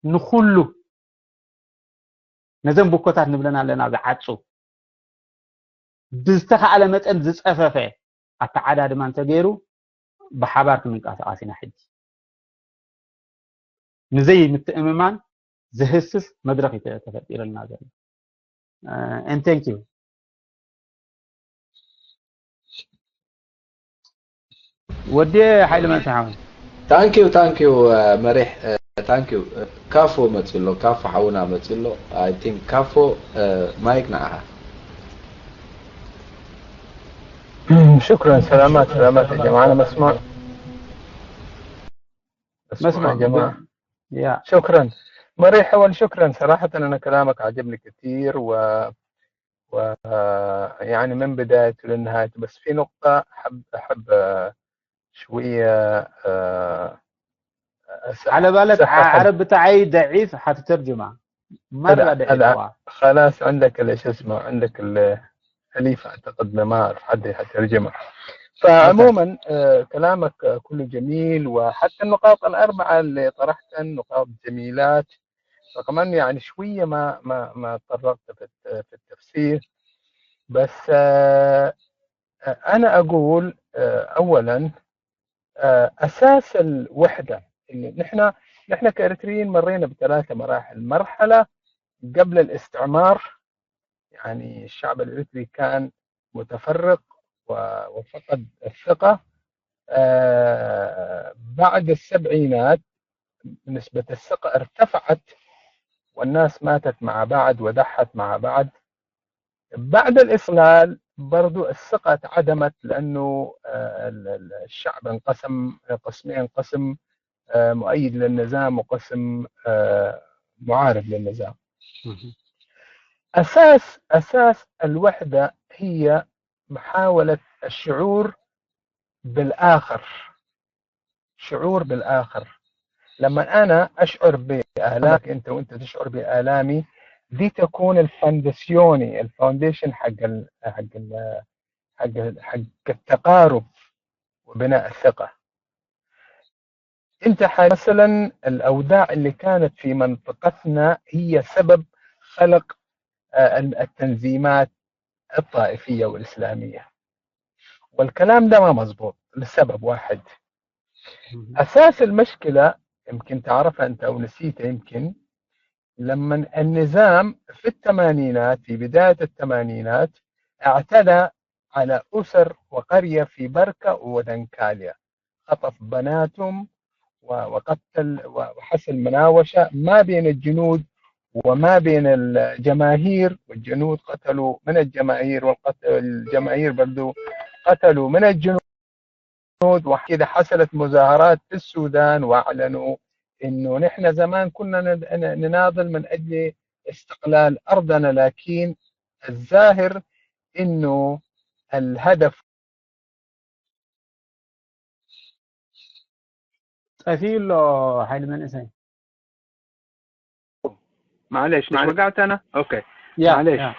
ንኩሉ ነዘን ቡኮታት ንብለን ኣለና ዝዓጹ ብዝተኻእለ መጠን ዝጸፈፈ ኣተዓዳድማ እንተገይሩ ብሓባር ክንንቀሳቐስ ኢና። ሕጂ ንዘይ ምትእምማን ዝህስስ መድረኽ እዩ ተፈጢረልና ዘሎ። And thank you ወዲ ሓይለ መንሳ ሓወይ። Thank you, thank you መሪሕ። Thank you። ካፎ መፅሎ፣ ካፎ ሓውና መፅሎ። I think ካፎ፣ ማይክ ንዓኻ። شكرا. سلامات، سلامات يا جماعة. أنا مسموع؟ مسموع يا جماعة. يا شكرا. مريح أول، شكرا صراحة، أنا كلامك عجبني كثير و و يعني من بدايته لنهايته، بس في نقطة حب أحب آه، شوية آه، أسأل. على بالك صحة. عرب بتاعي ضعيف، حتترجمها مرة هذا- ضعيف هذا والله. خلاص، عندك اللي شو اسمه، عندك الخليفة أعتقد نمار حد حترجمها. فعموما آه، كلامك آه، كله جميل، وحتى النقاط الأربعة اللي طرحتها نقاط جميلات، رغم أني يعني شوية ما ما ما تطرقت في الت- في التفسير، بس آه، أنا أقول آه، أولا آه، أساس الوحدة إن نحن نحن كإريتريين مرينا بثلاثة مراحل. مرحلة قبل الاستعمار، يعني الشعب الإريتري كان متفرق و- وفقد الثقة. آه، بعد السبعينات نسبة الثقة ارتفعت، والناس ماتت مع بعض وضحت مع بعض. بعد الاستقلال برضو الثقة اتعدمت، لأنه آه، ال- ال- الشعب انقسم قسمين، قسم آه، مؤيد للنظام وقسم آه، معارض للنظام. أساس أساس الوحدة هي محاولة الشعور بالآخر، شعور بالآخر. لما أنا أشعر بآلامك أنت وأنت تشعر بآلامي، دي تكون الفونديسيوني، الفونديشن حق ال حق ال حق ال حق التقارب وبناء الثقة. أنت حاجة مثلا الأوضاع اللي كانت في منطقتنا هي سبب خلق آه، التنظيمات الطائفية والإسلامية، والكلام ده ما مظبوط لسبب واحد. أساس المشكلة يمكن تعرفها أنت أو نسيتها يمكن، لما النظام في الثمانينات، في بداية الثمانينات، اعتدى على أسر وقرية في بركة ودنكاليا، خطف بناتهم و- وقتل و- وحصل مناوشة ما بين الجنود وما بين الجماهير، والجنود قتلوا من الجماهير والقت- والجماهير برضو قتلوا من الجنود. وكده حصلت مظاهرات في السودان وأعلنوا إنه نحن زمان كنا ن- ن- نناضل من أجل استقلال أرضنا، لكن الظاهر إنه الهدف ጠፊኡ ኣሎ ሓይሊ መንእሰይ معلش مع رجعت انا اوكي يا معليش. يا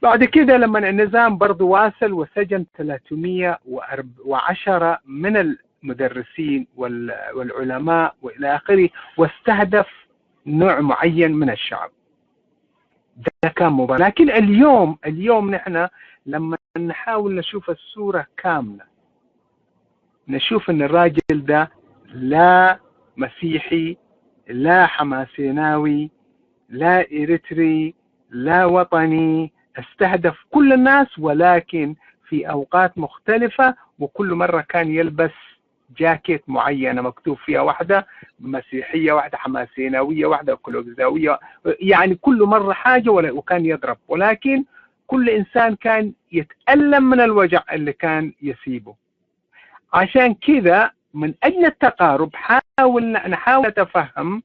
بعد كده لما النظام برضو واصل وسجن ثلاثمية وعشرة من المدرسين وال- والعلماء والى اخره، واستهدف نوع معين من الشعب. ده كان مباراة، لكن اليوم اليوم نحن لما نحاول نشوف الصورة كاملة نشوف ان الراجل ده لا مسيحي، لا حماسيناوي، لا إريتري، لا وطني، استهدف كل الناس، ولكن في أوقات مختلفة، وكل مرة كان يلبس جاكيت معينة مكتوب فيها واحدة مسيحية، واحدة حماسيناوية، واحدة كلوكزاوية، يعني كل مرة حاجة، ولا- وكان يضرب، ولكن كل إنسان كان يتألم من الوجع اللي كان يصيبه. عشان كده من أجل التقارب حاول نحاول نتفهم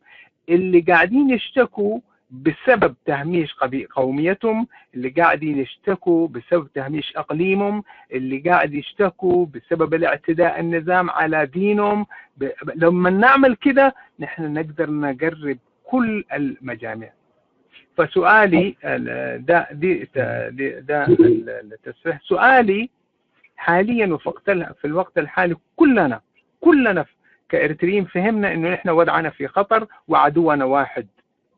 اللي قاعدين يشتكوا بسبب تهميش قبي- قوميتهم، اللي قاعدين يشتكوا بسبب تهميش إقليمهم، اللي قاعد يشتكوا بسبب الاعتداء النظام على دينهم. ب- لما نعمل كده نحن نقدر نقرب كل المجاميع. فسؤالي ال- ده دي ده دي- ده ال- التصريح. سؤالي حاليا وفي وقت ال- في الوقت الحالي كلنا كلنا كإريتريين فهمنا إنه نحن وضعنا في خطر وعدونا واحد،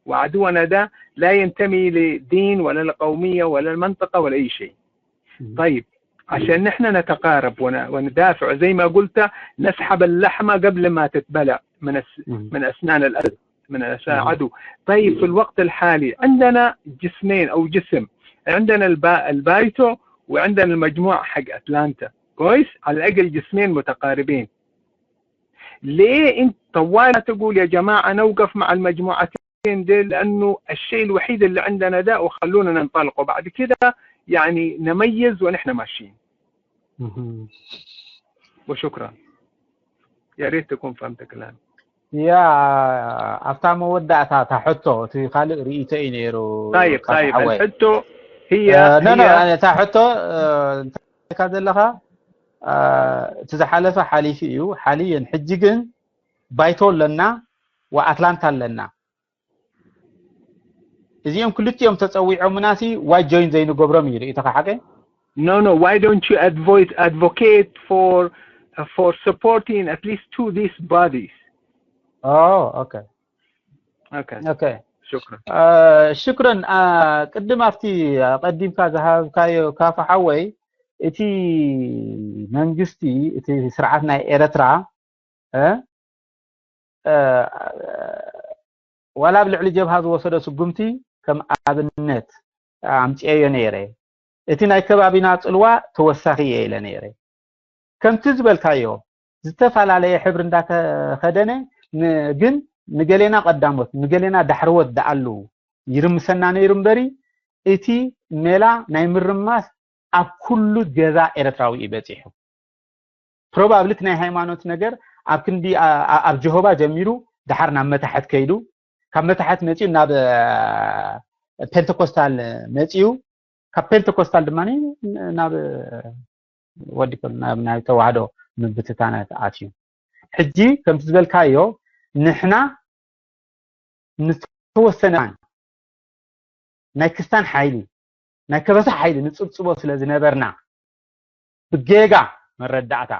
وعدونا ده لا ينتمي لدين ولا لقومية ولا المنطقة ولا أي شيء. طيب، عشان نحن نتقارب ون- وندافع، زي ما قلت، نسحب اللحمة قبل ما تتبلع من الس- من أسنان الأسد، من أسنان العدو. طيب، في الوقت الحالي عندنا جسمين أو جسم، عندنا البا- البايتو، وعندنا المجموعة حق أتلانتا. كويس؟ على الأقل جسمين متقاربين. ليه انت طوال تقول يا جماعة نوقف مع المجموعتين ديل؟ لأنه الشيء الوحيد اللي عندنا ده، وخلونا ننطلق، وبعد كده يعني نميز ونحن ماشيين. وشكرا. يا ريت تكون فهمت كلامي. ያ ኣብታ መወዳእታ እታ ሕቶ፣ እቲ ካልእ ርእይቶ እዩ ነይሩ። طيب طيب ሓወይ الحتو هي እ፣ ኖ ኖ هي እታ ሕቶ እ፣ እንታይ ኢልካ ዘለኻ? እ፣ እቲ ዝሓለፈ ሓሊፉ እዩ። ሓልየን ሕጂ ግን ባይቶ ኣለና፣ ወኣትላንታ ኣለና። እዚኦም ክልቲኦም ተጸዊዖምና ሲ ዋይ ጆይን ዘይንገብሮም እዩ። ርእይቶኻ ሓቀ? No, no. Why don't you advocate advocate for uh, for supporting at least two these bodies? ኦ ኦኬ Okay. ኦኬ። شكرا. እ፣ ሽክረን። እ፣ ቅድም ኣብቲ ኣቐዲምካ ዝሃብካዮ ካፋ ሓወይ፣ እቲ መንግስቲ፣ እቲ ስርዓት ናይ ኤርትራ እ፣ እ፣ ዋላ ኣብ ልዕሊ ጀብሃ ዝወሰዶ ስጉምቲ ከም ኣብነት ኣምፅኤዮ ነይረ። እቲ ናይ ከባቢና ፅልዋ ተወሳኺ እየ ኢለ ነይረ። ከምቲ ዝበልካዮ ዝተፈላለየ ሕብሪ እንዳተኸደነ ን- ግን ንገሌና ቀዳሞት ንገሌና ዳሕረዎት ደኣሉ ይርምሰና ነይሩ እምበሪ፣ እቲ ሜላ ናይ ምርማስ ኣብ ኩሉ ገዛ ኤርትራዊ እዩ በፂሑ። ፕሮባብሊ እቲ ናይ ሃይማኖት ነገር ኣብ ክንዲ ኣ- ኣ- ኣብ ጀሆባ ጀሚሩ፣ ድሓር ናብ መታሕት ከይዱ፣ ካብ መታሕት መፂኡ ናብ እ፣ ፔንተኮስታል መፂኡ፣ ካብ ፔንተኮስታል ድማ ናብ ወዲ ናብ ናይ ተዋህዶ ምብትታናት ኣትዩ። ሕጂ ከምቲ ዝበልካዮ ንሕና ንተወሰነ ናይ ክስታን ሓይሊ ናይ ከበሳ ሓይሊ ንፅብፅቦ ስለ ዝነበርና ብጌጋ መረዳእታ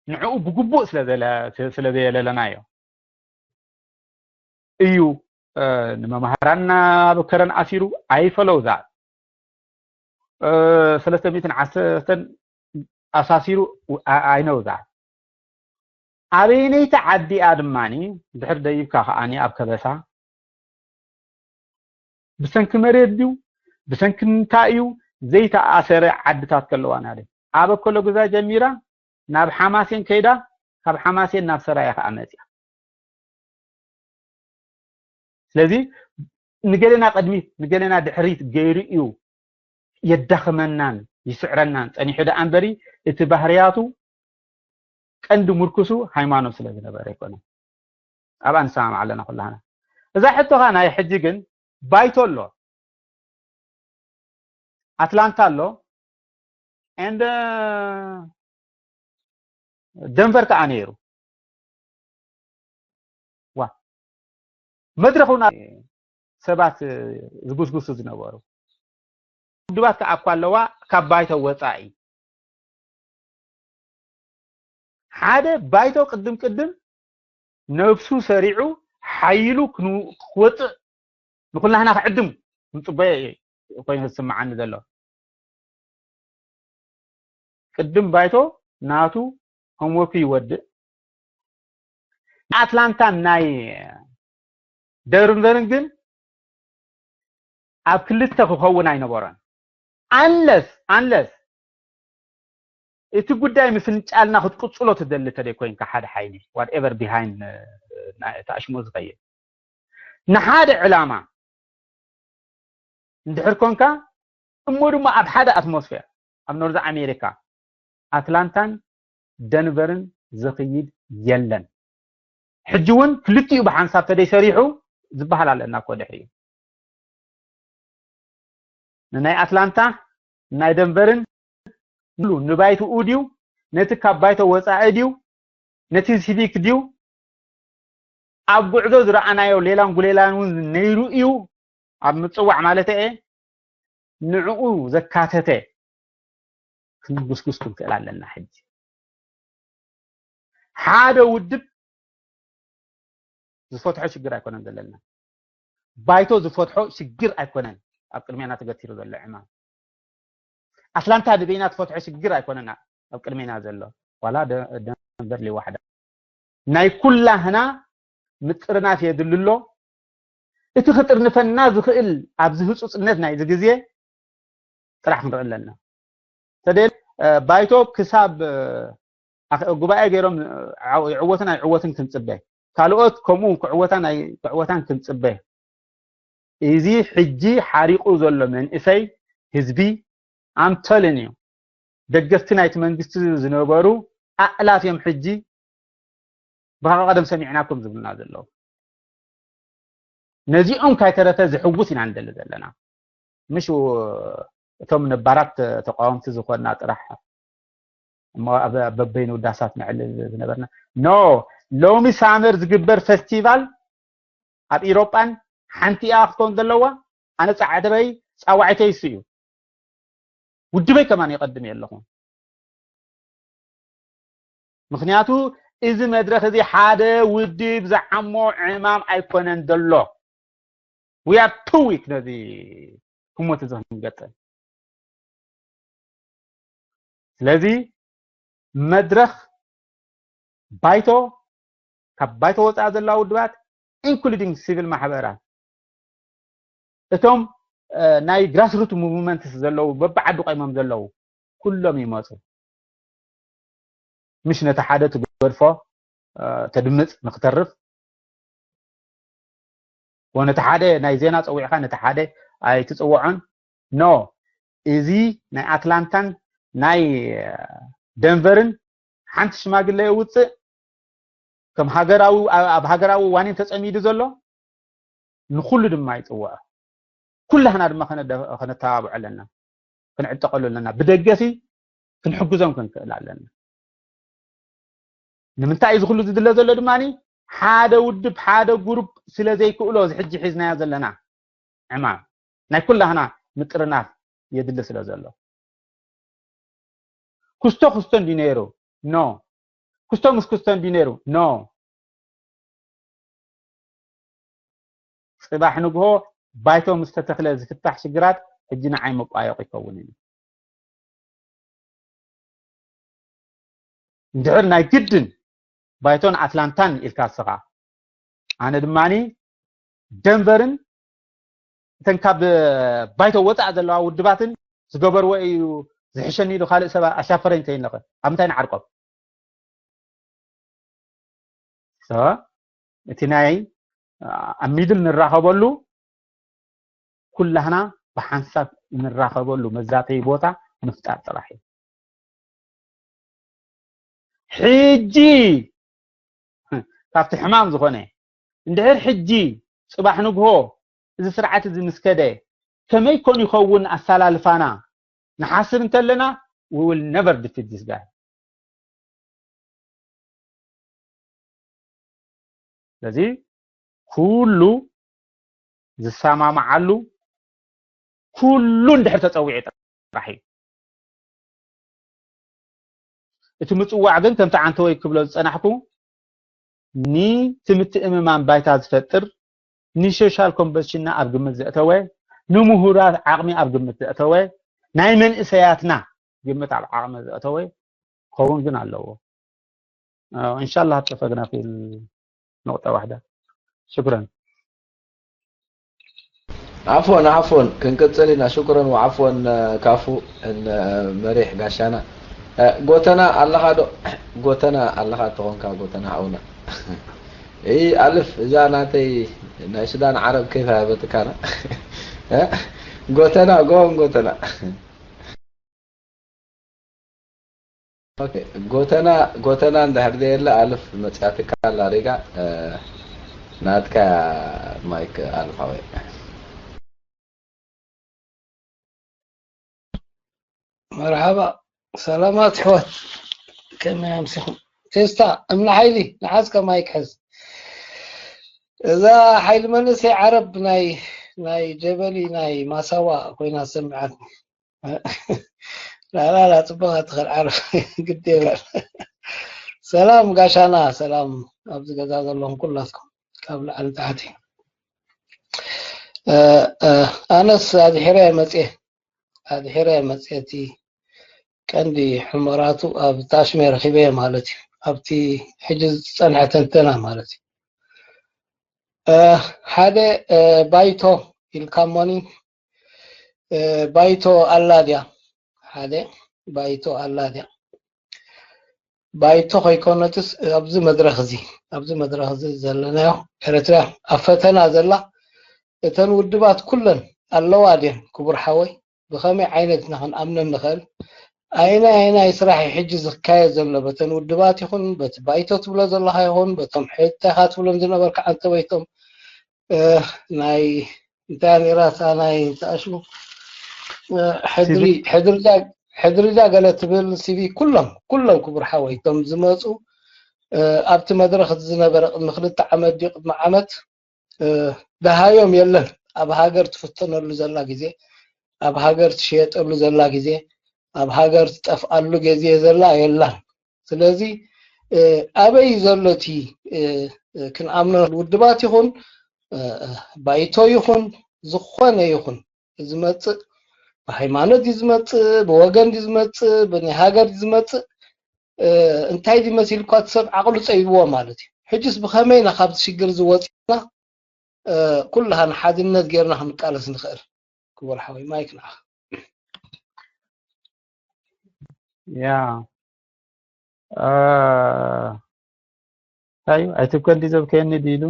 ንዕኡ ብግቡእ ስለ ዘለ- ስለ ዘየለለናዮ እዩ። እ፣ ንመምሃራንና ኣብ ከረን ኣሲሩ ኣይፈለው ዛት ሰለስተ ሚእትን ዓሰርተን ኣሳሲሩ ኣይነው ዛት ኣበይነይቲ ዓዲኣ ድማ ድሕር ደይብካ ከዓኒ ኣብ ከበሳ ብሰንኪ መሬት ድዩ ብሰንኪ እንታይ እዩ ዘይተኣሰረ ዓድታት ከለዋና ደ ኣብ ኣከሎ ግዛ ጀሚራ ናብ ሓማሴን ከይዳ ካብ ሓማሴን ናብ ሰራያ ከዓ መፅያ። ስለዚ ንገሌና ቅድሚት ንገሌና ድሕሪት ገይሩ እዩ የዳኽመናን ይስዕረናን ፀኒሑ ደኣ እምበሪ እቲ ባህርያቱ ቀንዲ ምርኩሱ ሃይማኖት ስለ ዝነበረ ኣይኮነን። ኣብኣ ንሰማማዕ ኣለና ኩላህና። እዛ ሕቶኻ ናይ ሕጂ ግን ባይቶ ኣሎ፣ ኣትላንታ ኣሎ፣ and ደንቨር ከዓ ነይሩ። ዋ መድረኽ እውን ሰባት ዝጉስጉሱ ዝነበሩ ውድባት ከዓ እኳ ኣለዋ ካብ ባይቶ ወፃኢ ሓደ ባይቶ ቅድም ቅድም ነብሱ ሰሪዑ ሓይሉ ክወፅእ ንኩላህና ክዕድም ንፅበዮ ኮይኑ ዝስምዓኒ ዘሎ ቅድም ባይቶ ናቱ ሆምወርክ ይወድእ ኣትላንታ ናይ ደርንቨርን ግን ኣብ ክልተ ክኸውን ኣይነበሮን unless unless እቲ ጉዳይ ምፍንጫልና ክትቅፅሎ ትደሊ ተደይ ኮይንካ ሓደ ሓይሊ whatever behind ተኣሽሞ ዝኸይድ ንሓደ ዕላማ እንድሕር ኮንካ እሞ ድማ ኣብ ሓደ ኣትሞስፌር ኣብ ኖርዝ ኣሜሪካ ኣትላንታን ደንቨርን ዝኽይድ የለን። ሕጂ እውን ክልቲኡ ብሓንሳብ ተደይ ሰሪሑ ዝበሃል ኣለና እኮ ድሕሪኡ ንናይ ኣትላንታ ናይ ደንቨርን ንሉ ንባይትኡ ድዩ ነቲ ካብ ባይቶ ወፃኢ ድዩ ነቲ ሲቪክ ድዩ ኣብ ጉዕዞ ዝረኣናዮ ሌላን ጉሌላን እውን ነይሩ እዩ ኣብ ምፅዋዕ ማለት እየ ንዕኡ ዘካተተ ክንጉስጉስ ክንክእል ኣለና ሕጂ ሓደ ውድብ ዝፈትሖ ሽግር ኣይኮነን ዘለና ባይቶ ዝፈትሖ ሽግር ኣይኮነን ኣብ ቅድሜና ተገቲሩ ዘሎ ዕማም። ኣትላንታ ንበይና ትፈትሖ ሽግር ኣይኮነና ኣብ ቅድሜና ዘሎ፣ ዋላ ደ- ደንቨር ሊዋሕዳ ናይ ኩላህና ምጥርናፍ የድሊ ኣሎ። እቲ ክጥርንፈና ዝኽእል ኣብዚ ህፁፅነት ናይዚ ግዜ ጥራሕ ክንርኢ ኣለና። ተደል ባይቶ ክሳብ ጉባኤ ገይሮም ይዕወትን ኣይዕወትን ክንፅበ፣ ካልኦት ከምኡ ክዕወታን ኣይክዕወታን ክንፅበ። እዚ ሕጂ ሓሪቁ ዘሎ መንእሰይ ህዝቢ ኣምተልን እዩ። ደገፍቲ ናይቲ መንግስቲ ዝነበሩ ኣእላፍ እዮም ሕጂ ብካ ቀደም ሰሚዕናኩም ዝብሉና ዘለዉ። ነዚኦም ካይተረፈ ዝሕውስ ኢና ንደሊ ዘለና፣ ምሽ እቶም ነባራት ተቃወምቲ ዝኾንና ጥራሕ እሞ ኣብ በበይኑ ዳሳት ነዕልል ዝነበርና። ኖ፣ ሎሚ ሳመር ዝግበር ፈስቲቫል ኣብ ኢሮጳን ሓንቲ እያ ክትከውን ዘለዋ። ኣነ ፃዕድበይ ፃዋዒተይ እሱ እዩ። ውድበይ ከማን ይቐድም እየ ኣለኹ። ምክንያቱ እዚ መድረኽ እዚ ሓደ ውድብ ዝዓሞ ዕማም ኣይኮነን ዘሎ። We are too weak ነዚ ህሞት እዚ ክንገጥም። ስለዚ መድረኽ ባይቶ፣ ካብ ባይቶ ወፃኢ ዘለዋ ውድባት፣ including ሲቪል ማሕበራት፣ እቶም ናይ ግራስሩት ሙቭመንትስ ዘለዉ በብዓዱ ቀይሞም ዘለዉ ኩሎም ይመፁ። ምሽ ነቲ ሓደ ትገድፎ ተድምፅ ንክተርፍ፣ ወነቲ ሓደ ናይ ዜና ፀዊዕካ ነቲ ሓደ ኣይትፅውዖን። ኖ፣ እዚ ናይ ኣትላንታን ናይ ደንቨርን ሓንቲ ሽማግለ የውፅእ፣ ከም ሃገራዊ ኣብ ሃገራዊ ዋኒን ተፀሚዱ ዘሎ ንኩሉ ድማ ይፅውዖ። ኩላህና ድማ ከነተባብዖ ኣለና፣ ክንዕጠቀሉ ኣለና። ብደገፊ ክንሕግዞም ክንክእል ኣለና። ንምንታይ እዚ ኩሉ ዝድለ ዘሎ ድማ ሓደ ውድብ ሓደ ግሩፕ ስለ ዘይክእሎ እዚ ሕጂ ሒዝናዮ ዘለና ዕማም ናይ ኩላህና ምጥርናፍ የድሊ ስለ ዘሎ። ኩስቶ ኩስቶ እንዲ ነይሩ ኖ፣ ኩስቶ ምስ ኩስቶ እንዲ ነይሩ ኖ። ፅባሕ ንግሆ ባይቶ ምስ ተተኽለ ዝፍታሕ ሽግራት ሕጂ ንዓይ መቋየቕ ይከውን እዩ። እንድሕር ናይ ግድን ባይቶን ኣትላንታን ኢልካ ስኻ፣ ኣነ ድማኒ ደንቨርን እተን ካብ ባይቶ ወፃእ ዘለዋ ውድባትን ዝገበርዎ እዩ ዝሕሸኒ ኢሉ ካልእ ሰብ ኣሻፈረኝ ተይለኸ ኣብ ምንታይ ንዓርቆም? እቲ ናይ ኣብ ሚድል ንራኸበሉ ኩላህና ብሓንሳብ እንራኸበሉ መዛተይ ቦታ ምፍጣር ጥራሕ እዩ። ሕጂ ካብቲ ሕማም ዝኾነ እንድሕር ሕጂ ፅባሕ ንግሆ እዚ ስርዓት እዚ ምስ ከደ ከመይ ኮን ይኸውን ኣሰላልፋና ንሓስብ እንተለና we will never defeat this guy። ስለዚ ኩሉ ዝሰማማዓሉ ኩሉ እንድሕር ተፀዊዑ ጥራሕ እዩ። እቲ ምፅዋዕ ግን ከምቲ ዓንተወይ ክብሎ ዝፀናሕኩ ንትምትእምማን ባይታ ዝፈጥር ንሶሻል ኮምበሽንና ኣብ ግምት ዘእተወ ንምሁራት ዓቕሚ ኣብ ግምት ዘእተወ ናይ መንእሰያትና ግምት ኣብ ዓቕሚ ዘእተወ ክኸውን ግን ኣለዎ። እንሻላ ተፈግና ፊል ንቁጠ ዋሕዳ ሽክረን። ዓፎን ዓፎን ክንቅፅል ኢና። ሽክረን ወዓፎን ካፉ መሪሕ ጋሻና። ጎተና ኣለኻ ዶ? ጎተና ኣለኻ ተኾንካ ጎተና ሓውና። እይ ኣልፍ እዛ ናተይ ናይ ሱዳን ዓረብ ከይፍ ሃበትካና። ጎተና ጎን ጎተና። ጎተና ጎተና እንድሕር ዘየለ ኣልፍ መፅያትካ ኣላ ሪጋ ናትካ ማይክ ኣልፍ ሓወይ። መርሓባ ሰላማት ኣሕዋት ከመይ ኣምሲኹም? ቴስታ እምኒ ሓይሊ ንዓስከ ማይክ ሕዝ። እዛ ሓይሊ መንእሰይ ዓረብ ናይ ናይ ጀበሊ ናይ ማሳዋ ኮይና ሰሚዓትኒ። ላላላ ፅቡቅ ትኽእል ዓረብ ግዲ ይበል። ሰላም ጋሻና ሰላም ኣብዚ ገዛ ዘለኹም ኩላትኩም ካብ ላዕሊ ታሕቲ። ኣነስ ኣድሒረ መፅየ ኣድሒረ መፅየ እቲ ቀንዲ ሕመራቱ ኣብ ታሽመ ረኪበ ማለት እዩ። ኣብቲ ሕጂ ዝፀንሐ ተንተና ማለት እዩ። ሓደ ባይቶ ኢልካ ሞኒ ባይቶ ኣላ ድያ? ሓደ ባይቶ ኣላ ድያ? ባይቶ ከይኮነትስ ኣብዚ መድረክ እዚ ኣብዚ መድረክ እዚ ዘለናዮ ኤርትራ ኣብ ፈተና ዘላ እተን ውድባት ኩለን ኣለዋ ድየን? ክቡር ሓወይ ብኸመይ ዓይነት ኢና ክንኣምነን ንኽእል? ኣይናይ ኣይናይ ስራሕ እዩ ሕጂ ዝካየድ ዘሎ በተን ውድባት ይኹን በቲ ባይቶ ትብሎ ዘለኻ ይኹን በቶም ሕታኻ ትብሎም ዝነበርካ ዓንተበይቶም ናይ እንታይ ነራ እታ ናይ ተኣሽሙ ሕድሪ ሕድሪ ሕድሪ ዳ ገለ ትብል ሲቪ ኩሎም ኩሎም ክቡር ሓወይ እቶም ዝመፁ ኣብቲ መድረክ ዝነበረ ቅድሚ ክልተ ዓመት ድዩ ቅድሚ ዓመት ደሃዮም የለን። ኣብ ሃገር ትፍተነሉ ዘላ ግዜ፣ ኣብ ሃገር ትሽየጠሉ ዘላ ግዜ፣ ኣብ ሃገር ትጠፍኣሉ ግዜ ዘላ የላን። ስለዚ ኣበይ ዘሎ እቲ ክንኣምኖ ውድባት ይኹን ባይቶ ይኹን ዝኾነ ይኹን ዝመፅእ ብሃይማኖት እዩ ዝመፅእ፣ ብወገን እዩ ዝመፅእ፣ ብናይ ሃገር እዩ ዝመፅእ እንታይ ድዩ መሲልኳ እቲ ሰብ ዓቕሉ ፀቢብዎ ማለት እዩ። ሕጅስ ብኸመይ ኢና ካብዚ ሽግር እዚ ወፂና ኩላሃ ንሓድነት ጌርና ክንቃለስ ንኽእል? ክቡር ሓወይ ማይክ ንዓኻ። ያ እንታይ ኣይትብከ እንዲ ዘብከየኒ ድኢሉ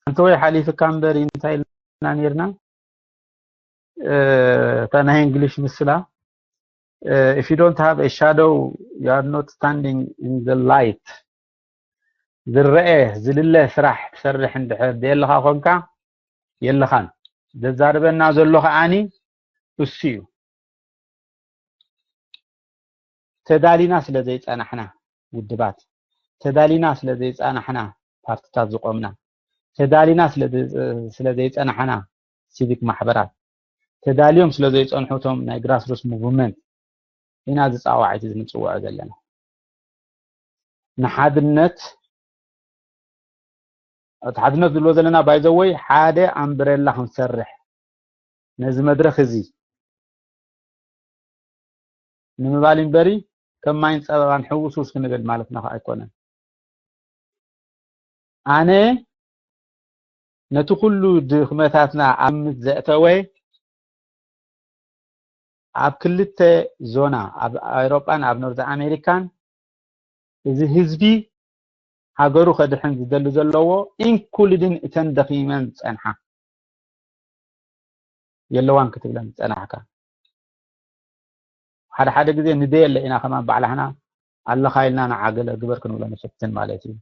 ሓንቲ ወይ ሓሊፍካ እምበር እንታይ ኢልና ነርና እታ ናይ እንግሊሽ ምስላ if you don't have a shadow you are not standing in the light ዝረአ ዝልለ ስራሕ ትሰርሕ እንድሕር ደየለኻ ኮንካ የለኻን ዘዛርበና ዘሎ ከዓኒ እሱ እዩ ተዳሊና ስለ ዘይጸናሕና ውድባት ተዳሊና ስለ ዘይጸናሕና ፓርትታት ዝቆምና ተዳሊና ስለ ዘይጸናሕና ሲቪክ ማሕበራት ተዳልዮም ስለ ዘይጸንሑ እቶም ናይ ግራስሩስ ሙቭመንት ኢና ዝጻዋዒት እዚ ንጽውዖ ዘለና ንሓድነት እቲ ሓድነት ዝብሎ ዘለና ባይዘወይ ሓደ ኣምብረላ ክንሰርሕ ነዚ መድረክ እዚ ንምባል እምበሪ ከም ማይን ፀበባን ሕውስውስ ክንብል ማለትና ከዓ ኣይኮነን ኣነ ነቲ ኩሉ ድኽመታትና ኣብ ግምት ዘእተወ ኣብ ክልተ ዞና ኣብ ኣውሮጳን ኣብ ኖርዝ ኣሜሪካን እዚ ህዝቢ ሃገሩ ከድሕን ዝደሊ ዘለዎ ኢንኩልድን እተን ደኺመን ዝፀንሓ የለዋን ክትብለን ዝፀናሕካ ሓደ ሓደ ግዜ ንደየለ ኢና ከማን ባዕላህና ኣለኻ ኢልና ንዓገለ ግበር ክንብሎ ንፍትን ማለት እዩ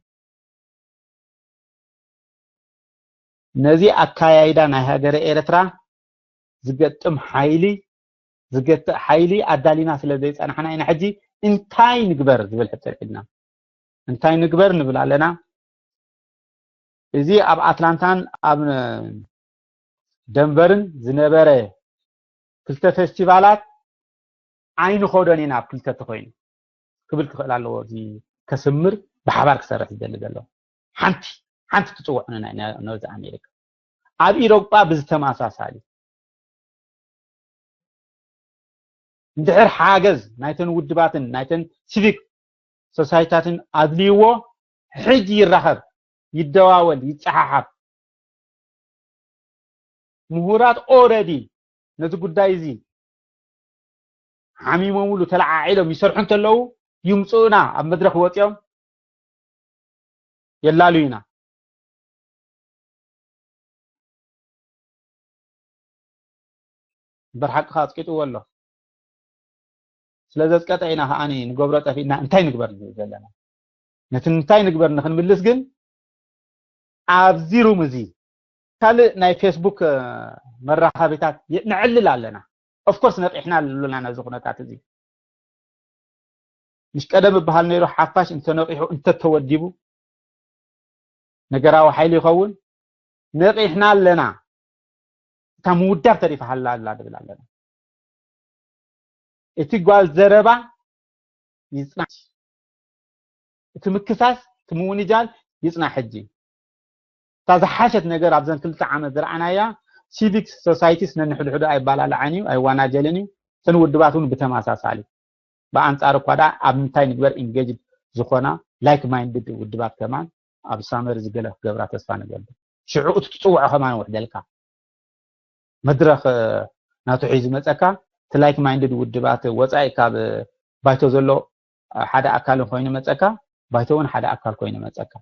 ነዚ ኣካያይዳ ናይ ሃገረ ኤርትራ ዝገጥም ሓይሊ ዝገትእ ሓይሊ ኣዳሊና ስለ ዘይፀናሕና ኢና ሕጂ እንታይ ንግበር ዝብል ሕፅር ኢልና እንታይ ንግበር ንብል ኣለና እዚ ኣብ ኣትላንታን ኣብ ደንቨርን ዝነበረ ክልተ ፌስቲቫላት ኣይንኸዶን ኢና ኣብ ክልተ ተኮይኑ ክብል ክኽእል ኣለዎ እዚ ከስምር ብሓባር ክሰርሕ ዝደሊ ዘሎ ሓንቲ ሓንቲ ትፅውዑ ናይ ኖርዝ ኣሜሪካ ኣብ ኢሮጳ ብዝተመሳሳሊ እንድሕር ሓገዝ ናይተን ውድባትን ናይተን ሲቪክ ሶሳይታትን ኣድልይዎ ሕጂ ይራኸብ ይደዋወል ይፀሓሓፍ ምሁራት ኦረዲ ነዚ ጉዳይ እዚ ሓሚሞምሉ ተለዓዒሎም ይሰርሑ እንተለዉ ይምፅኡና ኣብ መድረክ ወፂኦም የላሉዩና እምበር ሓቅኻ ኣፅቂጥዎ ኣሎ ስለ ዘፅቀጠ ኢና ከዓኒ ንገብሮ ጠፊእና እንታይ ንግበር ንብል ዘለና ነቲ እንታይ ንግበር ንክንምልስ ግን ኣብዚ ሩም እዚ ካልእ ናይ ፌስቡክ መራኸቢታት ነዕልል ኣለና ኦፍኮርስ ነቂሕና ኣለና ነዚ ኩነታት እዚ ምስ ቀደም እበሃል ነይሩ ሓፋሽ እንተነቂሑ እንተተወዲቡ ነገራዊ ሓይሊ ይኸውን ነቂሕና ኣለና እታ ምውዳብ ተሪፋ ሃላ ኣላ ንብል ኣለና እቲ ጓል ዘረባ ይጽናሕ እቲ ምክሳስ እቲ ምውንጃል ይጽናሕ ሕጂ እታ ዝሓሸት ነገር ኣብዘን ክልተ ዓመት ዝረኣናያ ሲቪክ ሶሳይቲስ ነንሕድሕዱ ኣይባላልዓን እዩ፣ ኣይዋናጀልን እዩ። እተን ውድባት እውን ብተመሳሳሊ። ብኣንጻር እኳ ደኣ ኣብ ምንታይ ንግበር ኢንጌጅድ ዝኾና ላይክ ማይንድድ ውድባት ከማን ኣብ ሳመር ዝገለ ክገብራ ተስፋ ንገብር። ሽዑ እቲ ትጽውዖ ከማን ውሕደልካ። መድረኽ ናቱ ሒዙ መጸካ። እቲ ላይክ ማይንድድ ውድባት ወጻኢ ካብ ባይቶ ዘሎ ሓደ ኣካል ኮይኑ መጸካ፣ ባይቶ እውን ሓደ ኣካል ኮይኑ መጸካ።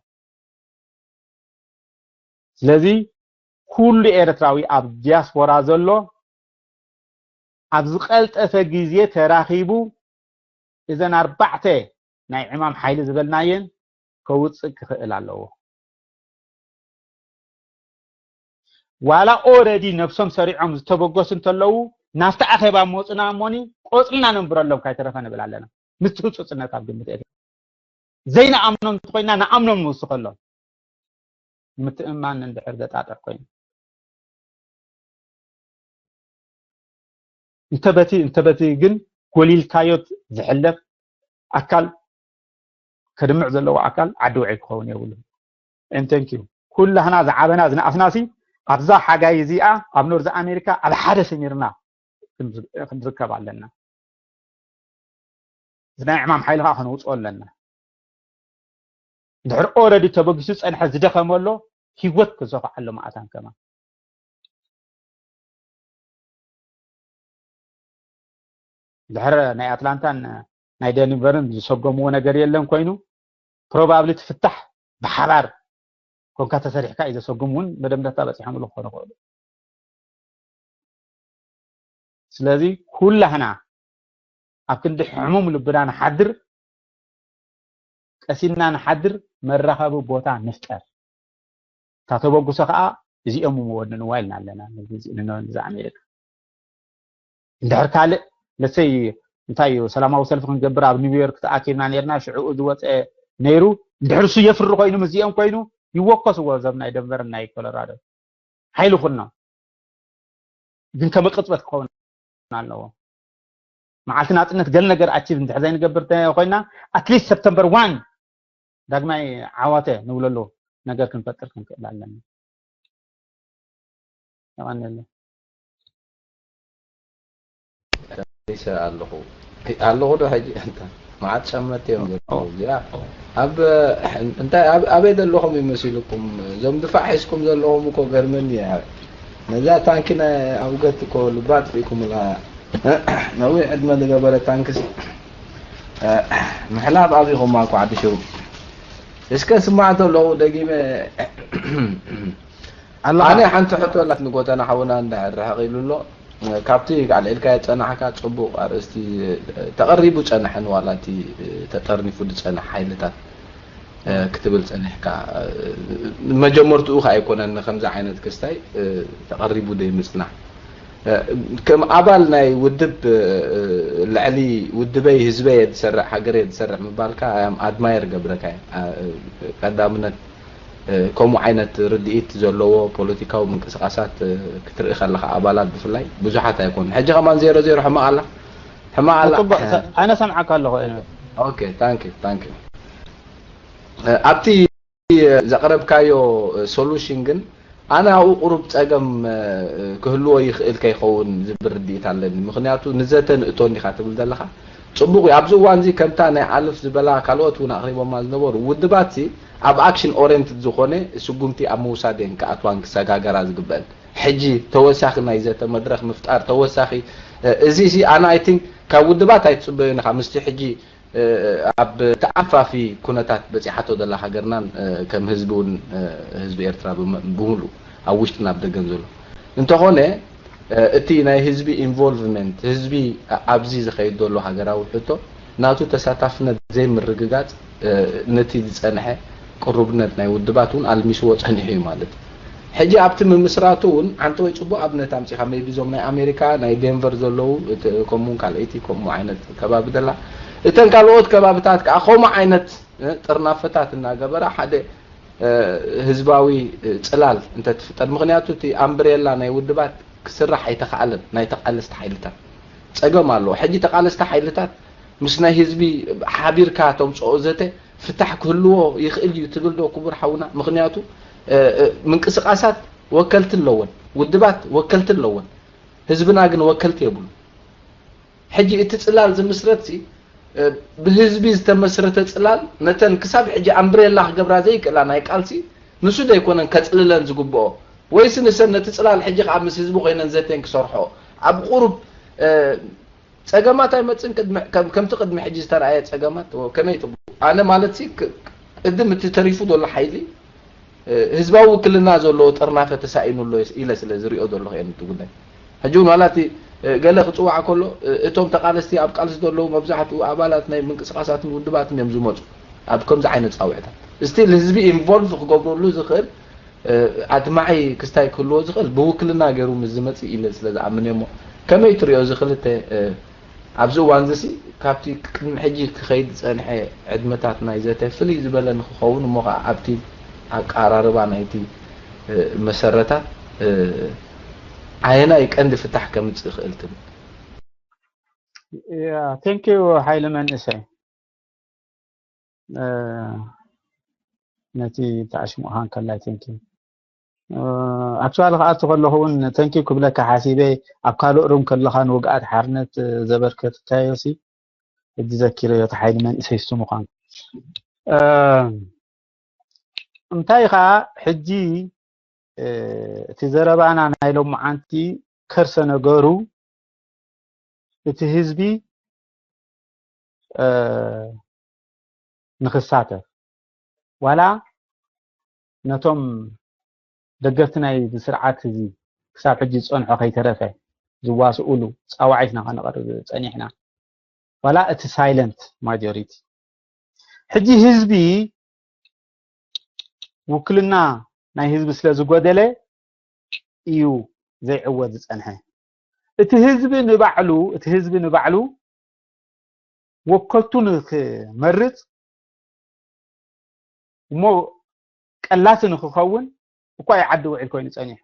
ስለዚ ኩሉ ኤርትራዊ ኣብ ዲያስፖራ ዘሎ ኣብ ዝቐልጠፈ ግዜ ተራኺቡ እዘን ኣርባዕተ ናይ ዕማም ሓይሊ ዝበልናየን ከውፅእ ክኽእል ኣለዎ። ዋላ ኦረዲ ነብሶም ሰሪዖም ዝተበገሱ እንተለዉ ናብቲ ኣኼባ መፁና እሞኒ ቆፅልና ነንብረሎም ካይተረፈ ንብል ኣለና። ምስቲ ህፁፅነት ኣብ ግምት እተ ዘይንኣምኖም እንተኮይና ንኣምኖም ንውስኸሎም። ምትእምማን እንድሕር ዘጣጥሕ ኮይኑ እንተበቲ እንተበቲ ግን ጎሊልካዮ ዝሕለፍ ኣካል ከድምዕ ዘለዎ ኣካል ዓዲ ውዒ ክኸውን የብሉ። And thank you ኩላህና ዝዓበና ዝነኣስናሲ ኣብዛ ሓጋይ እዚኣ ኣብ ኖርዝ ኣሜሪካ ኣብ ሓደ ሰሚርና ክንርከብ ኣለና። እዚ ናይ ዕማም ሓይሊ ከዓ ከነውፅኦ ኣለና። ድሕሪ ኦረዲ ተበጊሱ ፀንሐ ዝደኸመ ኣሎ ህይወት ክዘኽዓሎ መዓታን ከማን ድሕሪ ናይ ኣትላንታን ናይ ደኒቨርን ዝሰጎምዎ ነገር የለን ኮይኑ ፕሮባብሊ ትፍታሕ ብሓባር ኮንካ ተሰሪሕካ እዩ ዘሰጉም እውን መደምደታ በፂሖምሉ ክኾኑ ይኽእሉ። ስለዚ ኩላህና ኣብ ክንዲ ሕሙም ልብና ንሓድር፣ ቀሲንና ንሓድር፣ መራኸቢ ቦታ ንፍጠር። እታ ተበግሶ ከዓ እዚኦም ምወድንዋ ኢልና ኣለና። ንዛ ኣሜሪካ እንድሕር ካልእ ለሰይ እንታይ እዩ ሰላማዊ ሰልፊ ክንገብር ኣብ ኒውዮርክ ተኣኪብና ነርና ሽዕኡ ዝወፀ ነይሩ እንድሕር እሱ የፍሪ ኮይኑ ምስዚኦም ኮይኑ ይወከስዎ እዞም ናይ ደንቨር ናይ ኮሎራዶ ሓይሊ ኩኖ ግን ከመ ቅፅበት ክኸውን ኣለዎ። መዓልቲ ናፅነት ገለ ነገር ኣቺቭ እንድሕር ዘይንገብር ኮይና ኣትሊስት ሰፕተምበር ዋን ዳግማይ ዓዋተ ንብለሉ ነገር ክንፈጥር ክንክእል ኣለና። የቐንየለይ። ተመሊሰ ኣለኹ ኣለኹ ዶ ሕጂ? መዓት ጨመት እዮም ዘለዉ እዚኣ ኣብ እንታይ ኣበይ ዘለኹም ይመሲልኩም? እዞም ድፋዕ ሒዝኩም ዘለኹም እኮ ገርመኒ እያ። ነዛ ታንኪ ናይ ኣውገት እኮ ልባ ኣጥፊእኩምላ። ነዊሕ ዕድመ ዝገበረ ታንክስ ምሕላፍ ኣብኹማ እኮ ዓዲ ሽሩ። እስከ ስማዕ ተለኹ ደጊመ ኣነ ሓንቲ ሕቶ ኣላት ንጎተና ሓውና እንድሕር ርሕቕ ኢሉ ኣሎ ካብቲ ኣልዒልካዮ ዝጸናሕካ ጽቡቕ ኣርእስቲ ተቐሪቡ ጸንሐን ዋላ እቲ ተጠርኒፉ ዝጸንሕ ሓይልታት ክትብል ጸኒሕካ መጀመርትኡ ከ ኣይኮነን ከምዚ ዓይነት ክስታይ ተቐሪቡ ደይ ምጽናሕ ከም ኣባል ናይ ውድብ ልዕሊ ውድበይ ህዝበይ ዝሰርዕ ሃገረይ ዝሰርዕ ምባልካ ኣድማየር ገብረካ ቀዳምነት ከምኡ ዓይነት ርድኢት ዘለዎ ፖለቲካዊ ምንቅስቃሳት ክትርኢ ከለካ ኣባላት ብፍላይ ብዙሓት ኣይኮኑ ሕጂ ከማን ዜሮ ዜሮ ሕማቕ ኣላ ሕማቕ ኣላ ኣነ ሰምዓካ ኣለኹ okay thank you thank you ኣብቲ ዘቕረብካዮ solution ግን ኣነ ኣብኡ ቁሩብ ጸገም ክህልዎ ይኽእል ከይኸውን ዝብል ርድኢት ኣለኒ ምኽንያቱ ንዘተ ንእቶ እንዲኻ ትብል ዘለኻ ጽቡቕ እዩ ኣብዚ እዋን እዚ ከምታ ናይ ኣልፍ ዝበላ ካልኦት እውን ኣቕሪቦማ ዝነበሩ ውድባት ኣብ action oriented ዝኾነ ስጉምቲ ኣብ ምውሳድ እየን ክኣትዋን ክሰጋገራ ዝግበአን ሕጂ ተወሳኺ ናይ ዘተ መድረኽ ምፍጣር ተወሳኺ እዚ እዚ ኣነ I think ካብ ውድባት ኣይትጽበዮን ኢኻ ምስቲ ሕጂ ኣብ ተኣፋፊ ኩነታት በፂሓቶ ዘላ ሃገርናን ከም ህዝቢ እውን ህዝቢ ኤርትራ ብምሉ ኣብ ውሽጥን ኣብ ደገን ዘሎ እንተኾነ እቲ ናይ ህዝቢ involvement ህዝቢ ኣብዚ ዝኸይድ ዘሎ ሃገራዊ ሕቶ ናቱ ተሳታፍነት ዘይምርግጋፅ ነቲ ዝፀንሐ ቅሩብነት ናይ ውድባት እውን ኣልሚስዎ ፀኒሑ እዩ ማለት እዩ ሕጂ ኣብቲ ምምስራቱ እውን ሓንቲ ወይ ፅቡቅ ኣብነት ኣምፂኻ maybe እዞም ናይ ኣሜሪካ ናይ ዴንቨር ዘለዉ ከምኡውን ካልኣይቲ ከምኡ ዓይነት ከባቢ ደላ እተን ካልኦት ከባብታት ከዓ ከምኡ ዓይነት ጥርናፈታት እናገበራ ሓደ ህዝባዊ ፅላል እንተትፍጠር ምክንያቱ እቲ ኣምብሬላ ናይ ውድባት ክስራሕ ኣይተካኣለን ናይ ተቃለስቲ ሓይልታት ፀገም ኣለዎ ሕጂ ተቃለስቲ ሓይልታት ምስ ናይ ህዝቢ ሓቢርካ ተምፅኦ ዘተ ፍታሕ ክህልዎ ይኽእል እዩ ትብል ዶ ክቡር ሓውና ምክንያቱ ምንቅስቃሳት ወከልቲ ኣለወን፣ ውድባት ወከልቲ ኣለወን። ህዝብና ግን ወከልቲ የብሉ። ሕጂ እቲ ጽላል ዝምስረት ሲ ብህዝቢ ዝተመስረተ ጽላል ነተን ክሳብ ሕጂ ኣምብሬላ ክገብራ ዘይክእላ ናይ ቃልሲ ንሱ ዶ ኣይኮነን ከጽልለን ዝግብኦ? ወይስ ንሰን ነቲ ጽላል ሕጂ ከዓ ምስ ህዝቢ ኮይነን ዘተን ክሰርሖ ኣብ ቁሩብ ጸገማት ኣይመጽን? ከምቲ ቅድሚ ሕጂ ዝተረኣየ ጸገማት ከመይ ትብሉ? ኣነ ማለት ሲ ቅድም እቲ ተሪፉ ዘሎ ሓይሊ ህዝባዊ ውክልና ዘለዎ ጥርናፈ ተሳኢኑ ኣሎ ኢለ ስለ ዝሪኦ ዘለኹ እየ ነቲ ጉዳይ። ሕጂ እውን ዋላ እቲ ገለ ክፅዋዕ ከሎ እቶም ተቃለስቲ ኣብ ቃልሲ ዘለዉ መብዛሕትኡ ኣባላት ናይ ምንቅስቃሳትን ውድባትን እዮም ዝመፁ ኣብ ከምዚ ዓይነት ፃውዕታት ስቲል ህዝቢ ኢንቮልቭ ክገብረሉ ዝኽእል ኣድማዒ ክስታይ ክህልዎ ዝኽእል ብውክልና ገይሩ ምስ ዝመፅእ ኢለ ስለ ዝኣምን እየ እሞ ከመይ ትሪኦ እዚ ክልተ ኣብዚ እዋን እዚ ሲ ካብቲ ቅድሚ ሕጂ ክኸይድ ዝጸንሐ ዕድመታት ናይ ዘተ ፍልይ ዝበለ ንክኸውን እሞ ኸዓ ኣብቲ ኣቀራርባ ናይቲ መሰረታት ኣየናይ ቀንዲ ፍታሕ ከምጽእ ይኽእል ትብል? Yeah, thank you ሓይለ መንእሰይ። ነቲ ተኣሽሙኻ እንከላይ thank you። Actually ክኣቱ ከለኹ እውን thank you ክብለካ ሓሲበ ኣብ ካልእ ሩም ከለኻ ንውግኣት ሓርነት ዘበርከትካዮ ሲ ሕጂ ዘኪረዮ እቲ ሓይሊ መንእሰይ እሱ ምዃኑ። እንታይ ከዓ ሕጂ እቲ ዘረባና ናይ ሎማዓንቲ ከርሰ ነገሩ እቲ ህዝቢ ንኽሳተፍ ዋላ ነቶም ደገፍቲ ናይ ስርዓት እዚ ክሳብ ሕጂ ዝፀንሖ ከይተረፈ ዝዋስኡሉ ፃዋዒት ኢና ከነቕርብ ፀኒሕና። ዋላ እቲ ሳይለንት ማጆሪቲ ሕጂ ህዝቢ ውክልና ናይ ህዝቢ ስለ ዝጎደለ እዩ ዘይዕወት ዝፀንሐ። እቲ ህዝቢ ንባዕሉ እቲ ህዝቢ ንባዕሉ ወከልቱ ንክመርፅ እሞ ቀላሲ ንክኸውን እኳ እዩ ዓዲ ውዒል ኮይኑ ፀኒሑ።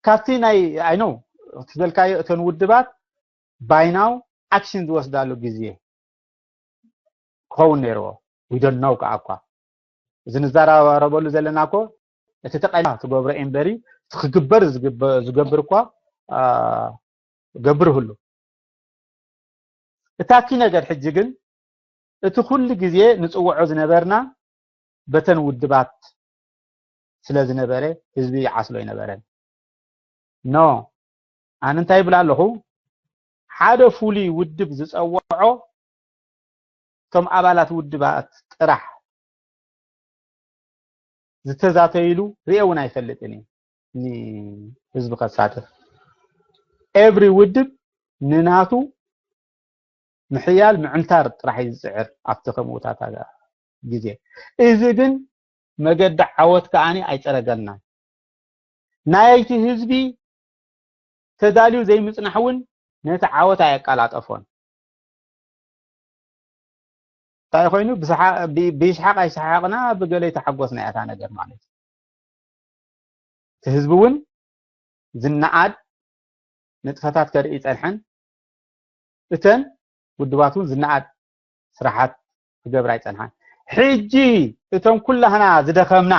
ካብቲ ናይ I know ትበልካዮ እተን ውድባት by now action ዝወስዳሉ ግዜ ክኸውን ነይርዎ። We don't know ከዓ እኳ እዚ ንዘራረበሉ ዘለና እኮ እቲ ተቐይማ ትገብሮ እምበሪ እቲ ክግበር ዝገብር እኳ ገብር ህሉ እታኪ ነገር ሕጂ ግን እቲ ኩሉ ግዜ ንፅውዖ ዝነበርና በተን ውድባት ስለ ዝነበረ ህዝቢ ይዓስሎ ኣይነበረን። ኖ ኣነ እንታይ ይብል ኣለኹ ሓደ ፍሉይ ውድብ ዝፀወዖ እቶም ኣባላት ውድባት ጥራሕ ዝተዛተይሉ ርኤ እውን ኣይፈልጥን እዩ። ንህዝቢ ከሳትፍ every ውድብ ንናቱ ምሕያል ምዕንታር ጥራሕ እዩ ዝፅዕር ኣብቲ ከምኡታት ግዜ። እዚ ግን መገዲ ዓወት ከዓኒ ኣይፀረገልና። ናይቲ ህዝቢ ተዳልዩ ዘይምፅናሕ እውን ነቲ ዓወት ኣየቀላጠፎን። እንታይ ኮይኑ ብይስሓቅ ኣይሰሓቅና ብገለ ተሓጎስና እያ እታ ነገር ማለት እዩ። እቲ ህዝቢ እውን ዝነኣድ ንጥፈታት ከርኢ ይፀንሐን እተን ውድባት እውን ዝነኣድ ስራሓት ክገብራ ይፀንሓን። ሕጂ እቶም ኩላህና ዝደኸምና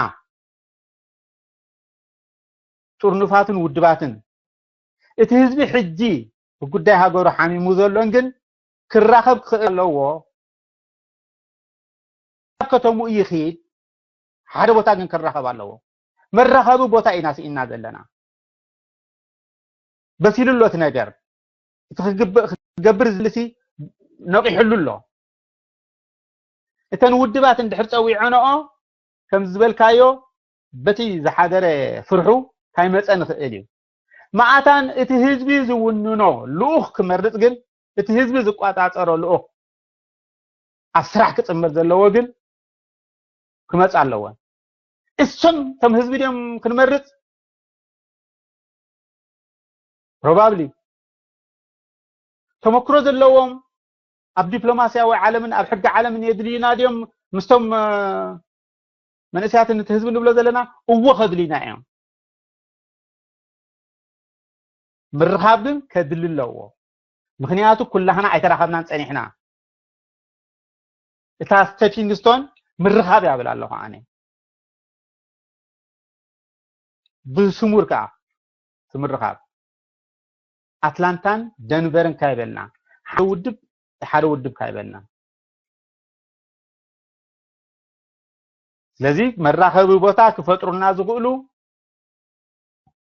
ጥርኑፋትን ውድባትን እቲ ህዝቢ ሕጂ ብጉዳይ ሃገሩ ሓሚሙ ዘሎን ግን ክራኸብ ክኽእል ኣለዎ። ኣብ ከተምኡ ይኺድ ሓደ ቦታ ግን ክራኸብ ኣለዎ። መራኸቢ ቦታ ኢና ስኢና ዘለና። በሲሉ ኣሎ እቲ ነገር እቲ ክገብር ዝልሲ ነቂሕሉ ኣሎ። እተን ውድባት እንድሕር ፀዊዖንኦ ከም ዝበልካዮ በቲ ዝሓደረ ፍርሑ ካይመፀ ንኽእል እዩ። መዓታን እቲ ህዝቢ ዝውንኖ ልኡኽ ክመርፅ ግን እቲ ህዝቢ ዝቋፃፀሮ ልኡኽ ኣብ ስራሕ ክፅመር ዘለዎ ግን ክመፅ ኣለወን። እሶም ከም ህዝቢ ድዮም ክንመርፅ? ፕሮባብሊ ተመክሮ ዘለዎም ኣብ ዲፕሎማስያዊ ዓለምን ኣብ ሕጊ ዓለምን የድልዩና ድዮም ምስቶም መንእስያትን እቲ ህዝቢ ንብሎ ዘለና እዎ ከድልዩና እዮም። ምርኻብ ግን ከድሊ ኣለዎ። ምክንያቱ ኩላህና ኣይተራኸብናን ፀኒሕና። እታ ስቴፒንግ ስቶን ምርኻብ ያብል ኣለኹ ኣነ። ብስሙር ከዓ ስምርኻብ ኣትላንታን ደንቨርን ካይበልና ሓደ ውድብ ሓደ ውድብ ካይበልና። ስለዚ መራኸቢ ቦታ ክፈጥሩና ዝኽእሉ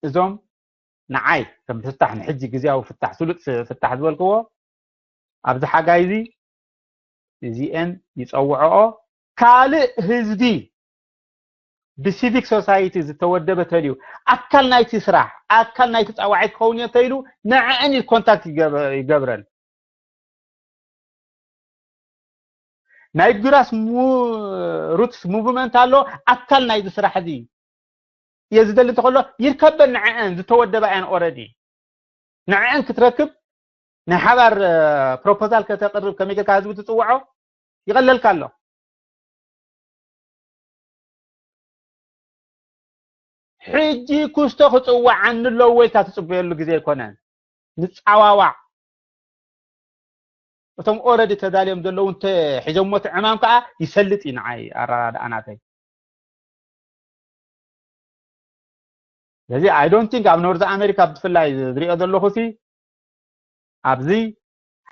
እዞም ንዓይ ከም ፍታሕ ንሕጂ ግዜያዊ ፍታሕ ስሉጥ ፍታሕ ዝበልክዎ ኣብዚ ሓጋይ እዚ እዚኤን ይፀውዕኦ። ካልእ ህዝቢ ብሲቪክ ሶሳይቲ ዝተወደበ ተልዩ ኣካል ናይቲ ስራሕ ኣካል ናይቲ ፃዋዒ ክኸውን እየ ተይሉ ንዐአን ኮንታክት ይገብረን። ናይ ግራስ ሩትስ ሙቭመንት ኣሎ ኣካል ናይዚ ስራሕ እዚ እየ ዝደሊ እንተከሎ ይርከበን ንዐአን ዝተወደባ እያን ኦረዲ ንዐአን ክትረክብ ናይ ሓባር ፕሮፖዛል ከተቅርብ ከመይ ጌርካ ህዝቢ ትፅውዖ ይቀለልካ ኣሎ። ሕጂ ኩስቶ ክፅዋዓኒ ኣለዎ ኢልካ ትፅበየሉ ግዜ ኣይኮነን። ንፃዋዋዕ እቶም ኦረዲ ተዳልዮም ዘለዉ እንተ ሒዞሞ እቲ ዕማም ከዓ ይሰልጥ እዩ ንዓይ ኣረዳድኣ ናተይ። ስለዚ I don't think ኣብ ኖርዝ ኣሜሪካ ብፍላይ ዝሪኦ ዘለኹ ሲ ኣብዚ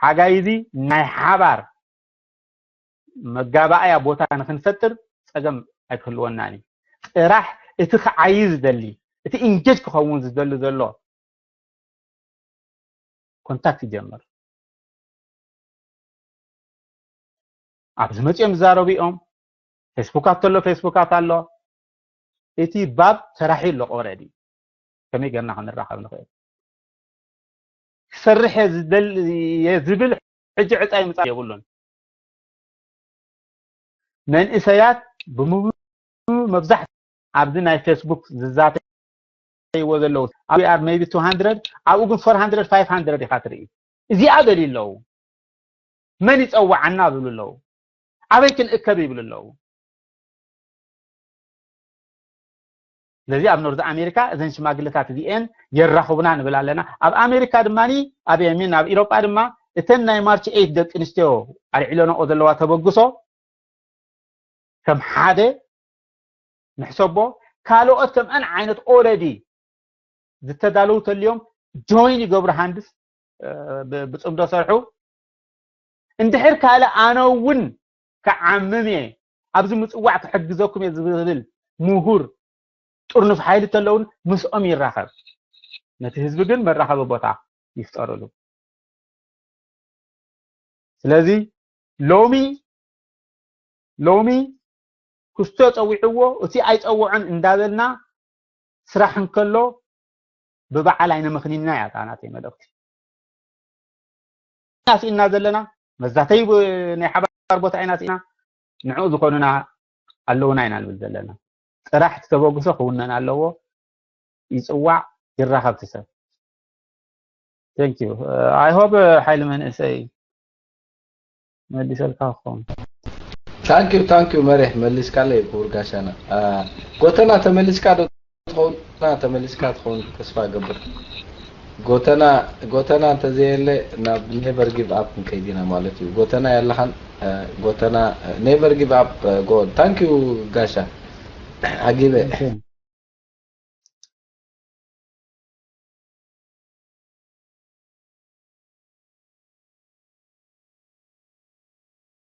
ሓጋይ እዚ ናይ ሓባር መጋባእያ ቦታ ንክንፈጥር ፀገም ኣይክህልወናን እዩ። ጥራሕ እቲ ክዓይ ዝደሊ እቲ ኢንጌጅ ክኸውን ዝደሊ ዘሎ ኮንታክት ይጀምር። ኣብዚ መፂኦም ዝዛረቡ እዮም። ፌስቡካት ተሎ ፌስቡካት ኣሎ። እቲ ባብ ተራሒ ኣሎ ኦረዲ ከመይ ገርና ክንራኸብ ንኽእል ክሰርሕ ዝብል ሕጂ ዕፃ ይምፃ የብሉን። መንእሰያት ብሙሉ መብዛሕት ኣብዚ ናይ ፌስቡክ ዝዛተይዎ ዘለዉ ኣብ are maybe two hundred ኣብኡ ግን four hundred five hundred ኢኻ ትርኢ። እዚኣ በሊ ኣለዉ መን ይፀዋዓና ብሉ ኣለዉ ኣበይ ክንእከብ ይብሉ ኣለዉ። ስለዚ ኣብ ኖርዝ ኣሜሪካ እዘን ሽማግለታት እዚኤን የራኽቡና ንብል ኣለና። ኣብ ኣሜሪካ ድማ ኣብ የሚን ኣብ ኢሮጳ ድማ እተን ናይ ማርች ኤይት ደቂ ኣንስትዮ ኣልዒለንኦ ዘለዋ ተበግሶ ከም ሓደ ንሕሰቦ። ካልኦት ከምአን ዓይነት ኦረዲ ዝተዳለዉ ተልዮም ጆይን ይገብሩ ሃንድስ ብፅምዶ ሰርሑ። እንድሕር ካልእ ኣነ እውን ክዓምም እየ ኣብዚ ምፅዋዕ ክሕግዘኩም እየ ዝብል ምሁር ጥርኑፍ ሓይሊ ተለውን ምስኦም ይራኸብ። ነቲ ህዝቢ ግን መራኸቢ ቦታ ይፍጠርሉ። ስለዚ ሎሚ ሎሚ ክስቶ ፀዊዕዎ እቲ ኣይፀውዖን እንዳበልና ስራሕ እንከሎ ብበዓል ኣይነመኽኒና እያ እታ ናተይ መልእኽቲ። ኢና ስኢና ዘለና መዛተይ ናይ ሓባር ቦታ ኢና ስኢና ንዕኡ ዝኾኑና ኣለውና ኢና ንብል ዘለና። ጥራሕ እቲ ተበግሶ ክውነን ኣለዎ። ይፅዋዕ ይራኸብ እቲ ሰብ። Thank you. I hope ሓይሊ መንእሰይ መሊሰልካ ክኸውን። ታንኪዩ ታንኪዩ መሬሕ መሊስካለይ ክቡር ጋሻና። ጎተና ተመሊስካ ዶ ትኸውን? ተመሊስካ ትኸውን ተስፋ እገብር። ጎተና ጎተና እንተዘየለ ናብ never give up ክንከይድ ኢና ማለት እዩ። ጎተና ያለኻን ጎተና never give up። Go. Thank you ጋሻ ዓጊበ።